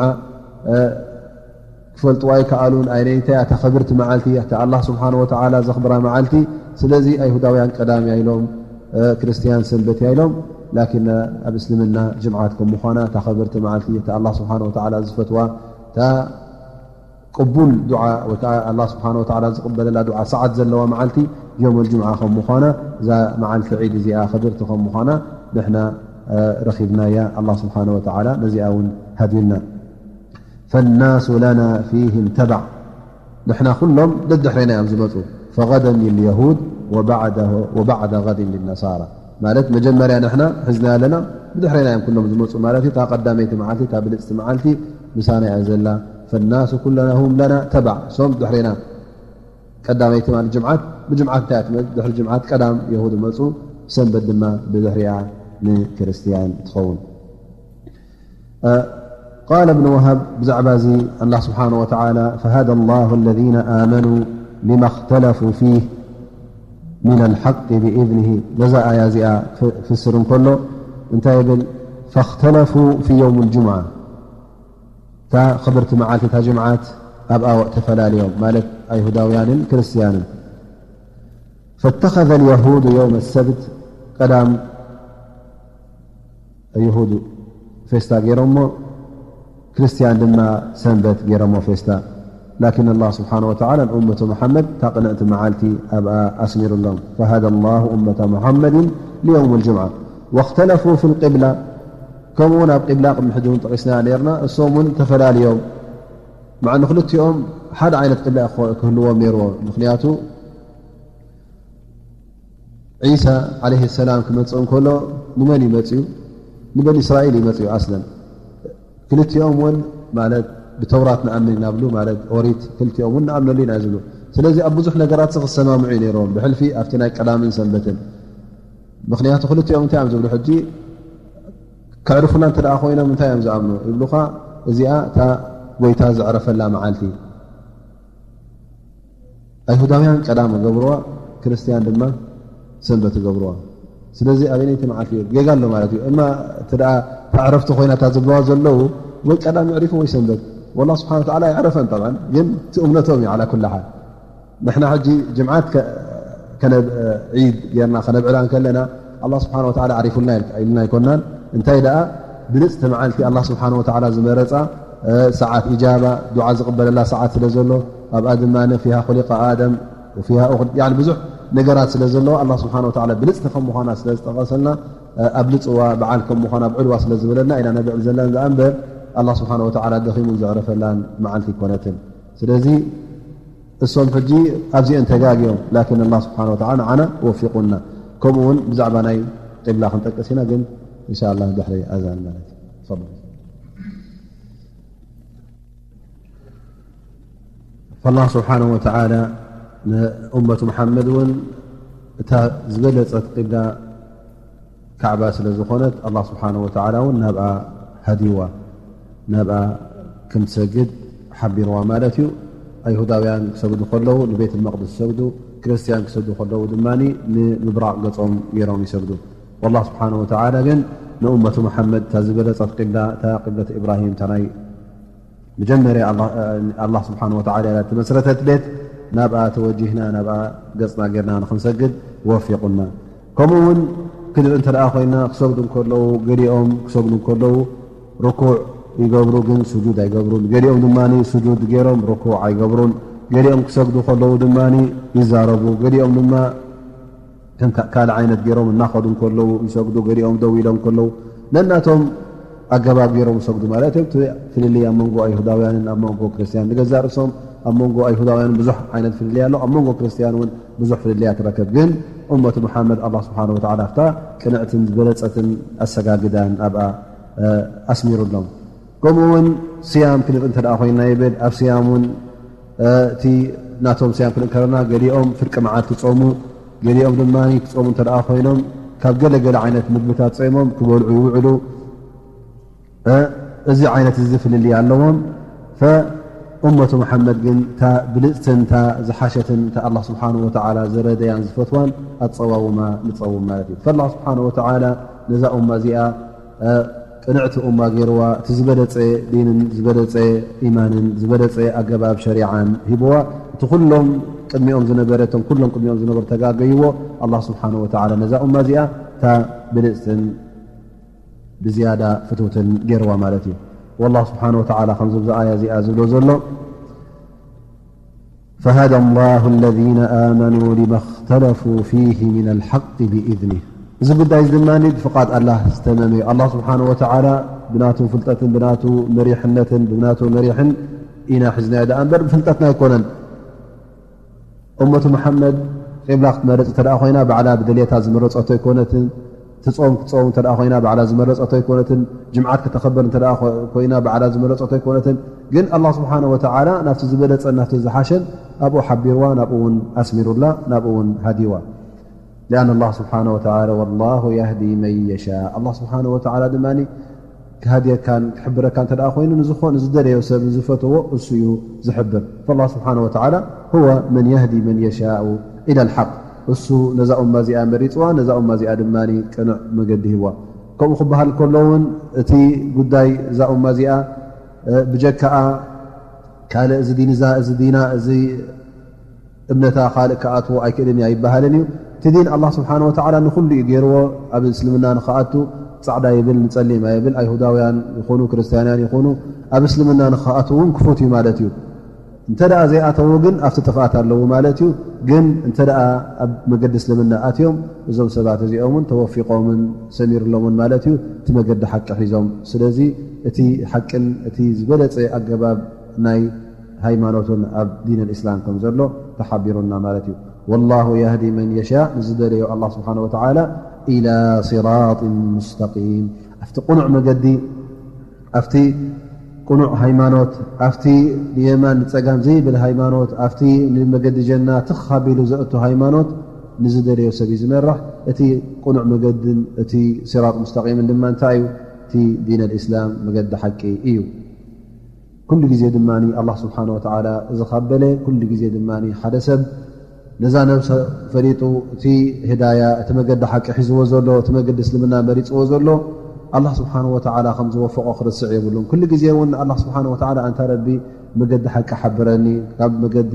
ክፈልጥዋ ኣይከኣሉን። ኣይነይንታይ እታ ክብርቲ መዓልቲ እታ ኣላህ ስብሓን ወተዓላ ዘኽብራ መዓልቲ። ስለዚ ኣይሁዳውያን ቀዳም እያ ኢሎም፣ ክርስትያን ሰንበት እያ ኢሎም። ላኪን ኣብ እስልምና ጅምዓት ከም ምዃና እታ ክብርቲ መዓልቲ እታ ኣላህ ስብሓን ወተዓላ ዝፈትዋ እታ ቅቡል ዱዓ ወይ ከዓ ኣላህ ስብሓን ወተዓላ ዝቕበለላ ዱዓ ሰዓት ዘለዋ መዓልቲ የውመል ጅምዓ ከም ምዃና እዛ መዓልቲ ዒድ እዚኣ ክብርቲ ከም ምዃና ንሕና ረኺብናያ። ኣላህ ስብሓን ወተዓላ ነዚኣ እውን ሃድዩና። ፈናሱ ለና ፊህም ተባዕ። ንሕና ኩሎም ደድሕሬና እዮም ዝመፁ። ፈገደን ልየሁድ ወባዕደ ገድን ልነሳራ። ማለት መጀመርያ ንሕና ሒዝና ኣለና ብድሕሬና እዮም ኩሎም ዝመፁ ማለት እዩ። እታ ቀዳመይቲ መዓልቲ እታ ብልፅቲ መዓልቲ ምሳና እያ ዘላ። ፈናሱ ኩለሁም ለና ተባዕ። እሶም ድሕሬና ቀዳመይቲ ማለት ጅምዓት ብጅምዓት እንታይ እያ ትመ- ድሕሪ ጅምዓት ቀዳም የሁድ መፁ። ሰንበት ድማ ብድሕሪኣ ንክርስትያን ትኸውን። قال ابن وهب ብዛዕባ እዚ ኣላህ ስብሓነ ወተዓላ فهدى الله الذين آمنوا لما اختلفوا فيه من الحق بإذنه ነዛ ኣያ እዚኣ ፍ- ፍስር እንከሎ እንታይ ይብል? فاختلفوا في يوم الجمعة እታ ክብርቲ መዓልቲ እታ ጅምዓት ኣብኣ ተፈላለዮም ማለት ኣይሁዳውያንን ክርስትያንን فاتخذ اليهود يوم السبت ቀዳም ይሁድ ፌስታ ገይሮሞ ክርስትያን ድማ ሰንበት ገይሮሞ ፌስታ። ላኪን ኣላህ ስብሓን ወተዓላ ንኡመቱ መሓመድ እታ ቅንዕቲ መዓልቲ ኣብኣ ኣስሚሩሎም። فهدى الله أمة محمد ليوم الجمعة واختلفوا في القبلة ከምኡ እውን ኣብ ቂብላ ቅድሚ ሕጂ እውን ጠቂስና ነርና እሶም እውን ተፈላልዮም። ማዕ ንክልቲኦም ሓደ ዓይነት ቅብላ ክህልዎም ነይርዎ። ምክንያቱ ዒሳ ዓለይሂ ሰላም ክመፅእ እንከሎ ንመን እዩ መፅዩ? ንበኒ እስራኤል እዩ መፅዩ። ኣስለን ክልቲኦም እውን ማለት ብተውራት ንኣምን ኢና ብሉ ማለት ኦሪት ክልቲኦም እውን ንኣምነሉ ኢና ዝብሉ። ስለዚ ኣብ ብዙሕ ነገራት ክሰማምዑ እዩ ነይርዎም ብሕልፊ ኣብቲ ናይ ቀዳምን ሰንበትን። ምክንያቱ ክልቲኦም እንታይ እዮም ዝብሉ ሕጂ ከዕርፉና እንተ ደኣ ኮይኖም እንታይ እዮም ዝኣምኑ ይብሉኻ? እዚኣ እታ ጎይታ ዘዕረፈላ መዓልቲ ኣይሁዳውያን ቀዳም ገብርዋ፣ ክርስትያን ድማ ሰንበት ገብርዋ። ስለዚ ኣበይነይቲ መዓልቲ እዩ ጌጋ ኣሎ ማለት እዩ። እማ እቲ ደኣ እታ ዕረፍቲ ኮይና እታ ዝብለዋ ዘለዉ ወይ ቀዳም ይዕሪፉ ወይ ሰንበት። ወላ ስብሓን ወተዓላ ኣይዕረፈን ጠብዓን ግን እቲ እምነቶም እዩ ዓላ ኩላ ሓል። ንሕና ሕጂ ጅምዓት ከ- ከነብ- ዒድ ጌርና ከነብዕላ እንከለና ኣላህ ስብሓን ወተዓላ ዓሪፉልና ኢልና ኣይኮናን። እንታይ ደኣ ብልፅቲ መዓልቲ ኣላህ ስብሓን ወተዓላ ዝመረፃ ሰዓት ኢጃባ ዱዓ ዝቕበለላ ሰዓት ስለ ዘሎ ኣብኣ ድማ ፊሃ ኹሊቀ ኣደም ወፊሃ ኡኽል ያኒ ብዙሕ ነገራት ስለ ዘለዎ ኣላህ ስብሓን ወተዓላ ብልፅቲ ከም ምዃና ስለ ዝጠቐሰልና ኣብልፅዋ በዓል ከም ምዃና ኣብዕልዋ ስለ ዝበለና ኢና ነብዕል ዘለና። እዛ እምበር ኣላህ ስብሓን ወተዓላ ደኺሙን ዘዕረፈላን መዓልቲ ኣይኮነትን። ስለዚ እሶም ሕጂ ኣብዚአን ተጋግዮም ላኪን ኣላህ ስብሓን ወተዓላ ንዓና ወፊቑና። ከምኡ እውን ብዛዕባ ናይ ቂብላ ክንጠቅስ ኢና፣ ግን እንሻ ኣላህ ድሕሪ ኣዛን ማለት እዩ። ተፈضل። ፈላህ ስብሓነሁ ወተዓላ ንኡመቱ መሓመድ እውን እታ ዝበለጸት ቂብላ ካዕባ ስለ ዝኾነት፣ ኣላህ ስብሓነሁ ወተዓላ እውን ናብኣ ሃዲዋ፣ ናብኣ ከም ትሰግድ ሓቢርዋ ማለት እዩ። ኣይሁዳውያን ክሰግዱ ከለዉ ንቤት መቕድስ ይሰግዱ፣ ክርስትያን ክሰግዱ ከለዉ ድማ ንምብራቕ ገጾም ገይሮም ይሰግዱ። ወላህ ስብሓነሁ ወተዓላ ግን ንኡመቱ መሓመድ እታ ዝበለጸት ቂብላ፣ እታ ቂብለት ኢብራሂም፣ እታ ናይ መጀመርያ ኣላ-፣ ኣላህ ስብሓነሁ ወተዓላ እያ እተመስረተት ቤት፣ ናብኣ ተወጂህና፣ ናብኣ ገጽና ጌርና ንኽንሰግድ ወፊቑና። ከምኡ እውን ክንርኢ እንተ ደኣ ኮይና፣ ክሰግዱ እንከለዉ፣ ገሊኦም ክሰግዱ እንከለዉ ርኩዕ ይገብሩ፣ ግን ስጁድ ኣይገብሩን። ገሊኦም ድማ ስጁድ ገይሮም ርኩዕ ኣይገብሩን። ገሊኦም ክሰግዱ ከለዉ ድማ ይዛረቡ። ገሊኦም ድማ ከም ካ-፣ ካልእ ዓይነት ገይሮም እናኸዱ እንከለዉ ይሰግዱ፣ ገሊኦም ደው ኢሎም እንከለዉ ነናቶም ኣገባብ ገይሮም ይሰግዱ ማለት እዮም። እቲ ፍልልይ ኣብ መንጎ ኣይሁዳውያንን ኣብ መንጎ ክርስትያን፣ ንገዛእ ርእሶም ኣብ መንጎ ኣይሁዳውያንን ብዙሕ ዓይነት ፍልልይ ኣሎ፣ ኣብ መንጎ ክርስትያን እውን ብዙሕ ፍልልያ ትረከብ። ግን እመቱ መሓመድ ኣላህ ስብሓነ ወተዓላ ኣብታ ቅንዕትን ዝበለጸትን ኣሰጋግዳን ኣብኣ፣ እ፣ ኣስሚሩሎም። ከምኡ እውን ስያም ክንርኢ እንተ ደኣ ኮይንና ይብል። ኣብ ስያም እውን፣ እ፣ እቲ ናቶም ስያም ክንርኢ ከለና፣ ገሊኦም ፍርቂ መዓልቲ ጾሙ፣ ገሊኦም ድማ ክጾሙ እንተ ደኣ ኮይኖም፣ ካብ ገለ ገለ ዓይነት ምግብታት ጾይሞም ክበልዑ ይውዕሉ። እ፣ እዚ ዓይነት እዚ ፍልልይ ኣለዎም። ፈ-፣ እመቱ መሓመድ ግን እታ ብልጽትን እታ ዝሓሸትን እታ ኣላህ ስብሓነሁ ወተዓላ ዝረደያን ዝፈትዋን ኣጸዋውማ ንጸውም ማለት እዩ። ፈላህ ስብሓነሁ ወተዓላ ነዛ ኡማ እዚኣ፣ እ፣ ቅንዕቲ ኡማ ገይርዋ፣ እቲ ዝበለጸ ዲንን ዝበለጸ ኢማንን ዝበለጸ ኣገባብ ሸሪዓን ሂብዋ። እቲ ኩሎም ቅድሚኦም ዝነበረ፣ እቶም ኩሎም ቅድሚኦም ዝነበሩ ተጋገይዎ፣ ኣላህ ስብሓነሁ ወተዓላ ነዛ ኡማ እዚኣ እታ ብልጽትን ብዝያዳ ፍትውትን ገይርዋ ማለት እዩ። ወላህ ስብሓነሁ ወተዓላ ከምዚ ብዛ ኣያ እዚኣ ዝብሎ ዘሎ፣ فهدى الله الذين آمنوا لما اختلفوا فيه من الحق بإذنه። እዚ ጉዳይ እዚ ድማ ብፍቓድ ኣላህ ዝተመመ እዩ። ኣላህ ስብሓነሁ ወተዓላ ብናቱ ፍልጠትን ብናቱ መሪሕነትን ብናቱ መሪሕን ኢና ሒዝናዮ ደኣ እምበር ብፍልጠትና ኣይኮነን። እመቱ መሓመድ ቂብላ ክትመርጽ እንተ ደኣ ኮይና፣ ባዕላ ብድልየታ ዝመረጸቶ ኣይኮነትን። ትጾም ክትጾም እንተ ደኣ ኮይና፣ ባዕላ ዝመረጸቶ ኣይኮነትን። ጅምዓት ከተኸብር እንተ ደኣ ኮ-፣ ኮይና፣ ባዕላ ዝመረጸቶ ኣይኮነትን። ግን ኣላህ ስብሓነሁ ወተዓላ ናብቲ ዝበለጸን ናብቲ ዝሓሸን ኣብኡ ሓቢርዋ፣ ናብኡ እውን ኣስሚሩላ፣ ናብኡ እውን ሃዲዋ። لأن الله سبحانه وتعالى، والله يهدي من يشاء። ኣላህ ስብሓነሁ ወተዓላ ድማ ክሃድየካን ክሕብረካን እንተ ደኣ ኮይኑ፣ ንዝኾነ ዝደለዮ ሰብ ዝፈተዎ እሱ እዩ ዝሕብር። فالله سبحانه وتعالى هو من يهدي من يشاء إلى الحق። እሱ ነዛ ኡማ እዚኣ መሪጽዋ፣ ነዛ ኡማ እዚኣ ድማ ቅኑዕ መገዲ ሂብዋ። ከምኡ ክበሃል ከሎ እውን፣ እቲ ጉዳይ እዛ ኡማ እዚኣ፣ እ፣ ብጀካኣ ካልእ እዚ ዲን እዛ፣ እዚ ዲና፣ እዚ እምነታ ካልእ ክኣትዎ ኣይክእልን እዩ ኣይበሃልን እዩ። እቲ ዲን ኣላህ ስብሓነ ወተዓላ ንኹሉ እዩ ገይርዎ። ኣብ እስልምና ንኽኣቱ ጻዕዳ ይብል፣ ንጸሊም ኣይብል፣ ኣይሁዳውያን ይኹኑ ክርስትያንያን ይኹኑ ኣብ እስልምና ንኽኣትዉ እውን ክፉት እዩ ማለት እዩ። እንተ ደኣ ዘይኣተዉ ግን ኣብቲ ጥፍኣት ኣለዉ ማለት እዩ። ግን እንተ ደኣ ኣብ መገዲ እስልምና ኣትዮም፣ እዞም ሰባት እዚኦም እውን ተወፊቖምን ሰሚርሎምን ማለት እዩ፣ እቲ መገዲ ሓቂ ሒዞም። ስለዚ እቲ ሓቅን እቲ ዝበለጸ ኣገባብ ናይ ሃይማኖትን ኣብ ዲን ኣልእስላም ከም ዘሎ ተሓቢሩና ማለት እዩ። ወላሁ የህዲ መን የሻእ፣ ንዝደለዮ ኣላህ ስብሓነ ወተዓላ፣ ኢላ ሲራጢን ሙስተቂም፣ ኣብቲ ቅኑዕ መገዲ፣ ኣብቲ ቅኑዕ ሃይማኖት፣ ኣብቲ ንየማን ንጸጋም ዘይብል ሃይማኖት፣ ኣብቲ ንመገዲ ጀና ትኽ ኣቢሉ ዘእቱ ሃይማኖት ንዝደለዮ ሰብ እዩ ዝመራሕ። እቲ ቅኑዕ መገድን እቲ ሲራጥ ሙስተቂምን ድማ እንታይ እዩ? እቲ ዲን ኣልእስላም፣ መገዲ ሓቂ እዩ። ኩሉ ግዜ ድማ ኣላህ ስብሓነ ወተዓላ እዚ ካብ በለ፣ ኩሉ ግዜ ድማ ሓደ ሰብ ነዛ ነብሰ ፈሊጡ፣ እቲ ህዳያ፣ እቲ መገዲ ሓቂ ሒዝዎ ዘሎ፣ እቲ መገዲ እስልምና መሪጽዎ ዘሎ፣ ኣላህ ስብሓነ ወተዓላ ከም ዝወፈቖ ክርስዕ የብሉን። ኩሉ ግዜ እውን ኣላህ ስብሓነ ወተዓላ፣ ኣንታ ረቢ፣ መገዲ ሓቂ ሓብረኒ፣ ካብ መገዲ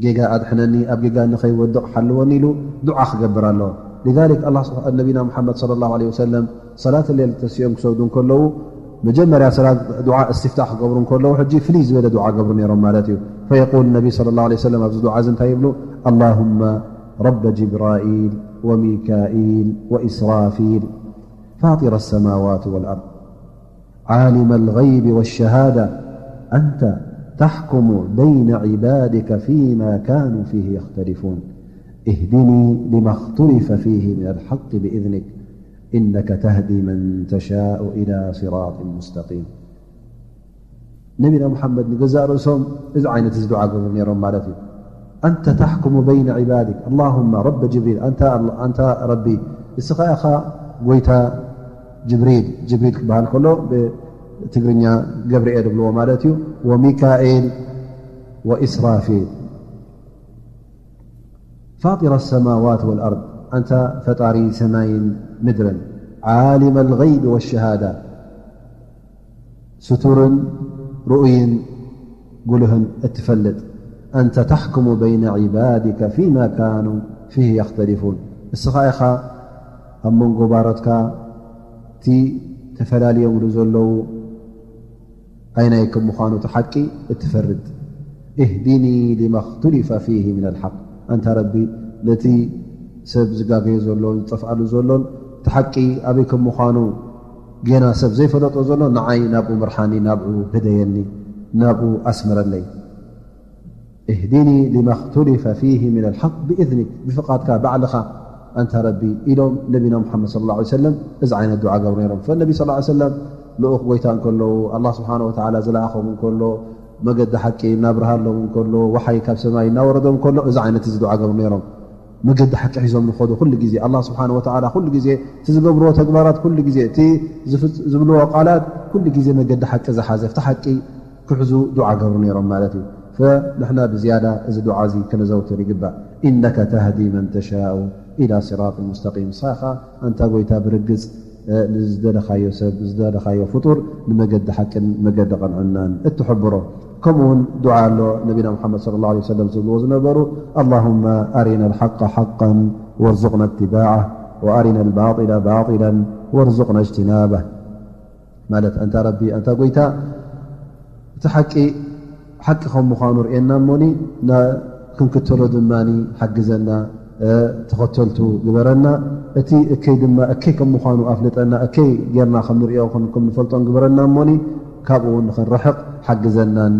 ጌጋ ኣድሕነኒ፣ ኣብ ጌጋ ንኸይወድቕ ሓልወኒ ኢሉ ዱዓ ክገብር ኣለዎ። ሊዛሊክ ኣላህ ስብሓ-፣ ነቢና ሙሓመድ ሰለላሁ ዐለይሂ ወሰለም ሰላት ሌል ተሲኦም ክሰግዱ እንከለዉ፣ መጀመርያ ሰላት ዱዓ እስትፍታሕ ክገብሩ እንከለዉ፣ ሕጂ ፍልይ ዝበለ ዱዓ ገብሩ ነይሮም ማለት እዩ። ፈየቁል ነቢ ሰለላሁ ዐለይሂ ወሰለም ኣብዚ ዱዓ እዚ እንታይ ይብሉ? ኣላሁመ ረበ ጅብራኢል ወሚካኢል ወኢስራፊል ፋጢረ ሰማዋት ወልኣርድ ዓሊመ ልገይቢ ወሸሃዳ ኣንተ ተሕኩሙ በይነ ዒባድከ ፊማ ካኑ ፊህ የኽተሊፉን። اهدني لما اختلف فيه من الحق بإذنك إنك تهدي من تشاء إلى صراط مستقيم. ነቢና ሙሓመድ ንገዛእ ርእሶም እዚ ዓይነት እዚ ዱዓ ገብሩ ነይሮም ማለት እዩ። أنت تحكم بين عبادك اللهم رب جبريل، ኣንታ ኣንታ ረቢ፣ እስኻ ኢኻ ጎይታ ጅብሪል። ጅብሪል ክበሃል ከሎ ብትግርኛ ገብርኤል ይብልዎ ማለት እዩ። ወሚካኤል ወኢስራፊል فاطر السماوات والأرض، ኣንታ ፈጣሪ ሰማይን ምድርን፣ عالم الغيب والشهادة، ስቱርን ርኡይን ጉሉህን እትፈልጥ፣ أنت تحكم بين عبادك فيما كانوا فيه يختلفون، እስኻ ኢኻ ኣብ መንጎ ባሮትካ እቲ ተፈላልዮምሉ ዘለዉ ኣይናይ ከም ምዃኑ እቲ ሓቂ እትፈርድ። اهدني لما اختلف فيه من الحق፣ ኣንታ ረቢ ነቲ ሰብ ዝጋገዮ ዘሎን ዝጠፍኣሉ ዘሎን እቲ ሓቂ ኣበይ ከም ምዃኑ ጌና ሰብ ዘይፈለጦ ዘሎ ንዓይ ናብኡ ምርሓኒ፣ ናብኡ ህደየኒ፣ ናብኡ ኣስምረለይ። اهدني لما اختلف فيه من الحق بإذنك، ብፍቓድካ ባዕልኻ ኣንታ ረቢ ኢሎም ነቢና ሙሓመድ صلى الله عليه وسلم እዚ ዓይነት ዱዓ ገብሩ ነይሮም። ፈነቢ صلى الله عليه وسلم ልኡኽ ጎይታ እንከለዉ ኣላህ ስብሓነ ወተዓላ ዝለኣኾም እንከሎ መገዲ ሓቂ እናብርሃሎም እንከሎ ወሓይ ካብ ሰማይ እናወረዶም እንከሎ እዚ ዓይነት እዚ ዱዓ ገብሩ ነይሮም። መገዲ ሓቂ ሒዞም ንኸዱ ኩሉ ግዜ ኣላህ ስብሓነ ወተዓላ ኩሉ ግዜ እቲ ዝገብርዎ ተግባራት ኩሉ ግዜ እቲ ዝፍጽ- ዝብልዎ ቃላት ኩሉ ግዜ መገዲ ሓቂ ዝሓዘ ኣብቲ ሓቂ ክሕዙ ዱዓ ገብሩ ነይሮም ማለት እዩ። ንሕና ብዝያዳ እዚ ዱዓ እዚ ክነዘውትር ይግባእ። إنك تهدي من تشاء إلى صراط مستقيم፣ ንስኻ ኣንታ ጎይታ ብርግጽ ንዝደለኻዮ ሰብ ዝደለኻዮ ፍጡር ንመገዲ ሓቅን መገዲ ቐንዕናን እትሕብሮ። ከምኡ እውን ዱዓ ኣሎ ነቢና ሙሓመድ صلى الله عليه وسلم ዝብልዎ ዝነበሩ اللهم أرنا الحق حقا وارزقنا اتباعه وأرنا الباطل باطلا وارزقنا اجتنابه። ማለት ኣንታ ረቢ ኣንታ ጎይታ እቲ ሓቂ ሓቂ ከም ምዃኑ ርእየና እሞኒ ክንክተሎ ድማ ሓግዘና፣ ተኸተልቱ ግበረና። እቲ እከይ ድማ እከይ ከም ምዃኑ ኣፍልጠና፣ እከይ ጌርና ከም ንርእዮ ከም ንፈልጦን ግበረና እሞኒ ካብኡ ንኽንርሕቕ ሓግዘናን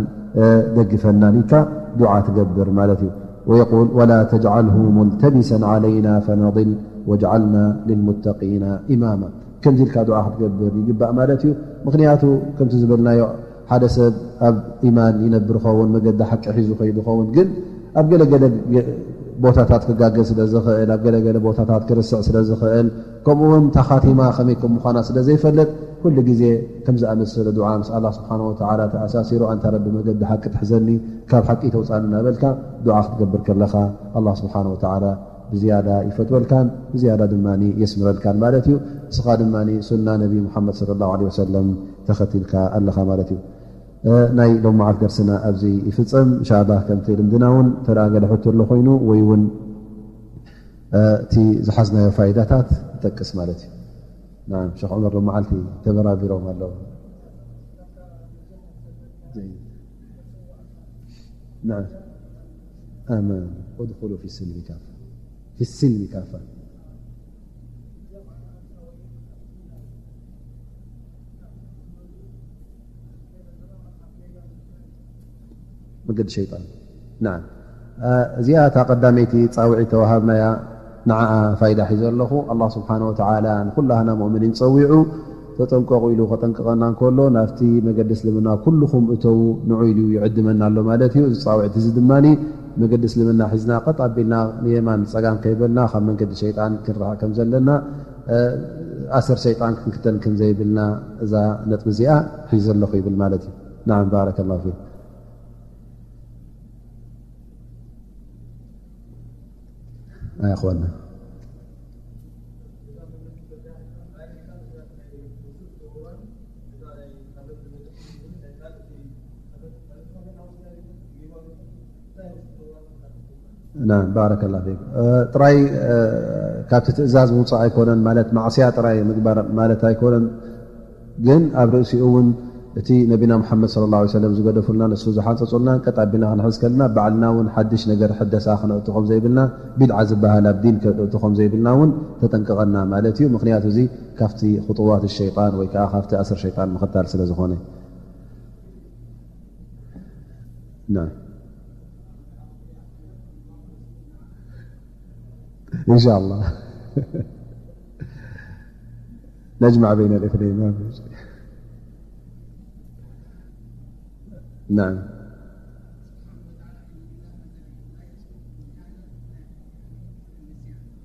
ደግፈናን ኢልካ ዱዓ ትገብር ማለት እዩ። ويقول ولا تجعله ملتبسا علينا فنضل واجعلنا للمتقين إماما። ከምዚ ኢልካ ዱዓ ክትገብር ይግባእ ማለት እዩ። ምኽንያቱ ከምቲ ዝበልናዮ ሓደ ሰብ ኣብ ኢማን ይነብር ኸውን፣ መገዲ ሓቂ ሒዙ ከይዱ ኸውን፣ ግን ኣብ ገለገለ ቦታታት ክጋገ ስለ ዝኽእል፣ ኣብ ገለገለ ቦታታት ክርስዕ ስለ ዝኽእል፣ ከምኡ እውን እታ ኻቲማ ከመይ ከም ምዃና ስለ ዘይፈልጥ፣ ኩሉ ግዜ ከም ዝኣመሰለ ዱዓ ምስ ኣላህ ስብሓነ ወተዓላ ተኣሳሲሩ፣ ኣንታ ረቢ መገዲ ሓቂ ትሕዘኒ፣ ካብ ሓቂ ተውፃኒ እናበልካ ዱዓ ክትገብር ከለኻ ኣላህ ስብሓነ ወተዓላ ብዝያዳ ይፈትወልካን ብዝያዳ ድማ የስምረልካን ማለት እዩ። እስኻ ድማ ሱና ነቢ ሙሓመድ صلى الله عليه وسلم ተኸቲልካ ኣለኻ ማለት እዩ። ናይ ሎም መዓልቲ ደርስና ኣብዚ ይፍጸም። እንሻላ ከምቲ ልምድና እውን ተደኣ ገለ ሕቶ ኣሎ ኮይኑ ወይ እውን እቲ ዝሓዝናዮ ፋይዳታት ይጠቅስ ማለት እዩ። ናም ሸኽ ዑመር ሎም መዓልቲ ተበራቢሮም ኣለዉ። ናም ኣማን ادخلوا في السلم كافة في السلم كافة መገዲ ሸይጣን። ናዓ እዚኣ እታ ቀዳመይቲ ጻውዒት ተዋሃብናያ ንዓኣ ፋይዳ ሒዘ ኣለኹ። ኣላህ ስብሓነ ወተዓላ ንኹላህና ሙእምኒን ጸዊዑ ተጠንቀቑ ኢሉ ከጠንቅቐና እንከሎ ናብቲ መገዲ እስልምና ኩልኹም እተዉ ንዑ ኢሉ ይዕድመና ኣሎ ማለት እዩ። እዚ ጻውዒት እዚ ድማ መገዲ እስልምና ሒዝና ቀጥ ኣቢልና ንየማን ጸጋም ከይበልና ካብ መንገዲ ሸይጣን ክንርሕቕ ከም ዘለና ኣሰር ሸይጣን ክንክተል ከም ዘይብልና እዛ ነጥቢ እዚኣ ሒዘ ኣለኹ ይብል ማለት እዩ። ናዓም ባረከላሁ ፊኩም። ኣያ ኣኽዋና ናም ባረከላሁ ፊኩም። ጥራይ ካብቲ ትእዛዝ ምውፃእ ኣይኮነን ማለት ማዕስያ ጥራይ ምግባር ማለት ኣይኮነን። ግን ኣብ ርእሲኡ እውን እቲ ነቢና ሙሓመድ صلى الله عليه وسلم ዝገደፉልና ንሱ ዝሓንፀፁልና ቀጥ ኣቢልና ክንሕዝ ከለና ባዕልና እውን ሓድሽ ነገር ሕደሳ ክነእቱ ከም ዘይብልና ቢድዓ ዝበሃል ኣብ ዲን ከእቱ ከም ዘይብልና እውን ተጠንቅቐና ማለት እዩ። ምክንያቱ እዚ ካብቲ خطوات الشيطان ወይ ከዓ ካብቲ ኣሰር ሸይጣን ምኽታል ስለ ዝኾነ። ናም إن شاء الله. نجمع بين الاثنين، ما في شيء. نعم.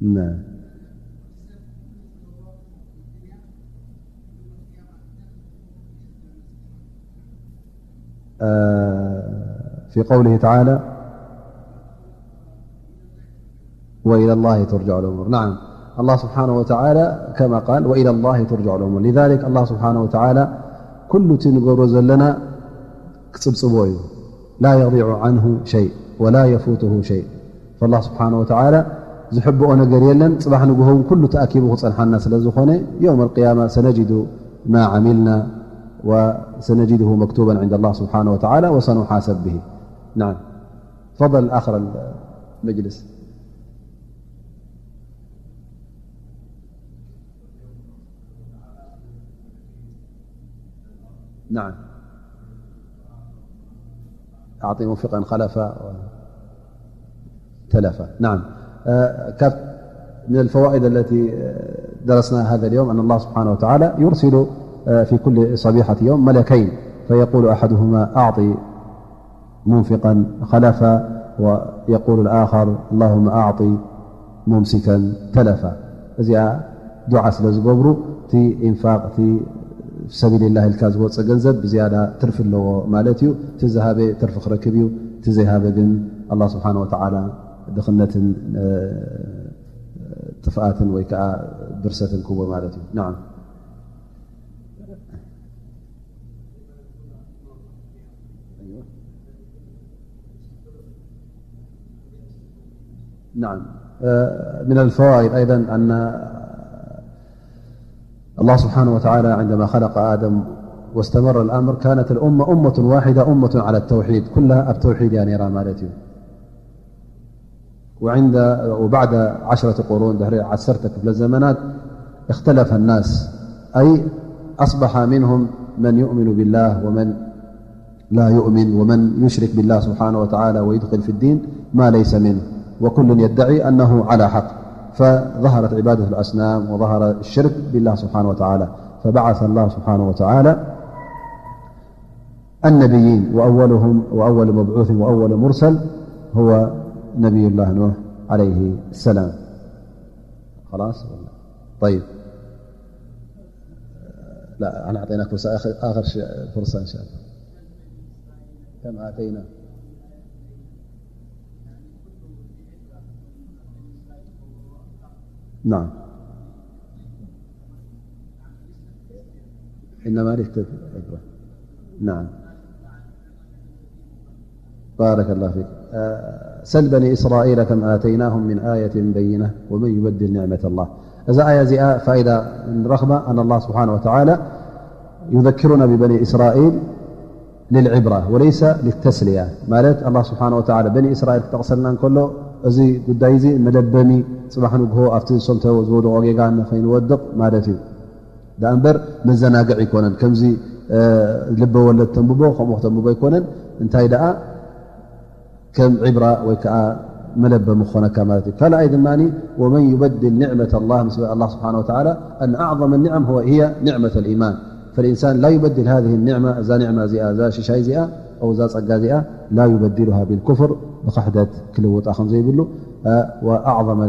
نعم. آه، في قوله تعالى: "وإلى الله ترجع الأمور". نعم، الله سبحانه وتعالى كما قال: "وإلى الله ترجع الأمور". لذلك الله سبحانه وتعالى كل تنقر زلنا كتبصبوي لا يضيع عنه شيء ولا يفوته شيء. فالله سبحانه وتعالى ዝሕብኦ ነገር የለን። ጽባሕ ንግሆ እውን ኩሉ ተኣኪቡ ክጸንሓና ስለ ዝኾነ፣ يوم القيامة سنجد ما عملنا وسنجده مكتوبا عند الله سبحانه وتعالى وسنحاسب به. نعم. تفضل آخر المجلس. نعم. أعطي منفقا خلفا و- تلفا. نعم. آه، كف-، من الفوائد التي، آه، درسناها هذا اليوم أن الله سبحانه وتعالى يرسل، آه، في كل صبيحة يوم ملكين، فيقول أحدهما: "أعطي منفقا خلفا"، ويقول الآخر: "اللهم أعطي ممسكا تلفا". እዚኣ ዱዓ ስለ ዝገብሩ፣ እቲ ኢንፋቅ፣ እቲ ሰቢልላህ ኢልካ ዝወፀ ገንዘብ ብዝያዳ ትርፊ ኣለዎ ማለት እዩ። እቲ ዝሃበ ትርፊ ክረክብ እዩ፣ እቲ ዘይሃበ ግን ኣላህ ስብሓነ ወተዓላ ድኽነትን፣ እ፣ ጥፍኣትን ወይ ከዓ ብርሰትን ክህቦ ማለት እዩ። ናዓም። نعم. آه، من الفوائد أيضًا أن الله سبحانه وتعالى عندما خلق آدم واستمر الأمر، كانت الأمة أمة واحدة، أمة على التوحيد، ኩላ ኣብ ተውሒድ እያ ነይራ ማለት እዩ። وعند، وبعد عشرة قرون، ድሕሪ ዓሰርተ ክፍለ ዘመናት، اختلف الناس، أي أصبح منهم من يؤمن بالله ومن لا يؤمن، ومن يشرك بالله سبحانه وتعالى ويدخل في الدين ما ليس منه، وكل يدعي أنه على حق، فظهرت عبادة الأصنام وظهر الشرك بالله سبحانه وتعالى، فبعث الله سبحانه وتعالى النبيين، وأولهم، وأول مبعوث وأول مرسل هو نبي الله نوح عليه السلام. خلاص؟ طيب. لا، أنا أعطيناك فرصة، آخر، آخر شيء، فرصة إن شاء الله. كم آتينا؟ نعم. إنما للتذكرة. نعم. بارك الله فيك. آه، سل بني إسرائيل كم آتيناهم من آية بينة ومن يبدل نعمة الله. إذا آية زي، آه، فائدة رغبة أن الله سبحانه وتعالى يذكرنا ببني إسرائيل للعبرة وليس للتسلية. ማለት ኣላህ ስብሓነ ወተዓላ በኒ እስራኤል ክጠቕሰልና እንከሎ፣ እዚ ጉዳይ እዚ መለበሚ፣ ጽባሕ ንግሆ ኣብቲ ዝሰልተዎ ዝወደቖ ጌጋ ንኸይንወድቕ ማለት እዩ። ደኣ እምበር መዘናግዒ ኣይኮነን። ከምዚ፣ እ፣ ልበ ወለድ ተንብቦ፣ ከምኡ ክተንብቦ ኣይኮነን። እንታይ ደኣ ከም ዒብራ ወይ ከዓ መለበሚ ክኾነካ ማለት እዩ። ካልኣይ ድማ፣ "ወመን ዩበድል ኒዕመተ ላህ" ምስ በለ ኣላህ ስብሓነ ወተዓላ፣ "ኣን ኣዕዘመ ኒዕም ሁወ፣ ህየ ኒዕመተ ልኢማን። ፈልኢንሳን ላ ዩበድል ሃዚህ ኒዕማ፣ እዛ ኒዕማ እዚኣ፣ እዛ ሽሻይ እዚኣ፣ ኣው እዛ ጸጋ እዚኣ፣ ላ ዩበድሉሃ ቢልኩፍር፣ ብኽሕደት ክልውጣ ከም ዘይብሉ፣ እ፣ ወኣዕዘመ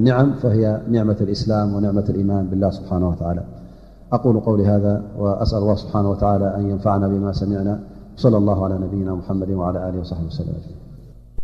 ኒዕም ፈህየ ኒዕመተ ልእስላም ወኒዕመተ ልኢማን ቢላህ ስብሓነ ወተዓላ." أقول قولي هذا وأسأل الله سبحانه وتعالى أن ينفعنا بما سمعنا. وصلى الله على نبينا محمد وعلى آله وصحبه وسلم أجمعين.